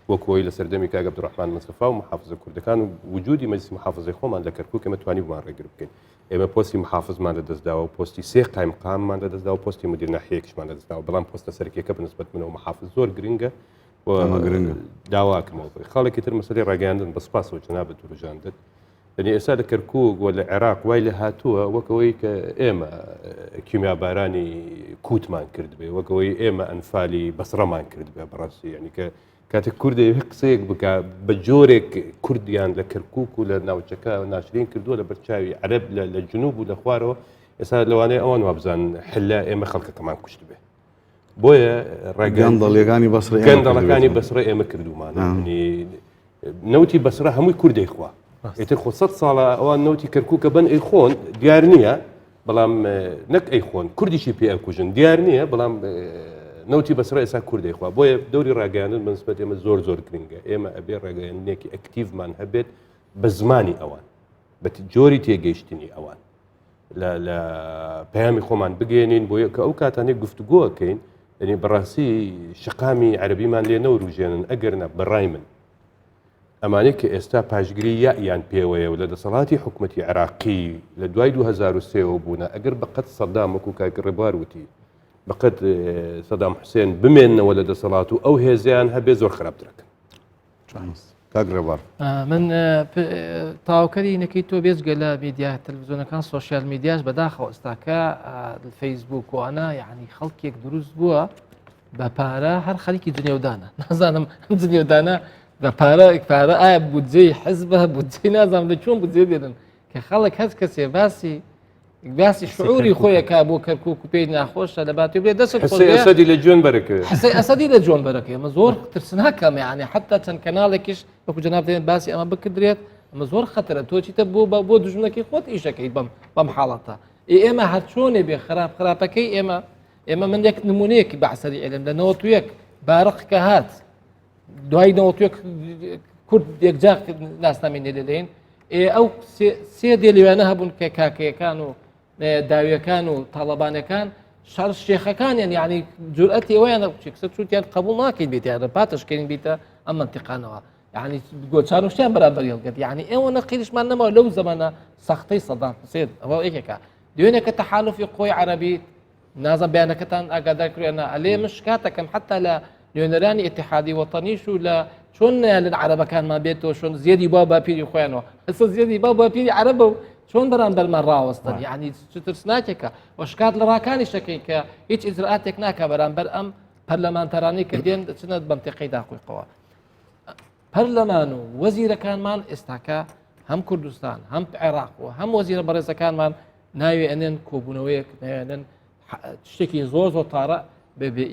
وەک ئەوەی لە سەردەمی کاک عەبدولڕەحمان مستەفا و محافزە کوردەکان و وجودی مەجلسی محافزەی خۆمان لە کەرکوک ئێمە توانیبوومان ڕێگر بکەین. ئێمە پۆستی محافزمان لە دەست داوە و پۆستی سێ قایمقاممان لە دەست داوە و پۆستی مدیر ناحیەیەکیشمان لە دەست داوە، بەڵام پۆستە سەرەکیەکە بە نسبەت منەوە محافز زۆر گرنگە و ئەمە گرنگە. داواکەمەوە بڕی. خاڵێکی تر مەسەلەی ڕاگەیاندن بە سپاسەوە جەنابت وروژاندت. یعنی ئێستا لە کەرکوک و لە عێراق وای لێ هاتووە وەک ئەوەی کە ئێمە کیمیابارانی کووتمان کردبێ وەک ئەوەی ئێمە ئەنفالی بەسڕەمان کردبێ بەڕاستی یعنی کە کاتێک کورد دەیەوێت قسەیەک بکا بە جۆرێک کوردیان لە کەرکوک و لە ناوچەکە ناشرین کردووە لە بەرچاوی عەرەب لە جنوب و لە خوارەوە ئێستا لەوانەیە ئەوان وابزان حلە ئێمە خەڵکەکەمان کوشت بێ بۆیە ڕێگەندەڵیەکانی بەسڕ گەندەڵەکانی بەسڕە ئێمە کردومانە نەوتی بەسرە هەمووی کورد دەیخوا ئیتر خۆ سە ساڵە ئەوان نەوتی کەرکووکە بن ئەیخۆن دیار نییە بەڵام نەک ئەیخۆن کوردیشی پێ ئەکوژن دیار نییە بەڵام نەوتی بەسرە ئێستا کورد دەیخوا بۆیە دەوری ڕاگەیاندن بەنسبەت ئێمە زۆر زۆر گرنگە ئێمە ئەبێ ڕاگەیاندنێکی ئەکتیڤمان هەبێت بە زمانی ئەوان بە جۆری تێگەیشتنی ئەوان لە پەیامی خۆمان بگەێنین بۆ کە ئەو کاتانەی گفتوگۆکەین یعنی بەڕاستی شقامی عەربیمان لێ نەوروژێنن ئەگەر نە بەڕای من ئەمانەی کە ئێستا پاشگری یان پێوەیە و لە دەسەڵاتی حکوومەتی عراقی لە دوای 2023ەوە بوونە ئەگەر بەقەت سەدام وەکو کاک ڕێبوار وتی بەقەت سەدام حوسێن بمێننەوە لە دەسەڵات و ئەو هێزیان هەبێ زۆر خراپترەکەن کاک ڕێبوار من تاوکەری نەکەی تۆ بێجگە لە میدیا تەلەڤزیۆنەکان سۆشیال میدیاش بەداخەوە ئێستاکە فەیسبوک وانە یعنی خەڵکێک دروست بووە بە پارە هەر خەریکی جنێودانە نازانم ئەم جنێودانە بە پارە پارە ئایا بودجەی حزبە بودجەی نازانم لە چۆن بودجێ دێنن کە خەڵک هەست کەسێ باسی باسی شعوری خۆیەکە بۆ کەرکک و پێی ناخۆشە لە باتی بێ دەست ئەسەدی لە جوێن بەرەکە حسەی ئەسەدی لە جوێن بەرەکە ئەمە زۆر ترسناکەمە یعنی حتا چەند کەناڵێکیش وەکو جەناب دێن باسی ئەمە بکردرێت ئەمە زۆر خەتەرە تۆ چیتە بۆ بۆ دژمنەکەی خۆت ئیشەکەی بەم بەم حاڵەتە ئێمە هەرچۆنێ بێ خراپ خراپەکەی ئێمە ئێمە من یەک نمونەیەکی بەعسەری علم لە 91 بارق کە هات دوای 91 کورد یەکجار ناسنامەی نێلێدەین ئەو سێ دێلوانە هەبوون کە کاکەیەکان و داویەکان و تاڵەبانەکان شەڕ شێخەکانیان یعنی جورئەتی ئەویان چکسە چوتیان قبول ناکەین بێتیان پاتەشکەین بیتە ئەم منتیقانەوە یعنی گۆچان و شتیان بەرامبەر هەڵگرت یعنی ئێوە نەقیرشمان نەما لەو زەمانە سەختەی سەدام حوسێن ئەوە یەکێکە دوێنێکە تەحالفی قۆی عەربی نازم بەیانەکەتان ئاگادار کروێنە ئەلێ من شکاتەکەم حتا لە نوێنەرانی ئتحادی وەتەنیش و لە چۆن لە عەرەبەکانمان بێتەوە شۆن زیێدی با باپیری خۆیانەوە ئەسە زیێدی با باپیری عەرەبە و چۆن بەرامبەرمان ڕاوەستن یعنی چ ترسناکێکە و شکات لە ڕاکانی شەکەین کە هیچ ئیجرئاتێک ناکە بەرامبەر ئەم پەرلەمانتارانەی کە دێن دەچنە بەمتیقەی داقویقەوە پەرلەمان و وەزیرەکانمان ئێستاکە هەم کوردستان هەم عێراق و هەم وەزیرە بەڕێزەکانمان ناوی ئەنێن کۆبوونەوەیەک ناوێنن شتێکی زۆر زۆر تارە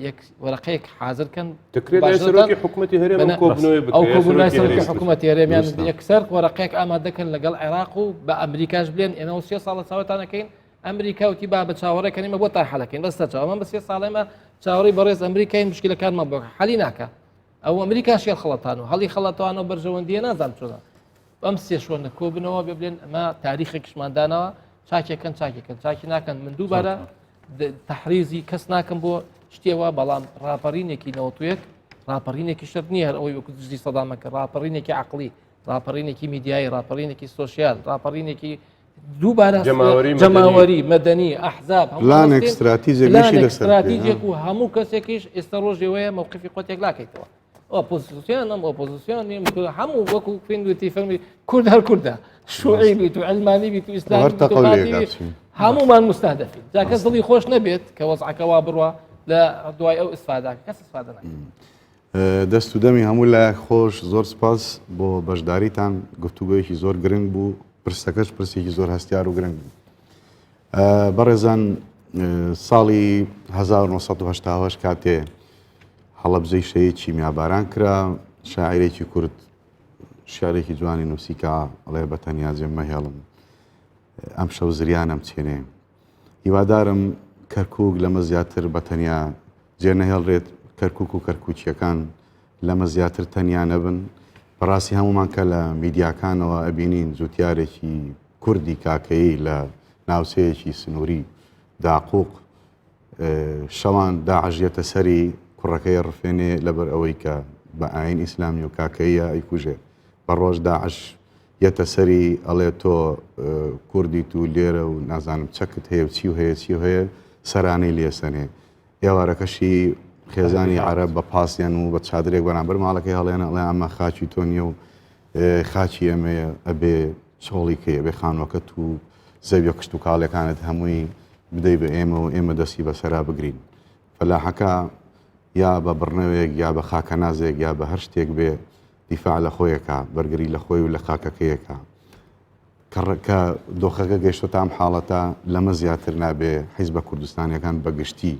یەک وەرەقەیەک حاضر کەن. دەکرێت سەرۆکی حکوومەتی هەرێم کۆبوونەوەی ئەو کۆبوونەوەی سەرۆکی حکوومەتی هەرێمیان یەکسەر وەرەقەیەک ئامادەکەن لەگەڵ عێراق و بە ئەمریکاش بلێن ئێمە سێ ساڵە چاوەتانەکەین ئەمریکا وتی با بە چاوەڕێ کەنیمە بۆ تا حەلەکەین بەس چاوەمان بە سێ ساڵێمە چاوەڕی بەڕێز ئەمریکای مشکلەکانمان بۆ حەلی ناکە ئەو ئەمریکا شێر خەڵەتان و هەڵی خەڵەتوان و بەرژەوەندیە نازان چۆنە ئەم سێ شوێنە کۆبنەوە بێ بلێن ئەمە تاریخێکشمان داناوە چاکێکن چاکێکن چاکی ناکەن من دووبارە تەحریزی کەس ناکەم بۆ شتێوە بەڵام ڕاپەڕینێکی نەوەتویەک ڕاپەڕینێکی شەرت نییە هەر ئەوەی وەکو دژی سەدامەکە ڕاپەڕینێکی عقلی ڕاپەڕینێکی میدیایی ڕاپەڕینێکی سۆسیال ڕاپەڕینێکی دووبارە جەماوەری مەدەنی ئەحزاب پلانێک استراتیژێک و هەموو کەسێکیش ئێستا ڕۆژێوەیە مووقفی خۆتێک لاکەیتەوە ئۆپۆزیسیۆن ئەم ئۆپۆزیسیۆن نیم هەموو وەکو خوێندوتی فەرمی کورد هەر کوردە شوعی بیت و علمانی بیت و ئیسلامی هەمومان مستهدفین جا کەس دڵی خۆش نەبێت کە وەزعەکە وا بڕوا لە دوای ئەو ئیسفادە کەس ئیسفادە ناکات دەست و دەمی هەموو لایەک خۆش زۆر سپاس بۆ بەشداریتان گفتوگۆیەکی زۆر گرنگ بوو پرسەکەش پرسێکی زۆر هەستیار و گرنگ بوو بەڕێزان ساڵی 1970 کاتێ هەڵەبجەی شەهید کیمیاباران کرا، شاعیرێکی کورد شیعرێکی جوانی نووسی کە ئەڵێ بە تەنیا جێم مەهێڵن ئەمشەو زریانم چێنێ. هیوادارم کەرکووک لەمە زیاتر بە تەنیا جێ نەهێڵرێت، کەرکووک و کەرکووکییەکان لەمە زیاتر تەنیا نەبن. بەڕاستی هەموومان کە لە میدیاکانەوە ئەبینین جوتیارێکی کوردی کاکەیی لە ناوچەیەکی سنووری داقوق شەوان داعش یەتە سەری کوڕەکەی ڕفێنێ لەبەر ئەوەی کە بە ئاین ئیسلامی و کاکەیە ئەیکوژێ بە ڕۆژ داعش یەتە سەری ئەڵێ تۆ کوردیت و لێرە و نازانم چەکت هەیە و چی و هەیە چی و هەیە سەرانەی لێسەنێ ئێوارەکەشی خێزانی عەرەب بە پاسیان و بە چادرێک بەرامبەر ماڵەکەی هەڵێنە ئەڵێ ئەمە خاکی تۆ نییە و خاکی ئێمەیە ئەبێ چۆڵی کەی ئەبێ خانوەکەت و زەویە کشتوکاڵیەکانت هەمووی بدەی بە ئێمە و ئێمە دەستی بەسەرا بگرین. فەلاحەکە یا بە بڕنەوێک یا بە خاکەنازێک یا بە هەر شتێک بێ دیفاع لە خۆیەکا، بەرگری لە خۆی و لە خاکەکەیەکا. کە کە دۆخەکە گەیشتۆتە ئەم حاڵەتە لەمە زیاتر نابێ حیزبە کوردستانیەکان بە گشتی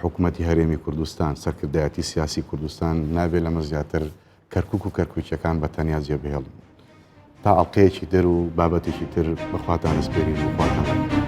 حکوومەتی هەرێمی کوردستان، سەرکردایەتی سیاسی کوردستان نابێ لەمە زیاتر کەرکوک و کەرکوکیەکان بە تەنیا جێبهێڵن. تا ئەڵقەیەکی تر و بابەتێکی تر بەخواتان ئەسپێرین و خواتان لەگەڵ.